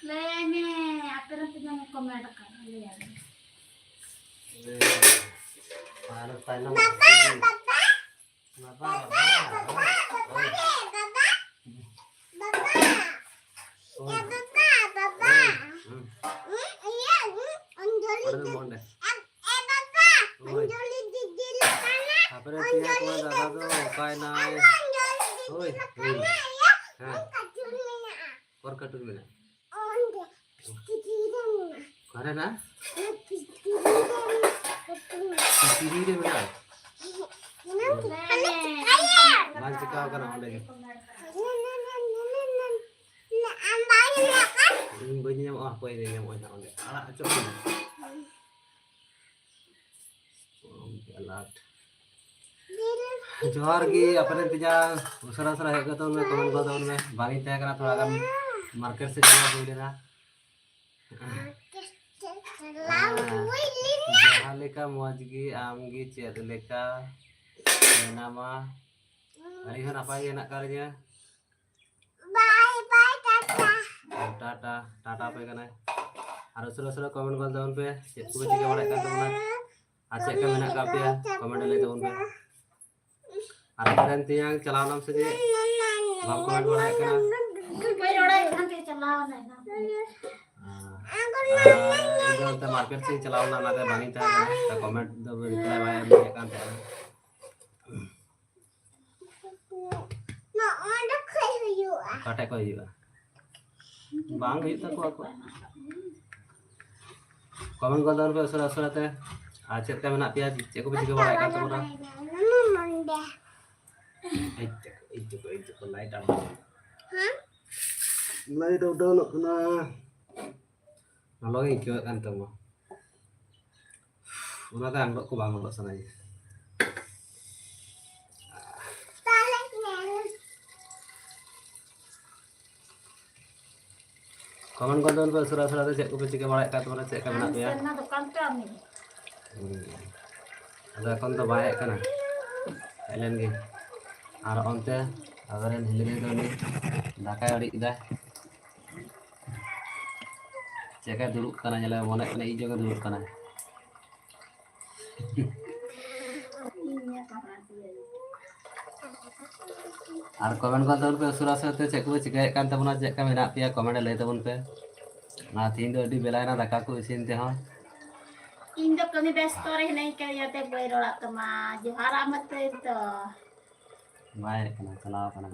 ᱞᱟᱹᱭᱟᱭ ᱢᱮ, ᱟᱯᱮ ᱨᱮᱱ ᱛᱤᱱᱟᱹᱜ ᱮᱢ ᱠᱚᱢᱮᱱᱴ ᱟᱠᱟᱫ, ᱞᱟᱹᱭᱟᱭ ᱢᱮ᱾ ᱟᱨ ᱛᱟᱭᱱᱚᱢ ᱵᱟᱵᱟ, ᱵᱟᱵᱟ, ᱵᱟᱵᱟ, ᱵᱟᱵᱟ, ᱵᱟᱵᱟ ᱨᱮ, ᱵᱟᱵᱟ, ᱵᱟᱵᱟ᱾ ᱦᱳᱭ᱾ ᱮ ᱵᱟᱵᱟ, ᱵᱟᱵᱟ᱾ ᱦᱩᱸ, ᱦᱩᱸ᱾ ᱦᱩᱸ, ᱤᱭᱟᱹ, ᱦᱩᱸ, ᱚᱧᱡᱚᱞᱤ ᱚᱸᱰᱮ ᱫᱚ ᱫᱚ, ᱚᱸᱰᱮ᱾ ᱮ, ᱮ ᱵᱟᱵᱟ, ᱦᱳᱭ᱾ ᱚᱧᱡᱚᱞᱤ ᱫᱤᱫᱤ ᱞᱮᱠᱟᱱᱟ᱾ ᱛᱟᱯᱚᱨᱮ ᱚᱧᱡᱚᱞᱤ ᱛᱮᱦᱮᱧ ᱠᱚ ᱫᱟᱫᱟ ᱫᱚ ᱫᱤᱫᱤ, ᱚᱠᱟᱭᱮᱱᱟᱭ? ᱟᱫᱚ ᱚᱧᱡᱚᱞᱤ ᱫᱤᱫᱤ ᱦᱳᱭ, ᱞᱮᱠᱟᱱᱟ, ᱦᱳᱭ᱾ ᱤᱭᱟᱹ, ᱦᱮᱸ᱾ ᱚᱱᱠᱟ ᱪᱩᱞ ᱢᱮᱱᱟᱜᱼᱟ᱾ ᱚᱠᱟᱨᱮ ᱠᱟᱹᱴᱩᱵ ᱢᱮᱱᱟᱜᱼᱟ? ᱚᱸᱰᱮ, ᱵᱷᱤᱛᱨᱤ ᱨᱮ ᱢᱮᱱᱟᱜᱼᱟ᱾ ᱚᱠᱟᱨᱮ ᱢᱮᱱᱟᱜᱼᱟ? ᱚᱱᱟ ᱵᱷᱤᱛᱨᱤ ᱨᱮ ᱢᱮᱱᱟᱜᱼᱟ᱾ ᱵᱷᱤᱛᱨᱤ ᱨᱮ ᱢᱮᱱᱟᱜᱼᱟ? ᱚᱱᱟ ᱦᱟᱱᱮ ᱪᱤᱠᱟᱹᱭᱟ? ᱵᱟᱝ ᱪᱤᱠᱟᱹᱣ ᱠᱟᱱᱟ ᱚᱸᱰᱮ ᱜᱮ᱾ ᱱᱟ, ᱱᱟ, ᱱᱟ, ᱟᱢ ᱵᱟᱢ ᱧᱟᱢᱚᱜ ᱠᱟᱱ? ᱤᱧ ᱵᱟᱹᱧ ᱧᱟᱢᱚᱜᱼᱟ, ᱦᱟᱯᱳᱭ ᱧᱟᱢᱚᱜᱼᱟ ᱦᱟᱸᱜ ᱚᱸᱰᱮ᱾ ᱟᱲᱟᱜ ᱦᱚᱪᱚ ᱠᱚᱢᱮ᱾ ᱟᱞᱟᱴ᱾ ᱡᱚᱦᱟᱨ ᱜᱮ ᱟᱯᱮ ᱨᱮᱱ ᱛᱤᱧᱟ, ᱩᱥᱟᱹᱨᱟ ᱩᱥᱟᱹᱨᱟ ᱦᱮᱡ ᱠᱟᱛᱮ ᱚᱱᱟ ᱠᱚᱢᱮᱱᱴ ᱜᱚᱫ ᱛᱟᱵᱚᱱ ᱢᱮ᱾ ᱵᱟᱝ ᱤᱧ ᱛᱟᱦᱮᱸ ᱠᱟᱱᱟ, ᱛᱷᱚᱲᱟ ᱜᱟᱱ ᱢᱟᱨᱠᱮᱴ ᱥᱮᱫ ᱪᱟᱞᱟᱣ ᱦᱩᱭ ᱞᱮᱱᱟ᱾ ᱡᱟᱦᱟᱸ ᱞᱮᱠᱟ ᱢᱚᱡᱽ ᱜᱮ, ᱟᱢ ᱜᱮ ᱪᱮᱫ ᱞᱮᱠᱟ ᱢᱮᱱᱟᱢᱟ? ᱟᱹᱞᱤᱧ ᱦᱚᱸ ᱱᱟᱯᱟᱭ ᱜᱮ ᱦᱮᱱᱟᱜ ᱟᱠᱟᱫ ᱞᱤᱧᱟ᱾ ᱵᱟᱭ ᱵᱟᱭ, ᱴᱟᱴᱟ᱾ ᱴᱟᱴᱟ, ᱴᱟᱴᱟ ᱯᱮ ᱠᱟᱱᱟᱭ᱾ ᱟᱨ ᱩᱥᱟᱹᱨᱟ ᱩᱥᱟᱹᱨᱟ ᱠᱚᱢᱮᱱᱴ ᱜᱚᱫ ᱛᱟᱵᱚᱱ ᱯᱮ, ᱪᱮᱫ ᱠᱚᱯᱮ ᱪᱤᱠᱟᱹ ᱵᱟᱲᱟᱭᱮᱫ ᱠᱟᱱ ᱛᱟᱵᱚᱱᱟ, ᱟᱨ ᱪᱮᱫ ᱞᱮᱠᱟ ᱢᱮᱱᱟᱜ ᱟᱠᱟᱫ ᱯᱮᱭᱟ, ᱠᱚᱢᱮᱱᱴ ᱨᱮ ᱞᱟᱹᱭ ᱛᱟᱵᱚᱱ ᱯᱮ᱾ ᱟᱨ ᱟᱯᱮ ᱨᱮᱱ ᱛᱮᱭᱟᱝ ᱪᱟᱞᱟᱣ ᱱᱟᱢ ᱥᱮ ᱪᱮᱫ? ᱵᱟᱢ ᱠᱚᱢᱮᱱᱴ ᱵᱟᱲᱟᱭᱮᱫ ᱠᱟᱱᱟ᱾ ᱵᱟᱹᱧ ᱨᱚᱲᱮᱫ ᱠᱟᱱ ᱛᱮ ᱪᱟᱞᱟᱣ ᱮᱱᱟᱭ᱾ ᱟᱨ ᱤᱧ ᱫᱚ ᱚᱱᱛᱮ ᱢᱟᱨᱠᱮᱴ ᱥᱮᱫ ᱤᱧ ᱪᱟᱞᱟᱣ ᱞᱮᱱᱟ, ᱚᱱᱟᱛᱮ ᱵᱟᱝ ᱤᱧ ᱛᱟᱦᱮᱸ ᱠᱟᱱᱟ, ᱛᱚ ᱠᱚᱢᱮᱱᱴ ᱫᱚ ᱨᱤᱯᱞᱟᱭ ᱵᱟᱭ ᱮᱢ ᱫᱟᱲᱮᱭᱟᱜ ᱠᱟᱱ ᱛᱟᱦᱮᱸᱱᱟ᱾ ᱱᱚᱜᱼᱚᱭ ᱱᱚᱸᱰᱮ ᱠᱷᱚᱡ ᱦᱩᱭᱩᱜᱼᱟ᱾ ᱚᱠᱟ ᱴᱷᱮᱡ ᱠᱷᱚᱡ ᱦᱩᱭᱩᱜᱼᱟ? ᱵᱟᱝ ᱦᱩᱭᱩᱜ ᱛᱟᱠᱚᱣᱟ ᱟᱠᱚᱣᱟᱜ᱾ ᱠᱚᱢᱮᱱᱴ ᱜᱚᱫ ᱛᱟᱵᱚᱱ ᱯᱮ ᱩᱥᱟᱹᱨᱟ ᱩᱥᱟᱹᱨᱟ ᱛᱮ᱾ ᱟᱨ ᱪᱮᱫ ᱞᱮᱠᱟ ᱢᱮᱱᱟᱜ ᱯᱮᱭᱟ? ᱪᱮᱫ ᱠᱚᱯᱮ ᱪᱤᱠᱟᱹ ᱵᱟᱲᱟᱭᱮᱫ ᱠᱟᱱ ᱛᱟᱵᱚᱱᱟ? ᱱᱚᱸᱰᱮ᱾ ᱮᱭ ᱛᱟᱠᱚ, ᱮᱭ ᱛᱟᱠᱚ, ᱮᱭ ᱛᱟᱠᱚ, ᱞᱟᱭᱤᱴ ᱟᱯ ᱰᱟᱣᱩᱱ᱾ ᱦᱮᱸ? ᱞᱟᱭᱤᱴ ᱟᱯ ᱰᱟᱣᱩᱱᱚᱜ ᱠᱟᱱᱟ᱾ ᱞᱚᱞᱚ ᱜᱮ ᱟᱹᱭᱠᱟᱹᱣᱮᱫ ᱠᱟᱱ ᱛᱟᱢᱟ᱾ ᱚᱱᱟᱛᱮ ᱟᱝᱨᱚᱵ ᱠᱚ ᱵᱟᱝ ᱦᱚᱨᱚᱜ ᱥᱟᱱᱟᱧᱟ᱾ ᱛᱟᱦᱞᱮ ᱧᱮᱞ᱾ ᱠᱚᱢᱮᱱᱴ ᱠᱚ ᱫᱚ ᱩᱥᱟᱹᱨᱟ ᱩᱥᱟᱹᱨᱟ ᱛᱮ ᱪᱮᱫ ᱠᱚᱯᱮ ᱪᱤᱠᱟᱹ ᱵᱟᱲᱟᱭᱮᱫ ᱠᱟᱱ ᱛᱟᱵᱚᱱᱟ, ᱪᱮᱫ ᱞᱮᱠᱟ ᱢᱮᱱᱟᱜ ᱯᱮᱭᱟ? ᱥᱮᱨᱱᱟ ᱫᱚᱠᱟᱱ ᱛᱮ ᱟᱢ᱾ ᱦᱩᱸ᱾ ᱟᱫᱚ ᱮᱠᱷᱚᱱ ᱫᱚ ᱵᱟᱭ ᱦᱮᱡ ᱠᱟᱱᱟ, ᱦᱮᱡ ᱞᱮᱱ ᱜᱮ᱾ ᱟᱨ ᱚᱱᱛᱮ ᱟᱵᱚᱨᱮᱱ ᱦᱤᱞᱤ ᱫᱚ ᱩᱱᱤ ᱫᱟᱠᱟᱭ ᱟᱹᱲᱤᱡ ᱮᱫᱟ᱾ ᱪᱮᱫ ᱞᱮᱠᱟᱭ ᱫᱩᱲᱩᱵ ᱠᱟᱱᱟ, ᱧᱮᱞᱮ ᱢᱚᱱᱮᱜ ᱠᱟᱱᱟ ᱤᱧ ᱡᱚᱝ ᱮ ᱫᱩᱲᱩᱵ ᱠᱟᱱᱟ᱾ ᱟᱨ ᱠᱚᱢᱮᱱᱴ ᱠᱚ ᱛᱟᱵᱚᱱ ᱯᱮ ᱩᱥᱟᱹᱨᱟ ᱩᱥᱟᱹᱨᱟ ᱛᱮ, ᱪᱮᱫ ᱠᱚᱯᱮ ᱪᱤᱠᱟᱹᱭᱮᱫ ᱠᱟᱱ ᱛᱟᱵᱚᱱᱟ, ᱪᱮᱫ ᱞᱮᱠᱟ ᱢᱮᱱᱟᱜ ᱯᱮᱭᱟ, ᱠᱚᱢᱮᱱᱴ ᱨᱮ ᱞᱟᱹᱭ ᱛᱟᱵᱚᱱ ᱯᱮ᱾ ᱟᱨ ᱛᱤᱦᱤᱧ ᱫᱚ ᱟᱹᱰᱤ ᱵᱮᱞᱟᱭᱮᱱᱟ ᱫᱟᱠᱟ ᱠᱚ ᱤᱥᱤᱱ ᱛᱮᱦᱚᱸ᱾ ᱤᱧ ᱫᱚ ᱠᱟᱹᱢᱤ ᱵᱮᱥᱛᱚ ᱨᱮ ᱦᱤᱱᱟᱹᱧ ᱠᱟᱹᱫᱤᱧᱟ ᱛᱮ ᱵᱟᱹᱧ ᱨᱚᱲᱟᱜ ᱛᱟᱢᱟ᱾ ᱡᱚᱦᱟᱨᱟᱜ ᱢᱮ ᱛᱟᱹᱭ ᱛᱚ᱾ ᱵᱟᱭ ᱦᱮᱡ ᱠᱟᱱᱟ, ᱪᱟᱞᱟᱣ ᱠᱟᱱᱟ᱾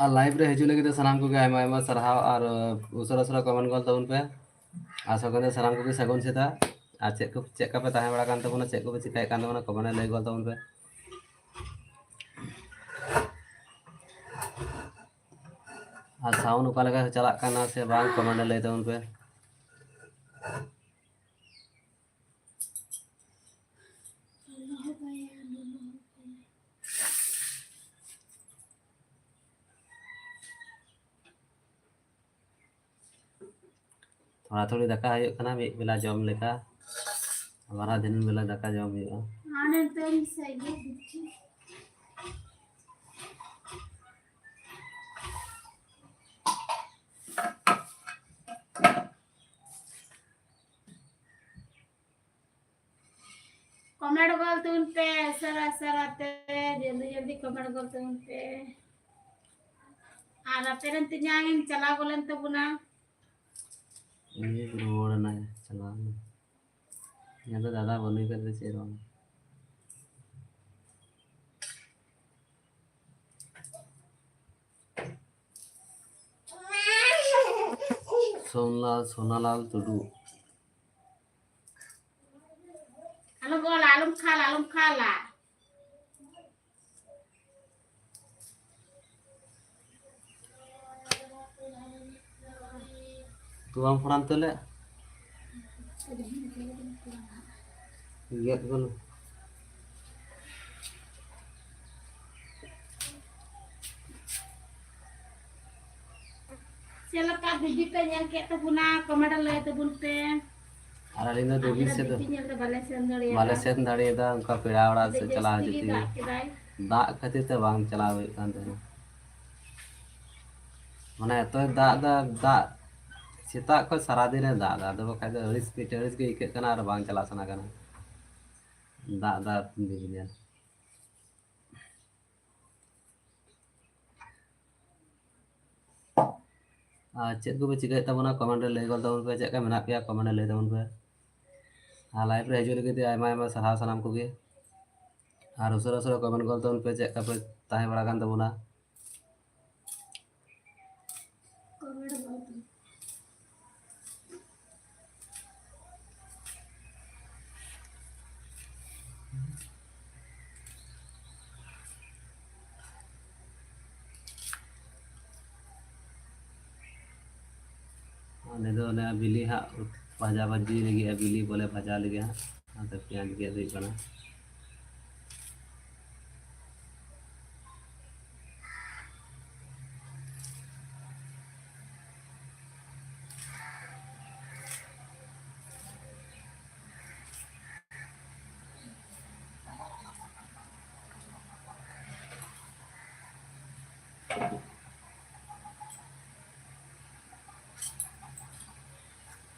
ᱟᱨ ᱞᱟᱭᱤᱵᱷ ᱨᱮ ᱦᱤᱡᱩᱜ ᱞᱟᱹᱜᱤᱫ ᱛᱮ ᱥᱟᱱᱟᱢ ᱠᱚᱜᱮ ᱟᱭᱢᱟ ᱟᱭᱢᱟ ᱥᱟᱨᱦᱟᱣ᱾ ᱟᱨ, ᱩᱥᱟᱹᱨᱟ ᱩᱥᱟᱹᱨᱟ ᱠᱚᱢᱮᱱᱴ ᱜᱚᱫ ᱛᱟᱵᱚᱱ ᱯᱮ᱾ ᱟᱨ ᱥᱟᱶᱛᱮ ᱥᱟᱱᱟᱢ ᱠᱚᱜᱮ ᱥᱟᱹᱜᱩᱱ ᱥᱮᱛᱟᱜ᱾ ᱟᱨ ᱪᱮᱫ ᱠᱚ, ᱪᱮᱫ ᱞᱮᱠᱟ ᱯᱮ ᱛᱟᱦᱮᱸ ᱵᱟᱲᱟ ᱠᱟᱱ ᱛᱟᱵᱚᱱᱟ, ᱪᱮᱫ ᱠᱚᱯᱮ ᱪᱤᱠᱟᱹᱭᱮᱫ ᱠᱟᱱ ᱛᱟᱵᱚᱱᱟ, ᱠᱚᱢᱮᱱᱴ ᱨᱮ ᱞᱟᱹᱭ ᱜᱚᱫ ᱛᱟᱵᱚᱱ ᱯᱮ᱾ ᱟᱨ sound ᱚᱠᱟ ᱞᱮᱠᱟ ᱪᱟᱞᱟᱜ ᱠᱟᱱᱟ ᱥᱮ ᱵᱟᱝ, comment ᱨᱮ ᱞᱟᱹᱭ ᱛᱟᱵᱚᱱ ᱯᱮ᱾ ᱛᱷᱚᱲᱟ ᱛᱷᱩᱲᱤ ᱫᱟᱠᱟ ᱦᱩᱭᱩᱜ ᱠᱟᱱᱟ, ᱢᱤᱫ ᱵᱮᱞᱟ ᱡᱚᱢ ᱞᱮᱠᱟ, ᱟᱵᱟᱨ ᱦᱟᱸᱜ ᱫᱤᱱ ᱵᱮᱞᱟ ᱫᱟᱠᱟ ᱡᱚᱢ ᱦᱩᱭᱩᱜᱼᱟ᱾ Comment ᱜᱚᱞ ᱛᱟᱵᱚᱱ ᱯᱮ ᱩᱥᱟᱹᱨᱟ ᱩᱥᱟᱹᱨᱟ ᱛᱮ, ᱡᱚᱞᱫᱤ ᱡᱚᱞᱫᱤ comment ᱜᱚᱞ ᱛᱟᱵᱚᱱ ᱯᱮ᱾ ᱟᱨ ᱟᱯᱮ ᱨᱮᱱ ᱛᱮᱧᱟᱝ ᱮᱢ ᱪᱟᱞᱟᱣ ᱜᱚᱞᱮᱱ ᱛᱟᱵᱚᱱᱟ᱾ ᱩᱱᱤ ᱨᱩᱣᱟᱹᱲ ᱮᱱᱟᱭ, ᱪᱟᱞᱟᱣ ᱮᱱᱟᱭ᱾ ᱤᱧ ᱫᱚ ᱫᱟᱫᱟ ᱵᱟᱹᱱᱩᱭ ᱠᱟᱫᱮ ᱪᱮᱫ ᱦᱚᱸ᱾ ᱥᱳᱱᱞᱟᱞ, ᱥᱳᱱᱟᱞᱟᱞ ᱴᱩᱰᱩ᱾ ᱟᱞᱚᱢ ᱚᱞᱟ, ᱟᱞᱚᱢ ᱠᱷᱟᱞᱟ, ᱟᱞᱚᱢ ᱠᱷᱟᱞᱟ᱾ ᱛᱚᱣᱟᱢ ᱯᱷᱚᱲᱟᱱ ᱛᱮᱞᱮ ᱜᱮᱫ ᱜᱚᱞ᱾ ᱪᱮᱫ ᱞᱮᱠᱟ ᱵᱤᱡᱤ ᱯᱮ ᱧᱮᱞ ᱠᱮᱫ ᱛᱟᱵᱚᱱᱟ, comment ᱨᱮ ᱞᱟᱹᱭ ᱛᱟᱵᱚᱱ ᱯᱮ᱾ ᱟᱨ ᱟᱹᱞᱤᱧ ᱫᱚ ᱫᱩᱜᱤ ᱟᱞᱮ ᱥᱮᱫ ᱫᱚ ᱵᱤᱡᱤ ᱧᱮᱞ ᱛᱮ ᱵᱟᱞᱮ ᱥᱮᱱ ᱫᱟᱲᱮᱭᱟᱫᱟ᱾ ᱵᱟᱞᱮ ᱥᱮᱱ ᱫᱟᱲᱮᱭᱟᱫᱟ, ᱚᱱᱠᱟ ᱯᱮᱲᱟ ᱚᱲᱟᱜ ᱟᱹᱰᱤ ᱥᱮᱫ ᱪᱟᱞᱟᱣ ᱡᱟᱹᱥᱛᱤ ᱜᱮ ᱦᱤᱡᱩᱜ ᱫᱟᱜ ᱛᱮᱜᱮ᱾ ᱠᱮᱫᱟᱭ᱾ ᱫᱟᱜ ᱠᱷᱟᱹᱛᱤᱨ ᱛᱮ ᱵᱟᱝ ᱪᱟᱞᱟᱣ ᱦᱩᱭᱩᱜ ᱠᱟᱱ ᱛᱟᱦᱮᱱᱟ᱾ ᱢᱟᱱᱮ ᱮᱛᱚᱭ ᱫᱟᱜ ᱮᱫᱟ, ᱫᱟᱜ ᱥᱮᱛᱟᱜ ᱠᱷᱚᱱ ᱥᱟᱨᱟᱫᱤᱱᱮ ᱫᱟᱜ ᱮᱫᱟ, ᱟᱫᱚ ᱵᱟᱠᱷᱟᱡ ᱫᱚ ᱟᱹᱲᱤᱥ ᱜᱮ, ᱟᱹᱲᱤᱥ ᱜᱮ ᱟᱹᱭᱠᱟᱹᱜ ᱠᱟᱱᱟ ᱟᱨ ᱵᱟᱝ ᱪᱟᱞᱟᱜ ᱥᱟᱱᱟ ᱠᱟᱱᱟ᱾ ᱫᱟᱜ ᱫᱟᱜ ᱫᱤᱱ ᱜᱮ᱾ ᱟᱨ ᱪᱮᱫ ᱠᱚᱯᱮ ᱪᱤᱠᱟᱹᱭᱮᱫ ᱛᱟᱵᱚᱱᱟ, comment ᱨᱮ ᱞᱟᱹᱭ ᱜᱚᱫ ᱛᱟᱵᱚᱱ ᱯᱮ, ᱪᱮᱫ ᱞᱮᱠᱟ ᱢᱮᱱᱟᱜ ᱯᱮᱭᱟ, comment ᱨᱮ ᱞᱟᱹᱭ ᱛᱟᱵᱚᱱ ᱯᱮ᱾ ᱟᱨ live ᱨᱮ ᱦᱤᱡᱩᱜ ᱞᱟᱹᱜᱤᱫ ᱛᱮ ᱟᱭᱢᱟ ᱟᱭᱢᱟ ᱥᱟᱨᱦᱟᱣ ᱥᱟᱱᱟᱢ ᱠᱚᱜᱮ᱾ ᱟᱨ ᱩᱥᱟᱹᱨᱟ ᱩᱥᱟᱹᱨᱟ comment ᱜᱚᱫ ᱛᱟᱵᱚᱱ ᱯᱮ, ᱪᱮᱫ ᱞᱮᱠᱟ ᱯᱮ ᱛᱟᱦᱮᱸ ᱵᱟᱲᱟ ᱠᱟᱱ ᱛᱟᱵᱚᱱᱟ᱾ ᱚᱸᱰᱮ ᱫᱚ ᱚᱱᱮ ᱵᱤᱞᱤ ᱦᱟᱸᱜ ᱵᱷᱟᱡᱟ ᱵᱷᱟᱹᱡᱤ ᱞᱟᱹᱜᱤᱫ, ᱵᱤᱞᱤ ᱵᱚᱞᱮ ᱵᱷᱟᱡᱟ ᱞᱟᱹᱜᱤᱫ ᱦᱟᱸᱜ, ᱚᱱᱟᱛᱮ ᱯᱮᱸᱭᱟᱡᱽ ᱜᱮᱫ ᱦᱩᱭᱩᱜ ᱠᱟᱱᱟ᱾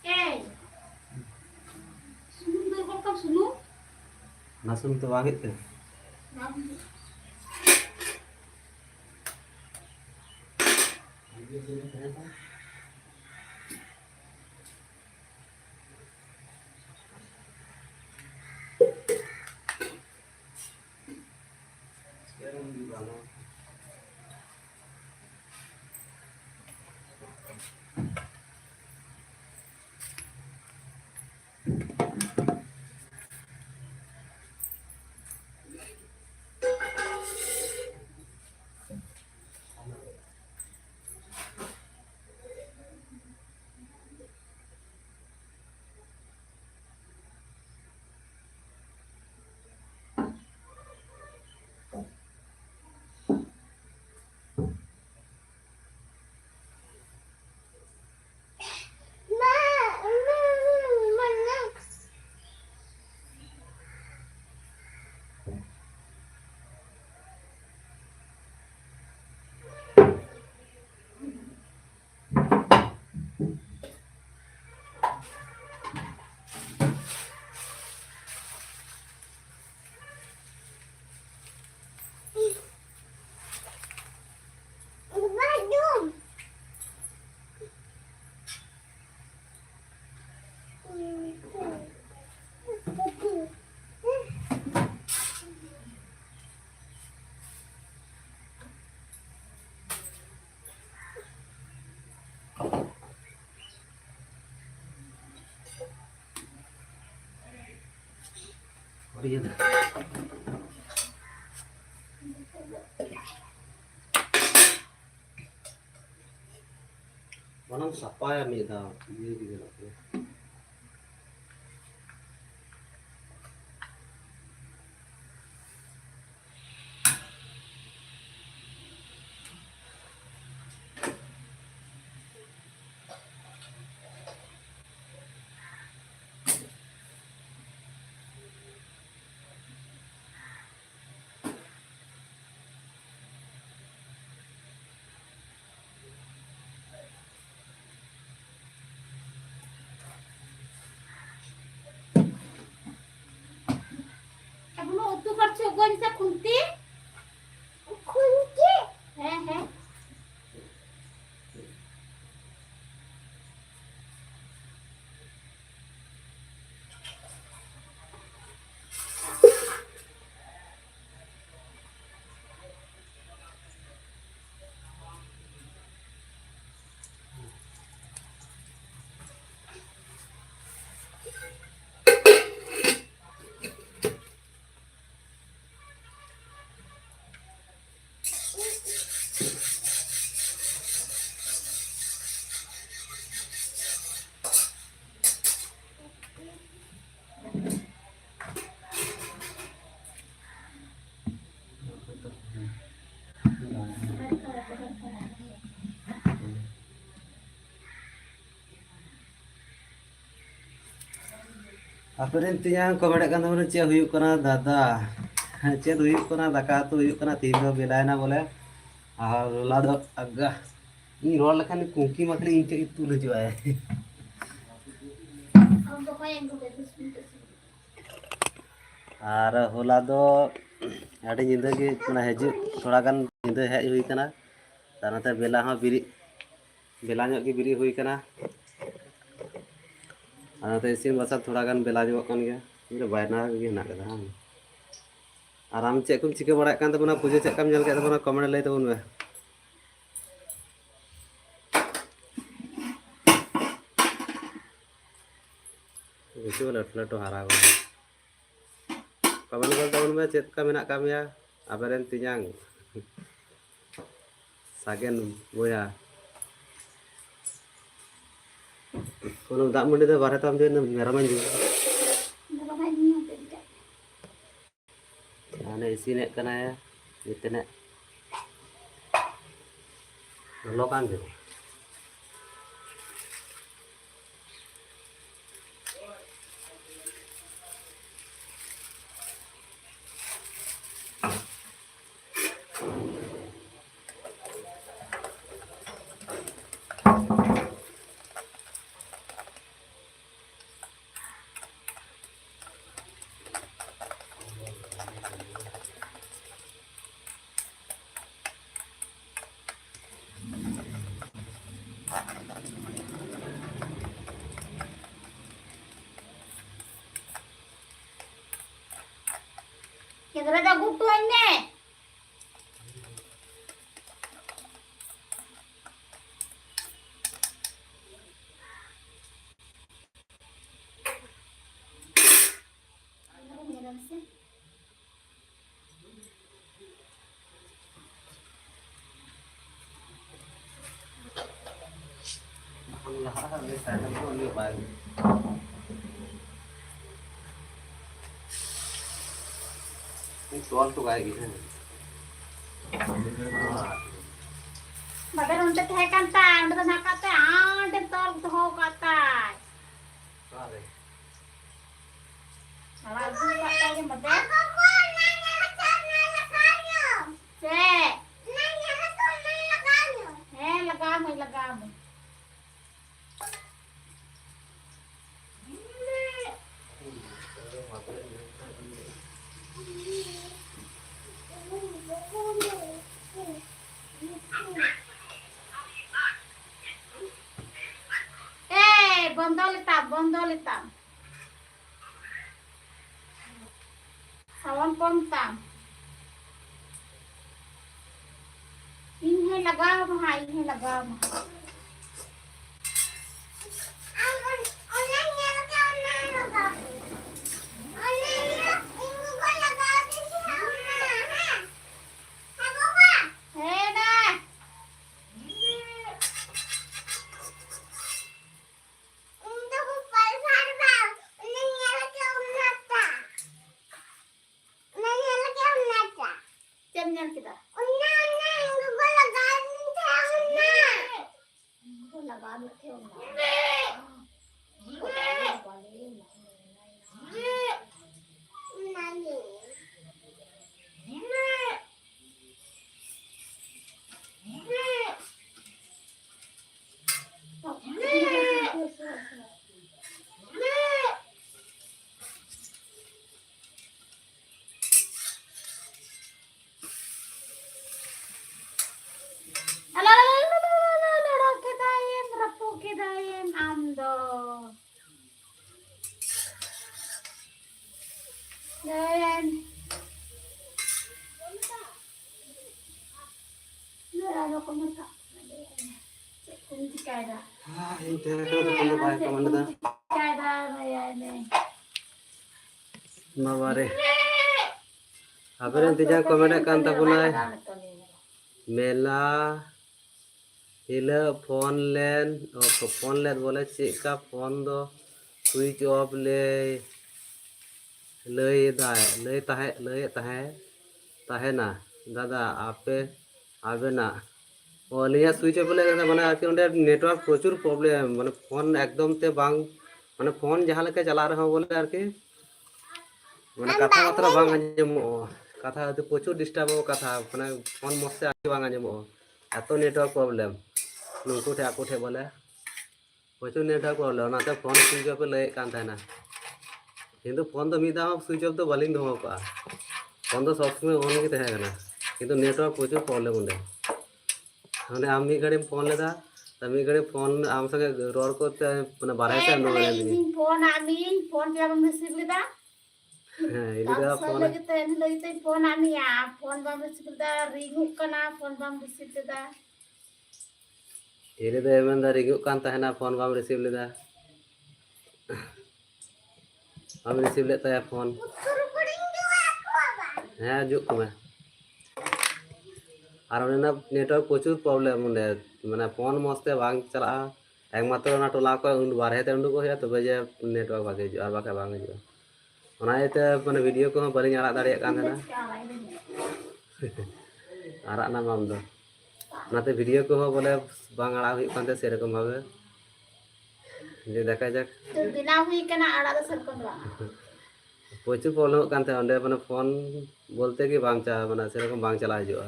ᱮᱭ, ᱥᱩᱱᱩᱢ ᱫᱚ ᱚᱠᱟ ᱞᱮᱠᱟᱢ ᱥᱩᱱᱩᱢ? ᱚᱱᱟ ᱥᱩᱱᱩᱢ ᱛᱮ ᱵᱟᱝ ᱦᱩᱭᱩᱜ ᱛᱮ? ᱵᱟᱝ ᱦᱩᱭᱩᱜ᱾ ᱚᱱᱟᱢ ᱥᱟᱯᱷᱟᱭᱟ ᱢᱤᱫ ᱫᱷᱟᱣ, ᱤᱭᱟᱹ ᱜᱮ ᱜᱟᱱᱚᱜ ᱠᱟᱱᱟ᱾ ᱟᱵᱚ ᱩᱛᱩ ᱠᱟᱲᱪᱷᱩ ᱚᱠᱚᱭ ᱢᱮᱥᱟ ᱠᱷᱩᱱᱴᱤ? ᱠᱷᱩᱱᱴᱤ? ᱦᱮᱸ, ᱦᱮᱸ᱾ ᱟᱯᱮᱨᱮᱱ ᱛᱮᱧᱟᱝ ᱠᱚ ᱢᱮᱱᱮᱫ ᱠᱟᱱ ᱛᱟᱵᱚᱱᱟ, "ᱪᱮᱫ ᱦᱩᱭᱩᱜ ᱠᱟᱱᱟ ᱫᱟᱫᱟ?" ᱦᱮᱸ, ᱪᱮᱫ ᱦᱩᱭᱩᱜ ᱠᱟᱱᱟ? ᱫᱟᱠᱟ ᱩᱛᱩ ᱦᱩᱭᱩᱜ ᱠᱟᱱᱟ, ᱛᱤᱦᱤᱧ ᱫᱚ ᱵᱮᱞᱟᱭᱮᱱᱟ ᱵᱚᱞᱮ᱾ ᱟᱨ ᱦᱚᱞᱟ ᱫᱚ ᱟᱜᱟ, ᱤᱧ ᱨᱚᱲ ᱞᱮᱠᱷᱟᱱ ᱠᱩᱝᱠᱤ ᱢᱟᱹᱠᱲᱤ ᱤᱧ ᱴᱷᱮᱱ ᱜᱮ ᱛᱩᱞ ᱦᱤᱡᱩᱜ ᱟᱭ᱾ ᱟᱨ ᱦᱚᱞᱟ ᱫᱚ ᱟᱹᱰᱤ ᱧᱤᱫᱟᱹ ᱜᱮ, ᱢᱟᱱᱮ, ᱦᱤᱡᱩᱜ ᱛᱷᱚᱲᱟ ᱜᱟᱱ ᱧᱤᱫᱟᱹ ᱦᱮᱡ ᱦᱩᱭ ᱠᱟᱱᱟ, ᱛᱟᱨ ᱱᱚᱛᱮ ᱵᱮᱞᱟ ᱦᱚᱸ ᱵᱮᱨᱮᱫ, ᱵᱮᱞᱟ ᱧᱚᱜ ᱜᱮ ᱵᱮᱨᱮᱫ ᱦᱩᱭ ᱠᱟᱱᱟ᱾ ᱟᱨ ᱱᱚᱛᱮ ᱤᱥᱤᱱ ᱵᱟᱥᱟᱝ ᱛᱷᱚᱲᱟ ᱜᱟᱱ ᱵᱮᱞᱟ ᱧᱚᱜᱚᱜ ᱠᱟᱱ ᱜᱮᱭᱟ, ᱤᱧ ᱫᱚ ᱵᱟᱭᱱᱟ ᱨᱮᱜᱮ ᱦᱮᱱᱟᱜ ᱠᱟᱫᱟ, ᱦᱟᱝ? ᱟᱨ ᱟᱢ ᱪᱮᱫ ᱠᱚᱢ ᱪᱤᱠᱟᱹ ᱵᱟᱲᱟᱭᱮᱫ ᱠᱟᱱ ᱛᱟᱵᱚᱱᱟ? ᱯᱩᱡᱟᱹ ᱪᱮᱫ ᱞᱮᱠᱟᱢ ᱧᱮᱞ ᱠᱮᱫ ᱛᱟᱵᱚᱱᱟ? ᱠᱚᱢᱮᱱᱴ ᱨᱮ ᱞᱟᱹᱭ ᱛᱟᱵᱚᱱ ᱢᱮ᱾ ᱵᱮᱥᱤ ᱞᱟᱹᱴᱩ ᱞᱟᱹᱴᱩ ᱦᱟᱨᱟ ᱜᱚᱫ᱾ ᱠᱚᱢᱮᱱᱴ ᱜᱚᱫ ᱛᱟᱵᱚᱱ ᱢᱮ, ᱪᱮᱫ ᱞᱮᱠᱟ ᱢᱮᱱᱟᱜ ᱟᱠᱟᱫ ᱢᱮᱭᱟ? ᱟᱵᱮᱱ ᱨᱮᱱ ᱛᱮᱧᱟᱝ ᱥᱟᱜᱮᱱ ᱵᱚᱭᱦᱟ᱾ ᱚᱱᱟ ᱫᱟᱜ ᱢᱟᱹᱰᱤ ᱫᱚ ᱵᱟᱨᱦᱮ ᱛᱟᱢ ᱡᱚᱢ, ᱢᱮᱨᱚᱢᱮ ᱡᱚᱢ᱾ ᱢᱮᱨᱚᱢᱮ ᱡᱚᱢ ᱠᱮᱫ ᱜᱮ᱾ ᱦᱟᱱᱮ ᱤᱥᱤᱱᱮᱫ ᱠᱟᱱᱟᱭ ᱱᱤᱛᱱᱟᱜ᱾ ᱞᱚᱞᱚ ᱠᱟᱱ ᱜᱮ᱾ ᱜᱤᱫᱽᱨᱟᱹ ᱫᱚ ᱜᱩᱴᱩ ᱟᱹᱧ ᱢᱮ᱾ ᱛᱚᱞ ᱦᱚᱴᱚ ᱠᱟᱭ ᱜᱮ, ᱦᱮᱸ᱾ ᱵᱟᱵᱮᱨ ᱚᱱᱛᱮ ᱛᱟᱦᱮᱸ ᱠᱟᱱ ᱛᱟᱭ, ᱚᱸᱰᱮ ᱫᱚ ᱱᱟᱜ ᱠᱟᱛᱮ ᱟᱸᱰᱮ ᱛᱚᱞ ᱫᱚᱦᱚ ᱠᱟᱜ ᱛᱟᱭ᱾ ᱚᱠᱟᱨᱮ? ᱟᱲᱟᱜ ᱟᱹᱜᱩ ᱠᱟᱜ ᱛᱟᱭ ᱜᱮ ᱵᱟᱵᱮᱨ᱾ ᱪᱮᱫ? ᱦᱮᱸ, ᱞᱟᱜᱟᱣ ᱢᱮ, ᱞᱟᱜᱟᱣ ᱢᱮ᱾ ᱮᱭ, ᱵᱚᱱᱫᱚ ᱞᱮᱛᱟᱢ, ᱵᱚᱱᱫᱚ ᱞᱮᱛᱟᱢ᱾ ᱥᱟᱣᱚᱱ ᱠᱚᱢ ᱛᱟᱢ᱾ ᱤᱧ ᱦᱚᱸᱧ ᱞᱟᱜᱟᱣ ᱟᱢᱟ ᱦᱟᱸᱜ, ᱤᱧ ᱦᱚᱸᱧ ᱞᱟᱜᱟᱣ ᱟᱢᱟ ᱦᱟᱸᱜ᱾ ᱦᱮᱸ, ᱫᱟ᱾ ᱟᱞᱚ, ᱟᱞᱚ, ᱟᱞᱚ, ᱟᱞᱚ, ᱟᱞᱚ, ᱟᱞᱚ, ᱨᱚᱲ ᱠᱮᱫᱟᱭᱮᱢ, ᱨᱟᱹᱯᱩᱫ ᱠᱮᱫᱟᱭᱮᱢ ᱟᱢ ᱫᱚ᱾ ᱫᱮᱱ᱾ ᱫᱮᱱ, ᱟᱨ ᱨᱚᱠᱚᱢ ᱠᱟᱜ᱾ ᱪᱮᱫ ᱠᱚᱢ ᱪᱤᱠᱟᱭᱮᱫᱟ? ᱦᱮᱸ, ᱤᱧ ᱛᱟᱦᱮᱸ ᱠᱟᱱᱟ ᱛᱚᱠᱷᱚᱱ ᱫᱚ ᱵᱟᱭ ᱪᱮᱫ ᱠᱚᱢᱮᱱᱴ ᱠᱚᱢ ᱮᱫᱟ᱾ ᱪᱤᱠᱟᱭᱮᱫᱟ? ᱞᱟᱹᱭᱟᱭ ᱢᱮ᱾ ᱵᱟᱵᱟ ᱨᱮ᱾ ᱟᱵᱮᱱ ᱛᱤᱡᱟᱝ ᱠᱚᱢᱮᱱᱴ ᱮᱫ ᱠᱟᱱ ᱛᱟᱵᱚᱱᱟᱭ᱾ ᱢᱮᱞᱟ ᱦᱤᱞᱳᱜ ᱯᱷᱳᱱ ᱞᱮᱱ, ᱚ, ᱯᱷᱳᱱ ᱞᱮᱫ ᱵᱚᱞᱮ ᱪᱮᱫ ᱠᱟ ᱯᱷᱳᱱ ᱫᱚ switch off ᱞᱟᱹᱭ, ᱞᱟᱹᱭ ᱮᱫᱟᱭ, ᱞᱟᱹᱭ ᱛᱟᱦᱮᱸ, ᱞᱟᱹᱭᱮᱫ ᱛᱟᱦᱮᱸ, ᱛᱟᱦᱮᱱᱟ ᱫᱟᱫᱟ ᱟᱯᱮ, ᱟᱵᱮᱱᱟᱜ, ᱚ, ᱟᱹᱞᱤᱧᱟᱜ switch off ᱞᱟᱹᱭ ᱮᱫᱟ, ᱢᱟᱱᱮ ᱟᱨᱠᱤ ᱚᱸᱰᱮ network ᱯᱨᱚᱪᱩᱨ problem, ᱢᱟᱱᱮ ᱯᱷᱳᱱ ᱮᱠᱫᱚᱢ ᱛᱮ ᱵᱟᱝ, ᱢᱟᱱᱮ ᱯᱷᱳᱱ ᱡᱟᱦᱟᱸ ᱞᱮᱠᱟ ᱪᱟᱞᱟᱜ ᱨᱮᱦᱚᱸ ᱵᱚᱞᱮ ᱟᱨᱠᱤ ᱢᱟᱱᱮ ᱠᱟᱛᱷᱟ ᱵᱟᱛᱨᱟ ᱵᱟᱝ ᱟᱸᱡᱚᱢᱚᱜᱼᱟ, ᱠᱟᱛᱷᱟ ᱟᱹᱰᱤ ᱯᱨᱚᱪᱩᱨ ᱰᱤᱥᱴᱟᱵᱚᱜᱼᱟ, ᱠᱟᱛᱷᱟ ᱢᱟᱱᱮ ᱯᱷᱳᱱ ᱢᱚᱡᱽ ᱛᱮ ᱟᱨᱠᱤ ᱵᱟᱝ ᱟᱸᱡᱚᱢᱚᱜᱼᱟ, ᱮᱛᱚ network problem ᱱᱩᱠᱩ ᱴᱷᱮᱡ ᱟᱠᱚ ᱴᱷᱮᱡ ᱵᱚᱞᱮ ᱯᱨᱚᱪᱩᱨ network problem, ᱚᱱᱟᱛᱮ ᱯᱷᱳᱱ switch off ᱮ ᱞᱟᱹᱭᱮᱫ ᱠᱟᱱ ᱛᱟᱦᱮᱱᱟ, ᱠᱤᱱᱛᱩ ᱯᱷᱳᱱ ᱫᱚ ᱢᱤᱫ ᱫᱷᱟᱣ ᱦᱚᱸ switch off ᱫᱚ ᱵᱟᱹᱞᱤᱧ ᱫᱚᱦᱚ ᱠᱟᱜᱼᱟ, ᱯᱷᱳᱱ ᱫᱚ ᱥᱚᱵ ᱥᱚᱢᱚᱭ on ᱜᱮ ᱛᱟᱦᱮᱸ ᱠᱟᱱᱟ, ᱠᱤᱱᱛᱩ network ᱯᱨᱚᱪᱩᱨ problem ᱚᱸᱰᱮ᱾ ᱢᱟᱱᱮ ᱟᱢ ᱢᱤᱫ ᱜᱷᱟᱹᱲᱤᱢ ᱯᱷᱳᱱ ᱞᱮᱫᱟ, ᱛᱚ ᱢᱤᱫ ᱜᱷᱟᱹᱲᱤ ᱯᱷᱳᱱ ᱟᱢ ᱥᱚᱸᱜᱮ ᱨᱚᱲ ᱠᱚ ᱛᱮ ᱢᱟᱱᱮ ᱵᱟᱨᱦᱮ ᱥᱮᱫ ᱮᱢ ᱫᱚᱦᱚ ᱞᱮᱫᱟ᱾ ᱤᱧᱤᱧ ᱯᱷᱳᱱ ᱟᱫ ᱢᱤᱭᱟᱹᱧ, ᱯᱷᱳᱱ ᱪᱮᱫᱟᱜ ᱵᱟᱢ receive ᱞᱮᱫᱟ? ᱦᱮᱸ, ᱤᱧ ᱫᱚ ᱯᱷᱳᱱ ᱞᱟᱹᱜᱤᱫ ᱛᱮ ᱤᱧ ᱞᱟᱹᱜᱤᱫ ᱛᱮᱧ ᱯᱷᱳᱱ ᱟᱫ ᱢᱮᱭᱟ, ᱯᱷᱳᱱ ᱵᱟᱢ receive ᱞᱮᱫᱟ, ring ᱚᱜ ᱠᱟᱱᱟ, ᱯᱷᱳᱱ ᱵᱟᱢ receive ᱞᱮᱫᱟ᱾ ᱤᱧ ᱫᱚ ᱢᱮᱱᱫᱟ ring ᱚᱜ ᱠᱟᱱ ᱛᱟᱦᱮᱱᱟ, ᱯᱷᱳᱱ ᱵᱟᱢ receive ᱞᱮᱫᱟ᱾ ᱵᱟᱢ receive ᱞᱮᱫ ᱛᱟᱭᱟ ᱯᱷᱳᱱ᱾ ᱦᱮᱸ, ᱦᱤᱡᱩᱜ ᱠᱟᱱᱟ᱾ ᱟᱨ ᱚᱸᱰᱮᱱᱟᱜ network ᱯᱨᱚᱪᱩᱨ problem ᱚᱸᱰᱮ, ᱢᱟᱱᱮ ᱯᱷᱳᱱ ᱢᱚᱡᱽ ᱛᱮ ᱵᱟᱝ ᱪᱟᱞᱟᱜᱼᱟ᱾ ᱮᱠᱢᱟᱛᱨᱚ ᱚᱱᱟ ᱴᱚᱞᱟ ᱠᱷᱚᱱ ᱩᱱ ᱵᱟᱨᱦᱮ ᱛᱮ ᱩᱰᱩᱠᱚᱜ ᱦᱩᱭᱩᱜᱼᱟ, ᱛᱚᱵᱮ ᱡᱮ network ᱵᱷᱟᱜᱮ ᱦᱤᱡᱩᱜᱼᱟ, ᱟᱨ ᱵᱟᱠᱷᱟᱡ ᱵᱟᱝ ᱦᱤᱡᱩᱜᱼᱟ᱾ ᱚᱱᱟ ᱤᱭᱟᱹᱛᱮ ᱢᱟᱱᱮ video ᱠᱚᱦᱚᱸ ᱵᱟᱹᱞᱤᱧ ᱟᱲᱟᱜ ᱫᱟᱲᱮᱭᱟᱜ ᱠᱟᱱ ᱛᱟᱦᱮᱱᱟ᱾ ᱟᱨᱟᱜ ᱱᱟᱢ ᱟᱢ ᱫᱚ᱾ ᱚᱱᱟᱛᱮ ᱵᱷᱤᱰᱤᱭᱳ ᱠᱚᱦᱚᱸ ᱵᱚᱞᱮ ᱵᱟᱝ ᱟᱲᱟᱜ ᱦᱩᱭᱩᱜ ᱠᱟᱱ ᱛᱟᱦᱮᱸ ᱥᱮᱨᱚᱠᱚᱢ ᱵᱷᱟᱵᱮ᱾ ᱡᱮ ᱫᱮᱠᱷᱟ ᱡᱟᱠ᱾ ᱛᱚ ᱵᱮᱱᱟᱣ ᱦᱩᱭ ᱠᱟᱱᱟ, ᱟᱲᱟᱜ ᱫᱚ ᱥᱮᱨᱚᱠᱚᱢ ᱫᱚ ᱵᱟᱝ᱾ ᱯᱨᱚᱪᱩᱨ ᱯᱨᱚᱵᱞᱮᱢᱚᱜ ᱠᱟᱱ ᱛᱟᱦᱮᱸᱫ ᱚᱸᱰᱮ, ᱢᱟᱱᱮ ᱯᱷᱳᱱ ᱵᱚᱞᱛᱮ ᱜᱮ ᱵᱟᱝ ᱪᱟ-, ᱢᱟᱱᱮ ᱥᱮᱨᱚᱠᱚᱢ ᱵᱟᱝ ᱪᱟᱞᱟᱣ ᱦᱤᱡᱩᱜᱼᱟ᱾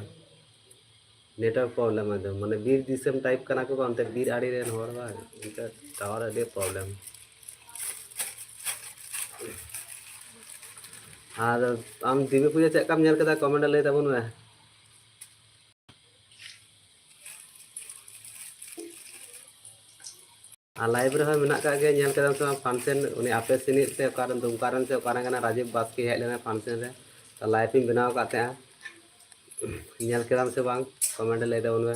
ᱱᱮᱴᱣᱟᱨᱠ ᱯᱨᱚᱵᱞᱮᱢ ᱮᱠᱫᱚᱢ, ᱢᱟᱱᱮ ᱵᱤᱨ ᱫᱤᱥᱚᱢ ᱴᱟᱭᱤᱯ ᱠᱟᱱᱟ ᱠᱚ ᱵᱟᱝ, ᱚᱱᱛᱮ ᱵᱤᱨ ᱟᱲᱮ ᱨᱮᱱ ᱦᱚᱲ ᱵᱟᱝ, ᱚᱱᱛᱮ ᱴᱟᱣᱟᱨ ᱟᱹᱰᱤ ᱯᱨᱚᱵᱞᱮᱢ᱾ ᱟᱨ ᱟᱢ ᱫᱮᱵᱤ ᱯᱩᱡᱟᱹ ᱪᱮᱫ ᱞᱮᱠᱟᱢ ᱧᱮᱞ ᱠᱮᱫᱟ, ᱠᱚᱢᱮᱱᱴ ᱨᱮ ᱞᱟᱹᱭ ᱛᱟᱵᱚᱱ ᱢᱮ᱾ ᱟᱨ ᱞᱟᱭᱤᱵᱷ ᱨᱮᱦᱚᱸ ᱢᱮᱱᱟᱜ ᱠᱟᱜ ᱜᱮᱭᱟ, ᱧᱮᱞ ᱠᱮᱫᱟᱢ ᱥᱮ ᱵᱟᱝ ᱯᱷᱟᱱᱥᱮᱱ, ᱩᱱᱤ ᱟᱯᱮ ᱥᱮᱱᱤᱡ ᱥᱮ ᱚᱠᱟᱨᱮᱱ ᱫᱩᱢᱠᱟ ᱨᱮᱱ ᱥᱮ ᱚᱠᱟᱨᱮᱱ ᱠᱟᱱᱟ, ᱨᱟᱡᱤᱵ ᱵᱟᱥᱠᱮ ᱦᱮᱡ ᱞᱮᱱᱟ ᱯᱷᱟᱱᱥᱮᱱ ᱨᱮ, ᱛᱚ ᱞᱟᱭᱤᱵᱷ ᱤᱧ ᱵᱮᱱᱟᱣ ᱟᱠᱟᱫ ᱛᱟᱦᱮᱸᱜᱼᱟ, ᱧᱮᱞ ᱠᱮᱫᱟᱢ ᱥᱮ ᱵᱟᱝ ᱠᱚᱢᱮᱱᱴ ᱨᱮ ᱞᱟᱹᱭ ᱛᱟᱵᱚᱱ ᱢᱮ᱾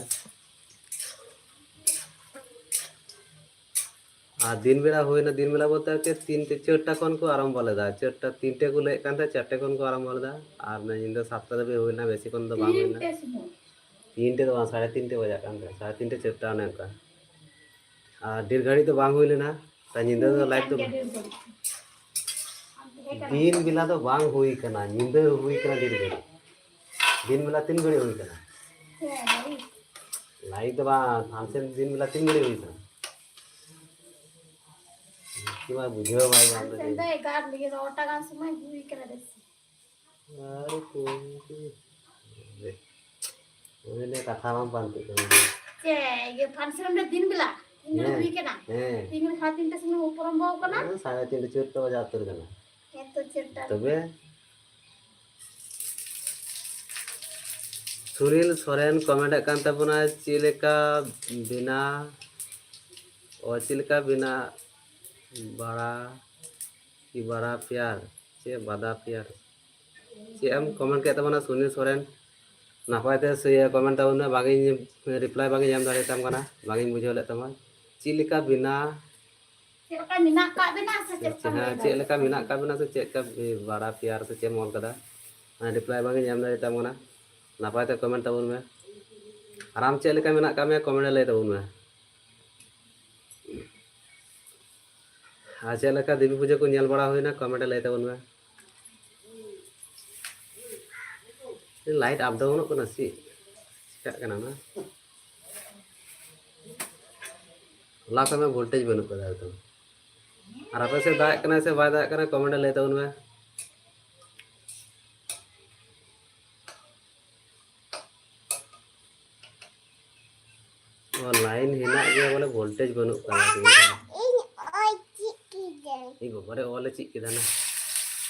ᱟᱨ ᱫᱤᱱ ᱵᱮᱲᱟ ᱦᱩᱭᱱᱟ, ᱫᱤᱱ ᱵᱮᱲᱟ ᱵᱚᱞᱛᱮ ᱟᱨᱠᱤ ᱛᱤᱱᱴᱮ ᱪᱟᱨᱴᱟ ᱠᱷᱚᱱ ᱠᱚ ᱟᱨᱟᱢᱵᱚ ᱞᱮᱫᱟ, ᱪᱟᱨᱴᱟ ᱛᱤᱱᱴᱮ ᱠᱚ ᱞᱟᱹᱭᱮᱫ ᱠᱟᱱ ᱛᱟᱦᱮᱸᱫ, ᱪᱟᱨᱴᱮ ᱠᱷᱚᱱ ᱠᱚ ᱟᱨᱟᱢᱵᱚ ᱞᱮᱫᱟ ᱟᱨ ᱧᱤᱫᱟᱹ ᱥᱟᱛᱴᱟ ᱫᱷᱟᱹᱵᱤᱡ ᱦᱩᱭᱱᱟ, ᱵᱮᱥᱤ ᱠᱷᱚᱱ ᱫᱚ ᱵᱟᱝ ᱦᱩᱭᱱᱟ᱾ ᱛᱤᱱᱴᱮ ᱥᱚᱢᱚᱭ᱾ ᱛᱤᱱᱴᱮ ᱫᱚ ᱵᱟᱝ, ᱥᱟᱲᱮ ᱛᱤᱱᱴᱮ ᱵᱟᱡᱟᱜ ᱠᱟᱱ ᱛᱟᱦᱮᱸᱫ, ᱥᱟᱲᱮ ᱛᱤᱱᱴᱮ ᱪᱟᱨᱴᱟ ᱚᱱᱮ ᱚᱱᱠᱟ᱾ ᱟᱨ ᱰᱷᱮᱨ ᱜᱷᱟᱹᱲᱤᱡ ᱫᱚ ᱵᱟᱝ ᱦᱩᱭ ᱞᱮᱱᱟ, ᱛᱟᱭ ᱧᱤᱫᱟᱹ ᱫᱚ ᱞᱟᱭᱤᱵᱷ ᱫᱚ ᱫᱤᱱ ᱵᱮᱞᱟ ᱫᱚ ᱵᱟᱝ ᱦᱩᱭ ᱠᱟᱱᱟ, ᱧᱤᱫᱟᱹ ᱦᱩᱭ ᱠᱟᱱᱟ ᱰᱷᱮᱨ ᱜᱷᱟᱹᱲᱤᱡ᱾ ᱫᱤᱱ ᱵᱮᱞᱟ ᱛᱤᱱ ᱜᱷᱟᱹᱲᱤᱡ ᱦᱩᱭ ᱠᱟᱱᱟ? ᱞᱟᱭᱤᱵᱷ ᱫᱚ ᱵᱟᱝ, ᱯᱷᱟᱱᱥᱮᱱ ᱫᱤᱱ ᱵᱮᱞᱟ ᱛᱤᱱ ᱜᱷᱟᱹᱲᱤᱡ ᱦᱩᱭ ᱠᱟᱱᱟ? ᱪᱮᱫ ᱢᱟ ᱵᱩᱡᱷᱟᱹᱣ ᱵᱟᱭ ᱧᱟᱢ ᱞᱮᱫᱟ᱾ ᱯᱷᱟᱱᱥᱮᱱ ᱫᱚ ᱮᱜᱟᱨᱚ ᱱᱚᱴᱟ ᱜᱟᱱ ᱥᱚᱢᱚᱭ ᱦᱩᱭ ᱠᱟᱱᱟ ᱵᱮᱥᱤ᱾ ᱟᱨ ᱠᱚ-, ᱩᱱᱤ ᱞᱟᱹᱭ ᱠᱟᱛᱷᱟ ᱵᱟᱝ ᱯᱟᱱᱛᱮᱜ ᱠᱟᱱᱟ᱾ ᱪᱮ, ᱤᱭᱟᱹ ᱯᱷᱟᱱᱥᱮᱱ ᱨᱮ ᱫᱤᱱ ᱵᱮᱞᱟ? ᱛᱤᱱ ᱜᱷᱟᱹᱲᱤᱡ ᱦᱮᱸ, ᱦᱩᱭ ᱠᱟᱱᱟ? ᱦᱮᱸ᱾ ᱛᱤᱱ ᱜᱷᱟᱹᱲᱤᱡ ᱥᱟᱲᱮ ᱛᱤᱱᱴᱟ ᱥᱚᱢᱚᱭ ᱯᱚᱨᱚᱢᱵᱚ ᱠᱟᱱᱟ? ᱦᱮᱸ, ᱥᱟᱲᱮ ᱛᱤᱱᱴᱟ, ᱪᱟᱨᱴᱟ ᱵᱟᱡᱟ ᱩᱛᱟᱹᱨ ᱠᱟᱱᱟ᱾ ᱦᱮᱸ ᱛᱚ, ᱪᱟᱨᱴᱟ᱾ ᱛᱚᱵᱮ ᱥᱩᱱᱤᱞ ᱥᱚᱨᱮᱱ ᱠᱚᱢᱮᱱᱴ ᱮᱫ ᱠᱟᱱ ᱛᱟᱵᱚᱱᱟ, ᱪᱮᱫ ᱞᱮᱠᱟ ᱵᱮᱱᱟ-, ᱚ, ᱪᱮᱫ ᱞᱮᱠᱟ ᱵᱮᱱᱟᱜ ᱵᱟᱲᱟ ᱠᱤ ᱵᱟᱲᱟ ᱯᱮᱭᱟᱨ ᱪᱮ ᱵᱟᱫᱟ ᱯᱮᱭᱟᱨ? ᱪᱮᱫ ᱮᱢ ᱠᱚᱢᱮᱱᱴ ᱠᱮᱫ ᱛᱟᱵᱚᱱᱟ ᱥᱩᱱᱤᱞ ᱥᱚᱨᱮᱱ? ᱱᱟᱯᱟᱭ ᱛᱮ ᱥᱮ ᱠᱚᱢᱮᱱᱴ ᱛᱟᱵᱚᱱ ᱢᱮ, ᱵᱟᱝ ᱤᱧ ᱨᱤᱯᱞᱟᱭ ᱵᱟᱝ ᱤᱧ ᱮᱢ ᱫᱟᱲᱮᱭᱟᱛᱟᱢ ᱠᱟᱱᱟ, ᱵᱟᱝ ᱤᱧ ᱵᱩᱡᱷᱟᱹᱣ ᱞᱮᱫ ᱛᱟᱢᱟ᱾ ᱪᱮᱫ ᱞᱮᱠᱟ ᱵᱮᱱᱟ-, ᱪᱮᱫ ᱞᱮᱠᱟ ᱢᱮᱱᱟᱜ ᱠᱟᱜ ᱵᱮᱱᱟ ᱥᱮ ᱪᱮᱫ ᱞᱮᱠᱟ ᱦᱮᱸ, ᱦᱩᱭ ᱪᱮᱫ ᱮᱱᱟ? ᱞᱮᱠᱟ ᱢᱮᱱᱟᱜ ᱠᱟᱜ ᱵᱮᱱᱟ ᱥᱮ ᱪᱮᱫ ᱞᱮᱠᱟ ᱵᱟᱲᱟ ᱯᱮᱭᱟᱨ ᱥᱮ ᱪᱮᱫ ᱮᱢ ᱚᱞ ᱠᱟᱫᱟ? ᱨᱤᱯᱞᱟᱭ ᱵᱟᱝ ᱤᱧ ᱮᱢ ᱫᱟᱲᱮᱭᱟᱛᱟᱢ ᱠᱟᱱᱟ᱾ ᱱᱟᱯᱟᱭ ᱛᱮ ᱠᱚᱢᱮᱱᱴ ᱛᱟᱵᱚᱱ ᱢᱮ᱾ ᱟᱨ ᱟᱢ ᱪᱮᱫ ᱞᱮᱠᱟ ᱢᱮᱱᱟᱜ ᱠᱟᱜ ᱢᱮᱭᱟ, ᱠᱚᱢᱮᱱᱴ ᱨᱮ ᱞᱟᱹᱭ ᱛᱟᱵᱚᱱ ᱢᱮ᱾ ᱟᱨ ᱪᱮᱫ ᱞᱮᱠᱟ ᱫᱮᱵᱤ ᱯᱩᱡᱟᱹ ᱠᱚ ᱧᱮᱞ ᱵᱟᱲᱟ ᱦᱩᱭᱱᱟ, ᱠᱚᱢᱮᱱᱴ ᱨᱮ ᱞᱟᱹᱭ ᱛᱟᱵᱚᱱ ᱢᱮ᱾ ᱞᱟᱭᱤᱴ ᱟᱯ ᱰᱟᱣᱩᱱᱚᱜ ᱠᱟᱱᱟ ᱥᱮ ᱪᱮᱫ? ᱪᱟᱜ ᱠᱟᱱᱟ ᱚᱱᱟ᱾ ᱦᱚᱞᱟ ᱠᱷᱚᱱ ᱢᱟ voltage ᱵᱟᱹᱱᱩᱜ ᱠᱟᱫᱟ ᱮᱠᱫᱚᱢ᱾ ᱟᱨ ᱟᱯᱮ ᱥᱮᱫ ᱫᱟᱜ ᱮᱫ ᱠᱟᱱᱟᱭ ᱥᱮ ᱵᱟᱭ ᱫᱟᱜ ᱮᱫ ᱠᱟᱱᱟ, comment ᱨᱮ ᱞᱟᱹᱭ ᱛᱟᱵᱚᱱ ᱢᱮ᱾ ᱚ, line ᱦᱮᱱᱟᱜ ᱜᱮᱭᱟ, ᱵᱚᱞᱮ voltage ᱵᱟᱹᱱᱩᱜ ᱠᱟᱫᱟ᱾ ᱤᱧ ᱚᱞ ᱪᱮᱫ ᱠᱤᱫᱟᱹᱧ᱾ ᱮ ᱵᱟᱵᱟ ᱨᱮ, ᱚᱞ ᱮ ᱪᱮᱫ ᱠᱮᱫᱟ ᱱᱟ᱾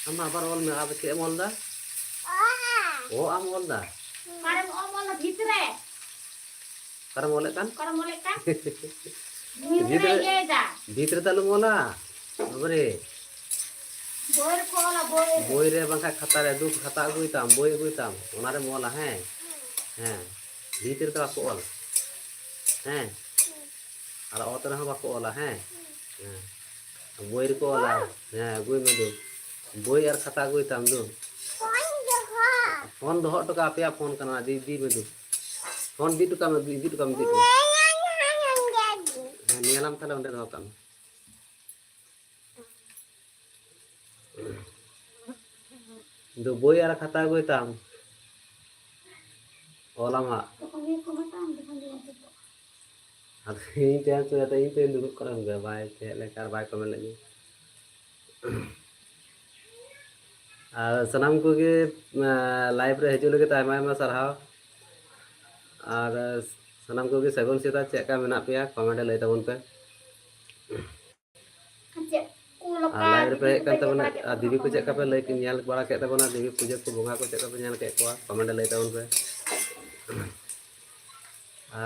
ᱟᱢ ᱢᱟ ᱟᱵᱟᱨ ᱚᱞ ᱢᱮ, ᱟᱵᱟᱨ ᱪᱮᱫ ᱮᱢ ᱚᱞ ᱫᱟ? ᱚ᱾ ᱚ ᱟᱢ ᱚᱞ ᱫᱟ? ᱚᱠᱟᱨᱮᱢ ᱚᱞ ᱚᱞᱟ ᱵᱷᱤᱛ ᱨᱮ? ᱚᱠᱟᱨᱮᱢ ᱚᱞᱮᱫ ᱠᱟᱱ? ᱚᱠᱟᱨᱮᱢ ᱚᱞᱮᱫ ᱠᱟᱱ? ᱵᱷᱤᱛ ᱵᱷᱤᱛ ᱨᱮ ᱨᱮ, ᱤᱭᱟᱹᱭ ᱫᱟ᱾ ᱵᱷᱤᱛ ᱨᱮᱫᱚ ᱟᱞᱚᱢ ᱚᱞᱟ᱾ ᱵᱟᱵᱟᱨᱮ᱾ ᱵᱳᱭ ᱨᱮᱠᱚ ᱚᱞᱟ, ᱵᱳᱭ ᱨᱮ᱾ ᱵᱳᱭ ᱨᱮ ᱵᱟᱝᱠᱷᱟᱱ ᱠᱷᱟᱛᱟ ᱨᱮ, ᱫᱩ ᱠᱷᱟᱛᱟ ᱟᱹᱜᱩᱭ ᱛᱟᱢ, ᱵᱳᱭ ᱟᱹᱜᱩᱭ ᱛᱟᱢ, ᱚᱱᱟᱨᱮᱢ ᱚᱞᱟ, ᱦᱮᱸ? ᱦᱮᱸ᱾ ᱵᱷᱤᱛ ᱨᱮᱫᱚ ᱵᱟᱠᱚ ᱚᱞᱟ᱾ ᱦᱮᱸ᱾ ᱟᱨ ᱚᱛ ᱨᱮᱦᱚᱸ ᱵᱟᱠᱚ ᱚᱞᱟ, ᱦᱮᱸ? ᱦᱮᱸ᱾ ᱵᱳᱭ ᱨᱮᱠᱚ ᱚᱞᱟ᱾ ᱦᱮᱸ, ᱟᱹᱜᱩᱭ ᱢᱮ ᱫᱩ᱾ ᱵᱳᱭ ᱟᱨ ᱠᱷᱟᱛᱟ ᱟᱹᱜᱩᱭ ᱛᱟᱢ ᱫᱩ᱾ ᱯᱷᱳᱱ ᱫᱚᱦᱚ᱾ ᱯᱷᱳᱱ ᱫᱚᱦᱚ ᱦᱚᱴᱚ ᱠᱟᱜ, ᱟᱯᱮᱭᱟᱜ ᱯᱷᱳᱱ ᱠᱟᱱᱟ, ᱤᱫᱤ, ᱤᱫᱤ ᱢᱮ ᱫᱩ᱾ ᱯᱷᱳᱱ ᱤᱫᱤ ᱦᱚᱴᱚ ᱠᱟᱜ ᱢᱮ, ᱤᱫᱤ ᱦᱚᱴᱚ ᱠᱟᱜ ᱢᱮ, ᱤᱫᱤ ᱦᱚᱴᱚ ᱠᱟᱜ ᱢᱮ᱾ ᱦᱮᱸ, ᱧᱮᱞᱟᱢ ᱛᱟᱦᱞᱮ, ᱚᱸᱰᱮ ᱫᱚᱦᱚ ᱠᱟᱜ ᱢᱮ᱾ ᱫᱩ, ᱵᱳᱭ ᱟᱨ ᱠᱷᱟᱛᱟ ᱟᱹᱜᱩᱭ ᱛᱟᱢ᱾ ᱚᱞᱟᱢ ᱦᱟᱸᱜ᱾ ᱟᱫᱚ ᱤᱧ ᱴᱷᱮᱱ ᱥᱮ, ᱟᱫᱚ ᱤᱧ ᱴᱷᱮᱱ ᱫᱩᱲᱩᱵ ᱠᱟᱱᱟ, ᱵᱟᱭ ᱦᱮᱡ ᱞᱮᱱᱠᱷᱟᱱ ᱟᱨ ᱵᱟᱭ comment ᱞᱮᱫ ᱜᱮ᱾ ᱟᱨ ᱥᱟᱱᱟᱢ ᱠᱚᱜᱮ, ᱮᱸ, live ᱨᱮ ᱦᱤᱡᱩᱜ ᱞᱟᱹᱜᱤᱫ ᱟᱭᱢᱟ ᱟᱭᱢᱟ ᱥᱟᱨᱦᱟᱣ᱾ ᱟᱨ ᱥᱟᱱᱟᱢ ᱠᱚᱜᱮ ᱥᱟᱹᱜᱩᱱ ᱥᱮᱛᱟᱜ, ᱪᱮᱫ ᱞᱮᱠᱟ ᱢᱮᱱᱟᱜ ᱯᱮᱭᱟ? Comment ᱨᱮ ᱞᱟᱹᱭ ᱛᱟᱵᱚᱱ ᱯᱮ᱾ ᱪᱮᱫ ᱠᱚ ᱞᱮᱠᱟ ᱟᱨ live ᱨᱮᱯᱮ ᱦᱮᱡ ᱠᱟᱱ ᱛᱟᱵᱚᱱᱟ, ᱟᱨ ᱫᱤᱫᱤ ᱠᱚ ᱪᱮᱫ ᱞᱮᱠᱟ ᱯᱮ ᱞᱟᱹᱭ, ᱧᱮᱞ ᱵᱟᱲᱟ ᱠᱮᱫ ᱛᱟᱵᱚᱱᱟ? ᱫᱤᱵᱤ ᱯᱩᱡᱟᱹ ᱠᱚ, ᱵᱚᱸᱜᱟ ᱠᱚ ᱪᱮᱫ ᱞᱮᱠᱟ ᱯᱮ ᱧᱮᱞ ᱠᱮᱫ ᱠᱚᱣᱟ? Comment ᱨᱮ ᱞᱟᱹᱭ ᱛᱟᱵᱚᱱ ᱯᱮ᱾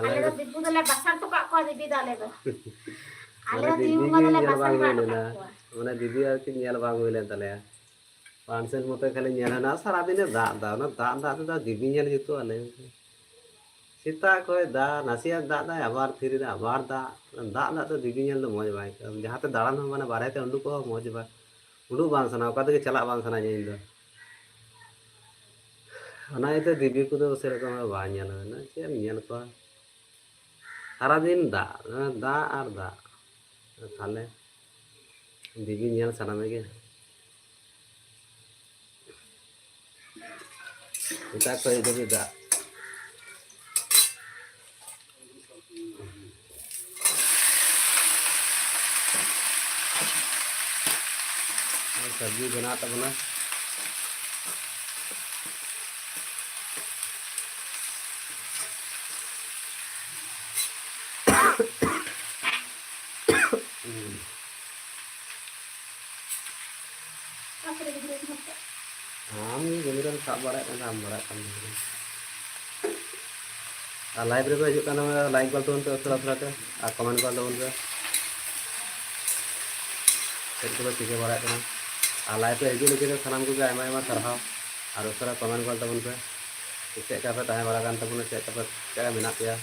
ᱟᱞᱮ ᱫᱚ ᱫᱤᱠᱩ ᱫᱚᱞᱮ ᱵᱟᱥᱟᱲ ᱦᱚᱴᱚ ᱠᱟᱜ ᱠᱚᱣᱟ ᱫᱤᱵᱤ ᱫᱚ, ᱟᱞᱮ ᱫᱚ᱾ ᱟᱞᱮ ᱢᱟᱱᱮ ᱫᱚ ᱫᱤᱵᱤ ᱫᱤᱵᱤ ᱜᱮ ᱵᱚᱸᱜᱟ ᱫᱚᱞᱮ ᱧᱮᱞ ᱵᱟᱥᱟᱲ ᱵᱟᱝ ᱦᱩᱭ ᱵᱟᱲᱟ ᱦᱚᱴᱚ ᱞᱮᱱᱟ, ᱠᱟᱜ ᱠᱚᱣᱟ᱾ ᱢᱟᱱᱮ ᱫᱤᱵᱤ ᱟᱨᱠᱤ ᱧᱮᱞ ᱵᱟᱝ ᱦᱩᱭ ᱞᱮᱱ ᱛᱟᱞᱮᱭᱟ᱾ ᱯᱟᱱ ᱥᱮᱨᱢᱟ ᱛᱮ ᱠᱷᱟᱹᱞᱤ ᱧᱮᱞ ᱦᱩᱭᱱᱟ, ᱥᱟᱨᱟᱫᱤᱱᱮ ᱫᱟᱜ ᱮᱫᱟ, ᱚᱱᱟ ᱫᱟᱜ ᱫᱟᱜ ᱛᱮᱫᱚ ᱫᱤᱵᱤ ᱧᱮᱞ ᱡᱩᱛᱩᱜᱼᱟ, ᱞᱟᱹᱭ ᱢᱮ? ᱥᱮᱛᱟᱜ ᱠᱷᱚᱱ ᱫᱟᱜ, ᱱᱟᱥᱮᱭᱟᱜ ᱫᱟᱜ ᱫᱟᱭ, ᱟᱵᱟᱨ ᱛᱷᱤᱨ ᱮᱫᱟ, ᱟᱵᱟᱨ ᱫᱟᱜ᱾ ᱫᱟᱜ ᱫᱟᱜ ᱛᱮ ᱫᱤᱵᱤ ᱧᱮᱞ ᱫᱚ ᱢᱚᱡᱽ ᱵᱟᱭ ᱟᱹᱭᱠᱟᱹᱜᱼᱟ᱾ ᱡᱟᱦᱟᱸ ᱛᱮ ᱫᱟᱬᱟᱱ ᱦᱚᱸ, ᱢᱟᱱᱮ, ᱵᱟᱨᱦᱮ ᱛᱮ ᱩᱰᱩᱠᱚᱜ ᱦᱚᱸ ᱢᱚᱡᱽ ᱵᱟᱭ, ᱩᱰᱩᱠ ᱵᱟᱝ ᱥᱟᱱᱟ, ᱚᱠᱟ ᱛᱮᱜᱮ ᱪᱟᱞᱟᱜ ᱵᱟᱝ ᱥᱟᱱᱟᱧᱟ ᱤᱧ ᱫᱚ᱾ ᱚᱱᱟ ᱤᱭᱟᱹᱛᱮ ᱫᱤᱵᱤ ᱠᱚᱫᱚ ᱥᱮᱨᱚᱠᱚᱢ ᱵᱟᱝ ᱧᱮᱞ ᱦᱩᱭᱱᱟ᱾ ᱪᱮᱫ ᱮᱢ ᱧᱮᱞ ᱠᱚᱣᱟ? ᱥᱟᱨᱟᱫᱤᱱ ᱫᱟᱜ, ᱫᱟᱜ ᱟᱨ ᱫᱟᱜ᱾ ᱛᱟᱦᱞᱮ ᱫᱤᱵᱤ ᱧᱮᱞ ᱥᱟᱱᱟ ᱢᱮᱜᱮ? ᱥᱮᱛᱟᱜ ᱠᱷᱚᱱ ᱟᱹᱭᱩᱵ ᱫᱷᱟᱹᱵᱤᱡ ᱫᱟᱜ᱾ ᱥᱚᱵᱽᱡᱤ ᱵᱮᱱᱟᱣ ᱛᱟᱵᱚᱱᱟ᱾ ᱟᱢ ᱜᱮ ᱜᱤᱫᱽᱨᱟᱹᱢ ᱥᱟᱵ ᱵᱟᱲᱟᱭᱮᱫ ᱠᱟᱱ ᱛᱟᱦᱮᱸᱫ, ᱟᱢ ᱵᱟᱲᱟᱭᱮᱫ ᱠᱟᱱ ᱛᱟᱦᱮᱸᱫ᱾ ᱟᱨ live ᱨᱮᱯᱮ ᱦᱤᱡᱩᱜ ᱠᱟᱱ ᱛᱟᱵᱚᱱᱟ, like ᱜᱚᱫ ᱛᱟᱵᱚᱱ ᱯᱮ ᱩᱥᱟᱹᱨᱟ ᱩᱥᱟᱹᱨᱟ ᱛᱮ, ᱟᱨ comment ᱜᱚᱫ ᱛᱟᱵᱚᱱ ᱯᱮ᱾ ᱪᱮᱫ ᱠᱚᱯᱮ ᱪᱤᱠᱟᱹ ᱵᱟᱲᱟᱭᱮᱫ ᱠᱟᱱᱟ? ᱟᱨ live ᱨᱮ ᱦᱤᱡᱩᱜ ᱞᱟᱹᱜᱤᱫ ᱛᱮ ᱥᱟᱱᱟᱢ ᱠᱚᱜᱮ ᱟᱭᱢᱟ ᱟᱭᱢᱟ ᱥᱟᱨᱦᱟᱣ᱾ ᱟᱨ ᱩᱥᱟᱹᱨᱟ comment ᱜᱚᱫ ᱛᱟᱵᱚᱱ ᱯᱮ, ᱪᱮᱫ ᱞᱮᱠᱟ ᱯᱮ ᱛᱟᱦᱮᱸ ᱵᱟᱲᱟ ᱠᱟᱱ ᱛᱟᱵᱚᱱᱟ, ᱪᱮᱫ ᱞᱮᱠᱟ ᱯᱮ, ᱪᱮᱫ ᱞᱮᱠᱟ ᱢᱮᱱᱟᱜ ᱯᱮᱭᱟ᱾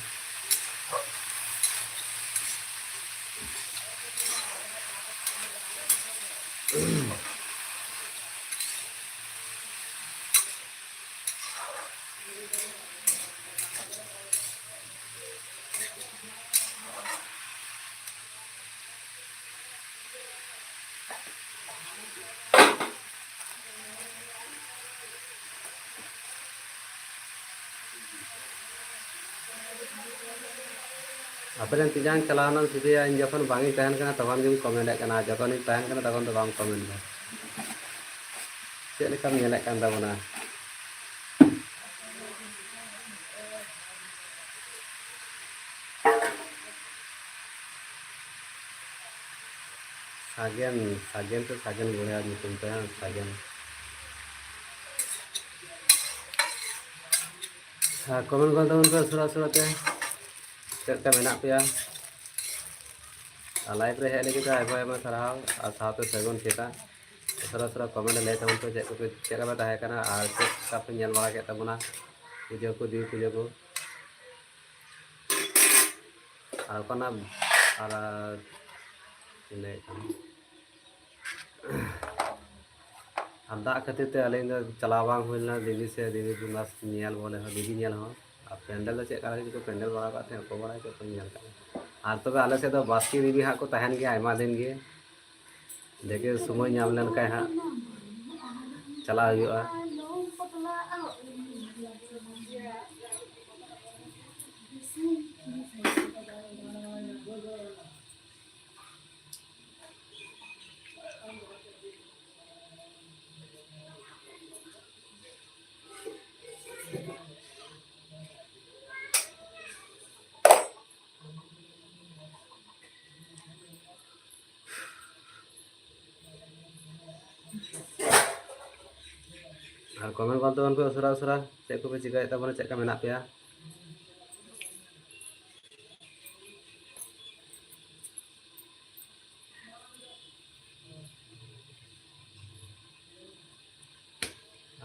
ᱟᱯᱮ ᱨᱮᱱ ᱛᱮᱧᱟᱝ ᱪᱟᱞᱟᱣ ᱮᱱᱟᱢ ᱥᱤᱫᱷᱟᱹᱭᱟ, ᱤᱧ ᱡᱚᱠᱷᱚᱱ ᱵᱟᱝ ᱤᱧ ᱛᱟᱦᱮᱱ ᱠᱟᱱᱟ ᱛᱚᱠᱷᱚᱱ ᱜᱮᱢ comment ᱮᱫ ᱠᱟᱱᱟ, ᱟᱨ ᱡᱚᱠᱷᱚᱱᱤᱧ ᱛᱟᱦᱮᱱ ᱠᱟᱱᱟ ᱛᱚᱠᱷᱚᱱ ᱫᱚ ᱵᱟᱢ comment ᱮᱫᱟ᱾ ᱪᱮᱫ ᱞᱮᱠᱟᱢ ᱧᱮᱞᱮᱫ ᱠᱟᱱ ᱛᱟᱵᱚᱱᱟ? ᱥᱟᱜᱮᱱ, ᱥᱟᱜᱮᱱ ᱥᱮ ᱥᱟᱜᱮᱱ ᱵᱚᱭᱦᱟ ᱧᱩᱛᱩᱢ ᱛᱟᱭ, ᱦᱮᱸ, ᱥᱟᱜᱮᱱ᱾ ᱟᱨ comment ᱜᱚᱫ ᱛᱟᱵᱚᱱ ᱯᱮ ᱩᱥᱟᱹᱨᱟ ᱩᱥᱟᱹᱨᱟ ᱛᱮ, ᱪᱮᱫ ᱞᱮᱠᱟ ᱢᱮᱱᱟᱜ ᱯᱮᱭᱟ? ᱟᱨ live ᱨᱮ ᱦᱮᱡ ᱞᱟᱹᱜᱤᱫ ᱛᱮ ᱟᱭᱢᱟ ᱟᱭᱢᱟ ᱥᱟᱨᱦᱟᱣ ᱟᱨ ᱥᱟᱶᱛᱮ ᱥᱟᱹᱜᱩᱱ ᱥᱮᱛᱟᱜ᱾ ᱩᱥᱟᱹᱨᱟ ᱩᱥᱟᱹᱨᱟ comment ᱨᱮ ᱞᱟᱹᱭ ᱛᱟᱵᱚᱱ ᱯᱮ ᱪᱮᱫ ᱠᱚᱯᱮ, ᱪᱮᱫ ᱞᱮᱠᱟ ᱯᱮ ᱛᱟᱦᱮᱸ ᱠᱟᱱᱟ ᱟᱨ ᱪᱮᱫ ᱞᱮᱠᱟ ᱯᱮ ᱧᱮᱞ ᱵᱟᱲᱟ ᱠᱮᱫ ᱛᱟᱵᱚᱱᱟ ᱯᱩᱡᱟᱹ ᱠᱚ, ᱫᱮᱵᱤ ᱯᱩᱡᱟᱹ ᱠᱚ᱾ ᱟᱨ ᱚᱠᱟᱱᱟᱜ, ᱟᱨ ᱪᱮᱫ ᱤᱧ ᱞᱟᱹᱭᱮᱫ ᱠᱟᱱᱟ? ᱟᱨ ᱫᱟᱜ ᱠᱷᱟᱹᱛᱤᱨ ᱛᱮ ᱟᱹᱞᱤᱧ ᱫᱚ ᱪᱟᱞᱟᱣ ᱵᱟᱝ ᱦᱩᱭ ᱞᱮᱱᱟ ᱫᱮᱵᱤ ᱥᱮ ᱫᱮᱵᱤ ᱵᱚᱸᱜᱟ ᱧᱮᱞ ᱵᱚᱞᱮ ᱦᱚᱸ, ᱫᱮᱵᱤ ᱧᱮᱞ ᱦᱚᱸ᱾ ᱟᱨ ᱯᱮᱱᱰᱮᱞ ᱫᱚ ᱪᱮᱫ ᱞᱮᱠᱟ ᱠᱚ ᱯᱮᱱᱰᱮᱞ ᱵᱟᱲᱟ ᱟᱠᱟᱫ ᱛᱟᱦᱮᱸᱫ, ᱚᱠᱚᱭ ᱵᱟᱲᱟᱭ ᱪᱮᱫ ᱠᱚ ᱧᱮᱞ ᱟᱠᱟᱫ᱾ ᱟᱨ ᱛᱚᱵᱮ ᱟᱞᱮ ᱥᱮᱫ ᱫᱚ ᱵᱟᱥᱠᱮ ᱫᱮᱵᱤ ᱦᱟᱸᱜ ᱠᱚ ᱛᱟᱦᱮᱱ ᱜᱮᱭᱟ ᱟᱭᱢᱟ ᱫᱤᱱ ᱜᱮ᱾ ᱫᱮᱠᱷᱮ ᱥᱚᱢᱚᱭ ᱧᱟᱢ ᱞᱮᱱᱠᱷᱟᱱ ᱦᱟᱸᱜ ᱪᱟᱞᱟᱜ ᱦᱩᱭᱩᱜᱼᱟ᱾ ᱟᱨ ᱠᱚᱢᱮᱱᱴ ᱜᱚᱫ ᱛᱟᱵᱚᱱ ᱯᱮ ᱩᱥᱟᱹᱨᱟ ᱩᱥᱟᱹᱨᱟ, ᱪᱮᱫ ᱠᱚᱯᱮ ᱪᱤᱠᱟᱹᱭᱮᱫ ᱛᱟᱵᱚᱱᱟ, ᱪᱮᱫ ᱞᱮᱠᱟ ᱢᱮᱱᱟᱜ ᱯᱮᱭᱟ?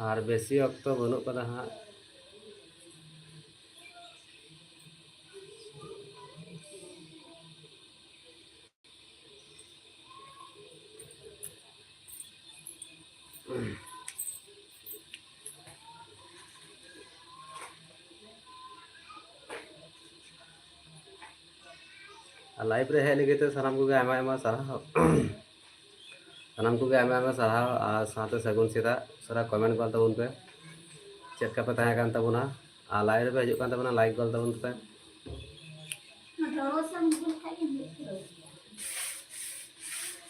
ᱟᱨ ᱵᱮᱥᱤ ᱚᱠᱛᱚ ᱵᱟᱹᱱᱩᱜ ᱠᱟᱫᱟ ᱦᱟᱸᱜ᱾ ᱟᱨ ᱞᱟᱭᱤᱵᱷ ᱨᱮ ᱦᱮᱡ ᱞᱟᱹᱜᱤᱫ ᱛᱮ ᱥᱟᱱᱟᱢ ᱠᱚᱜᱮ ᱟᱭᱢᱟ ᱟᱭᱢᱟ ᱥᱟᱨᱦᱟᱣ᱾ ᱥᱟᱱᱟᱢ ᱠᱚᱜᱮ ᱟᱭᱢᱟ ᱟᱭᱢᱟ ᱥᱟᱨᱦᱟᱣ ᱟᱨ ᱥᱟᱶᱛᱮ ᱥᱟᱹᱜᱩᱱ ᱥᱮᱛᱟᱜ᱾ ᱩᱥᱟᱹᱨᱟ ᱠᱚᱢᱮᱱᱴ ᱜᱚᱫ ᱛᱟᱵᱚᱱ ᱯᱮ, ᱪᱮᱫ ᱞᱮᱠᱟ ᱯᱮ ᱛᱟᱦᱮᱸ ᱠᱟᱱ ᱛᱟᱵᱚᱱᱟ᱾ ᱟᱨ ᱞᱟᱭᱤᱵᱷ ᱨᱮᱯᱮ ᱦᱤᱡᱩᱜ ᱠᱟᱱ ᱛᱟᱵᱚᱱᱟ, ᱞᱟᱭᱤᱠ ᱜᱚᱫ ᱛᱟᱵᱚᱱ ᱯᱮ᱾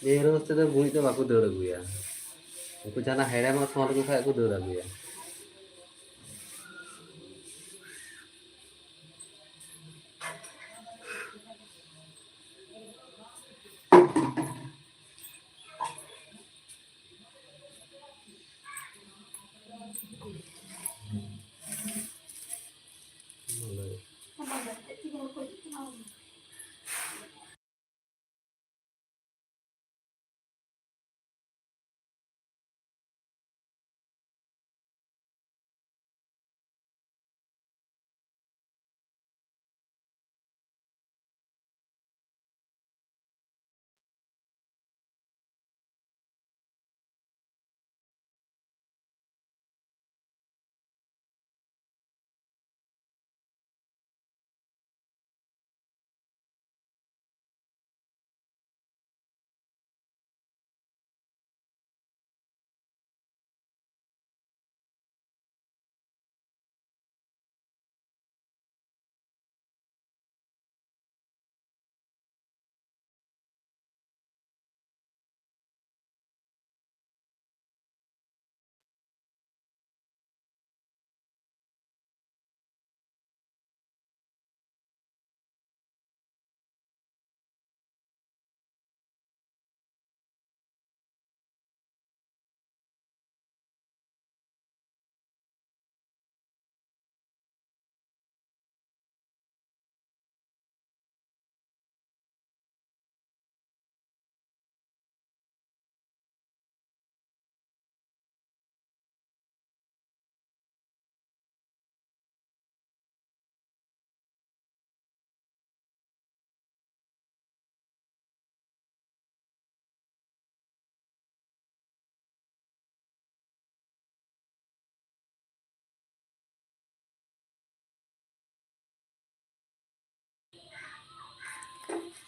ᱱᱤᱭᱟᱹ ᱨᱳᱥ ᱛᱮᱫᱚ ᱜᱩᱸᱡ ᱫᱚ ᱵᱟᱠᱚ ᱫᱟᱹᱲ ᱟᱹᱜᱩᱭᱟ, ᱩᱱᱠᱩ ᱡᱟᱦᱟᱱᱟᱜ ᱦᱮᱲᱮᱢᱟᱜ ᱥᱚ ᱞᱮᱠᱚ ᱠᱷᱟᱡ ᱠᱚ ᱫᱟᱹᱲ ᱟᱹᱜᱩᱭᱟ᱾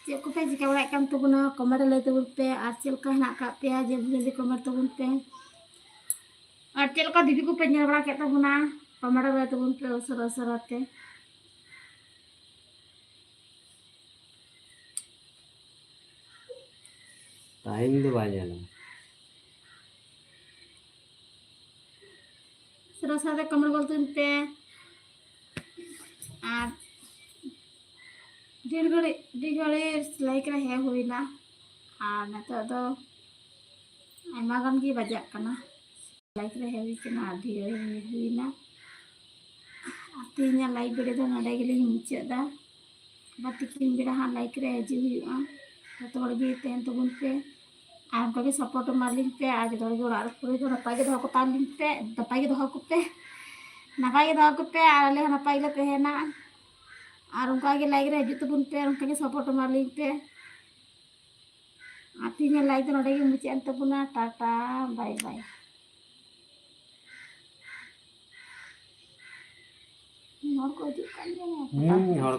ᱪᱮᱫ ᱠᱚᱯᱮ ᱪᱤᱠᱟᱹ ᱵᱟᱲᱟᱭᱮᱫ ᱠᱟᱱ ᱛᱟᱵᱚᱱᱟ, ᱠᱚᱢᱮᱱᱴ ᱨᱮ ᱞᱟᱹᱭ ᱛᱟᱵᱚᱱ ᱯᱮ᱾ ᱟᱨ ᱪᱮᱫ ᱞᱮᱠᱟ ᱦᱮᱱᱟᱜ ᱟᱠᱟᱫ ᱯᱮᱭᱟ, ᱡᱮ ᱡᱚᱞᱫᱤ ᱠᱚᱢᱮᱱᱴ ᱛᱟᱵᱚᱱ ᱯᱮ᱾ ᱟᱨ ᱪᱮᱫ ᱞᱮᱠᱟ ᱫᱤᱫᱤ ᱠᱚᱯᱮ ᱧᱮᱞ ᱵᱟᱲᱟ ᱠᱮᱫ ᱛᱟᱵᱚᱱᱟ, ᱠᱚᱢᱮᱱᱴ ᱨᱮ ᱞᱟᱹᱭ ᱛᱟᱵᱚᱱ ᱯᱮ ᱩᱥᱟᱹᱨᱟ ᱩᱥᱟᱹᱨᱟ ᱛᱮ᱾ ᱴᱟᱭᱤᱢ ᱫᱚ ᱵᱟᱭ ᱧᱮᱞᱟ᱾ ᱩᱥᱟᱹᱨᱟ ᱩᱥᱟᱹᱨᱟ ᱛᱮ ᱠᱚᱢᱮᱱᱴ ᱜᱚᱞ ᱛᱟᱵᱚᱱ ᱯᱮ᱾ ᱟᱨ ᱰᱷᱮᱨ ᱜᱷᱟᱹᱲᱤᱡ, ᱰᱷᱮᱨ ᱜᱷᱟᱹᱲᱤᱡ ᱞᱟᱭᱤᱠ ᱨᱮ ᱦᱮᱡ ᱦᱩᱭᱱᱟ᱾ ᱟᱨ ᱱᱤᱛᱚᱜ ᱫᱚ ᱟᱭᱢᱟ ᱜᱟᱱ ᱜᱮ ᱵᱟᱡᱟᱜ ᱠᱟᱱᱟ᱾ ᱞᱟᱭᱤᱠ ᱨᱮ ᱦᱮᱡ ᱦᱩᱭ ᱠᱟᱱᱟ, ᱟᱹᱰᱤ ᱦᱩᱭᱱᱟ᱾ ᱟᱨ ᱛᱮᱦᱮᱧᱟᱜ ᱞᱟᱭᱤᱵᱷ ᱵᱷᱤᱰᱤᱭᱳ ᱫᱚ ᱱᱚᱰᱮ ᱜᱮᱞᱤᱧ ᱢᱩᱪᱟᱹᱫ ᱮᱫᱟ᱾ ᱟᱵᱟᱨ ᱛᱤᱠᱤᱱ ᱵᱮᱲᱟ ᱦᱟᱸᱜ ᱞᱟᱭᱤᱵᱷ ᱨᱮ ᱦᱤᱡᱩᱜ ᱦᱩᱭᱩᱜᱼᱟ᱾ ᱡᱚᱛᱚ ᱦᱚᱲ ᱜᱮ ᱛᱟᱦᱮᱱ ᱛᱟᱵᱚᱱ ᱯᱮ ᱟᱨ ᱚᱱᱠᱟ ᱜᱮ ᱥᱟᱯᱳᱨᱴ ᱮᱢᱟ ᱞᱤᱧ ᱯᱮ᱾ ᱟᱨ ᱡᱚᱛᱚ ᱦᱚᱲ ᱜᱮ ᱚᱲᱟᱜ ᱨᱮ ᱠᱚ ᱱᱟᱯᱟᱭ ᱜᱮ ᱫᱚᱦᱚ ᱠᱚᱛᱟ ᱞᱤᱧ ᱯᱮ, ᱱᱟᱯᱟᱭ ᱜᱮ ᱫᱚᱦᱚ ᱠᱚᱯᱮ, ᱱᱟᱯᱟᱭ ᱜᱮ ᱫᱚᱦᱚ ᱠᱚᱯᱮ᱾ ᱟᱨ ᱟᱞᱮ ᱦᱚᱸ ᱱᱟᱯᱟᱭ ᱜᱮᱞᱮ ᱛᱟᱦᱮᱱᱟ᱾ ᱟᱨ ᱚᱱᱠᱟ ᱜᱮ ᱞᱟᱭᱤᱵᱷ ᱨᱮ ᱦᱤᱡᱩᱜ ᱛᱟᱵᱚᱱ ᱯᱮ, ᱚᱱᱠᱟ ᱜᱮ ᱥᱟᱯᱳᱨᱴ ᱮᱢᱟ ᱞᱤᱧ ᱯᱮ᱾ ᱟᱨ ᱛᱮᱦᱮᱧᱟᱜ ᱞᱟᱭᱤᱵᱷ ᱫᱚ ᱱᱚᱰᱮ ᱜᱮ ᱢᱩᱪᱟᱹᱫ ᱮᱱ ᱛᱟᱵᱚᱱᱟ᱾ ᱴᱟᱴᱟ, ᱵᱟᱭ ᱵᱟᱭ᱾ ᱦᱚᱲ ᱠᱚ ᱦᱤᱡᱩᱜ ᱠᱟᱱ ᱜᱮᱭᱟ᱾ ᱦᱩᱸ, ᱦᱚᱲ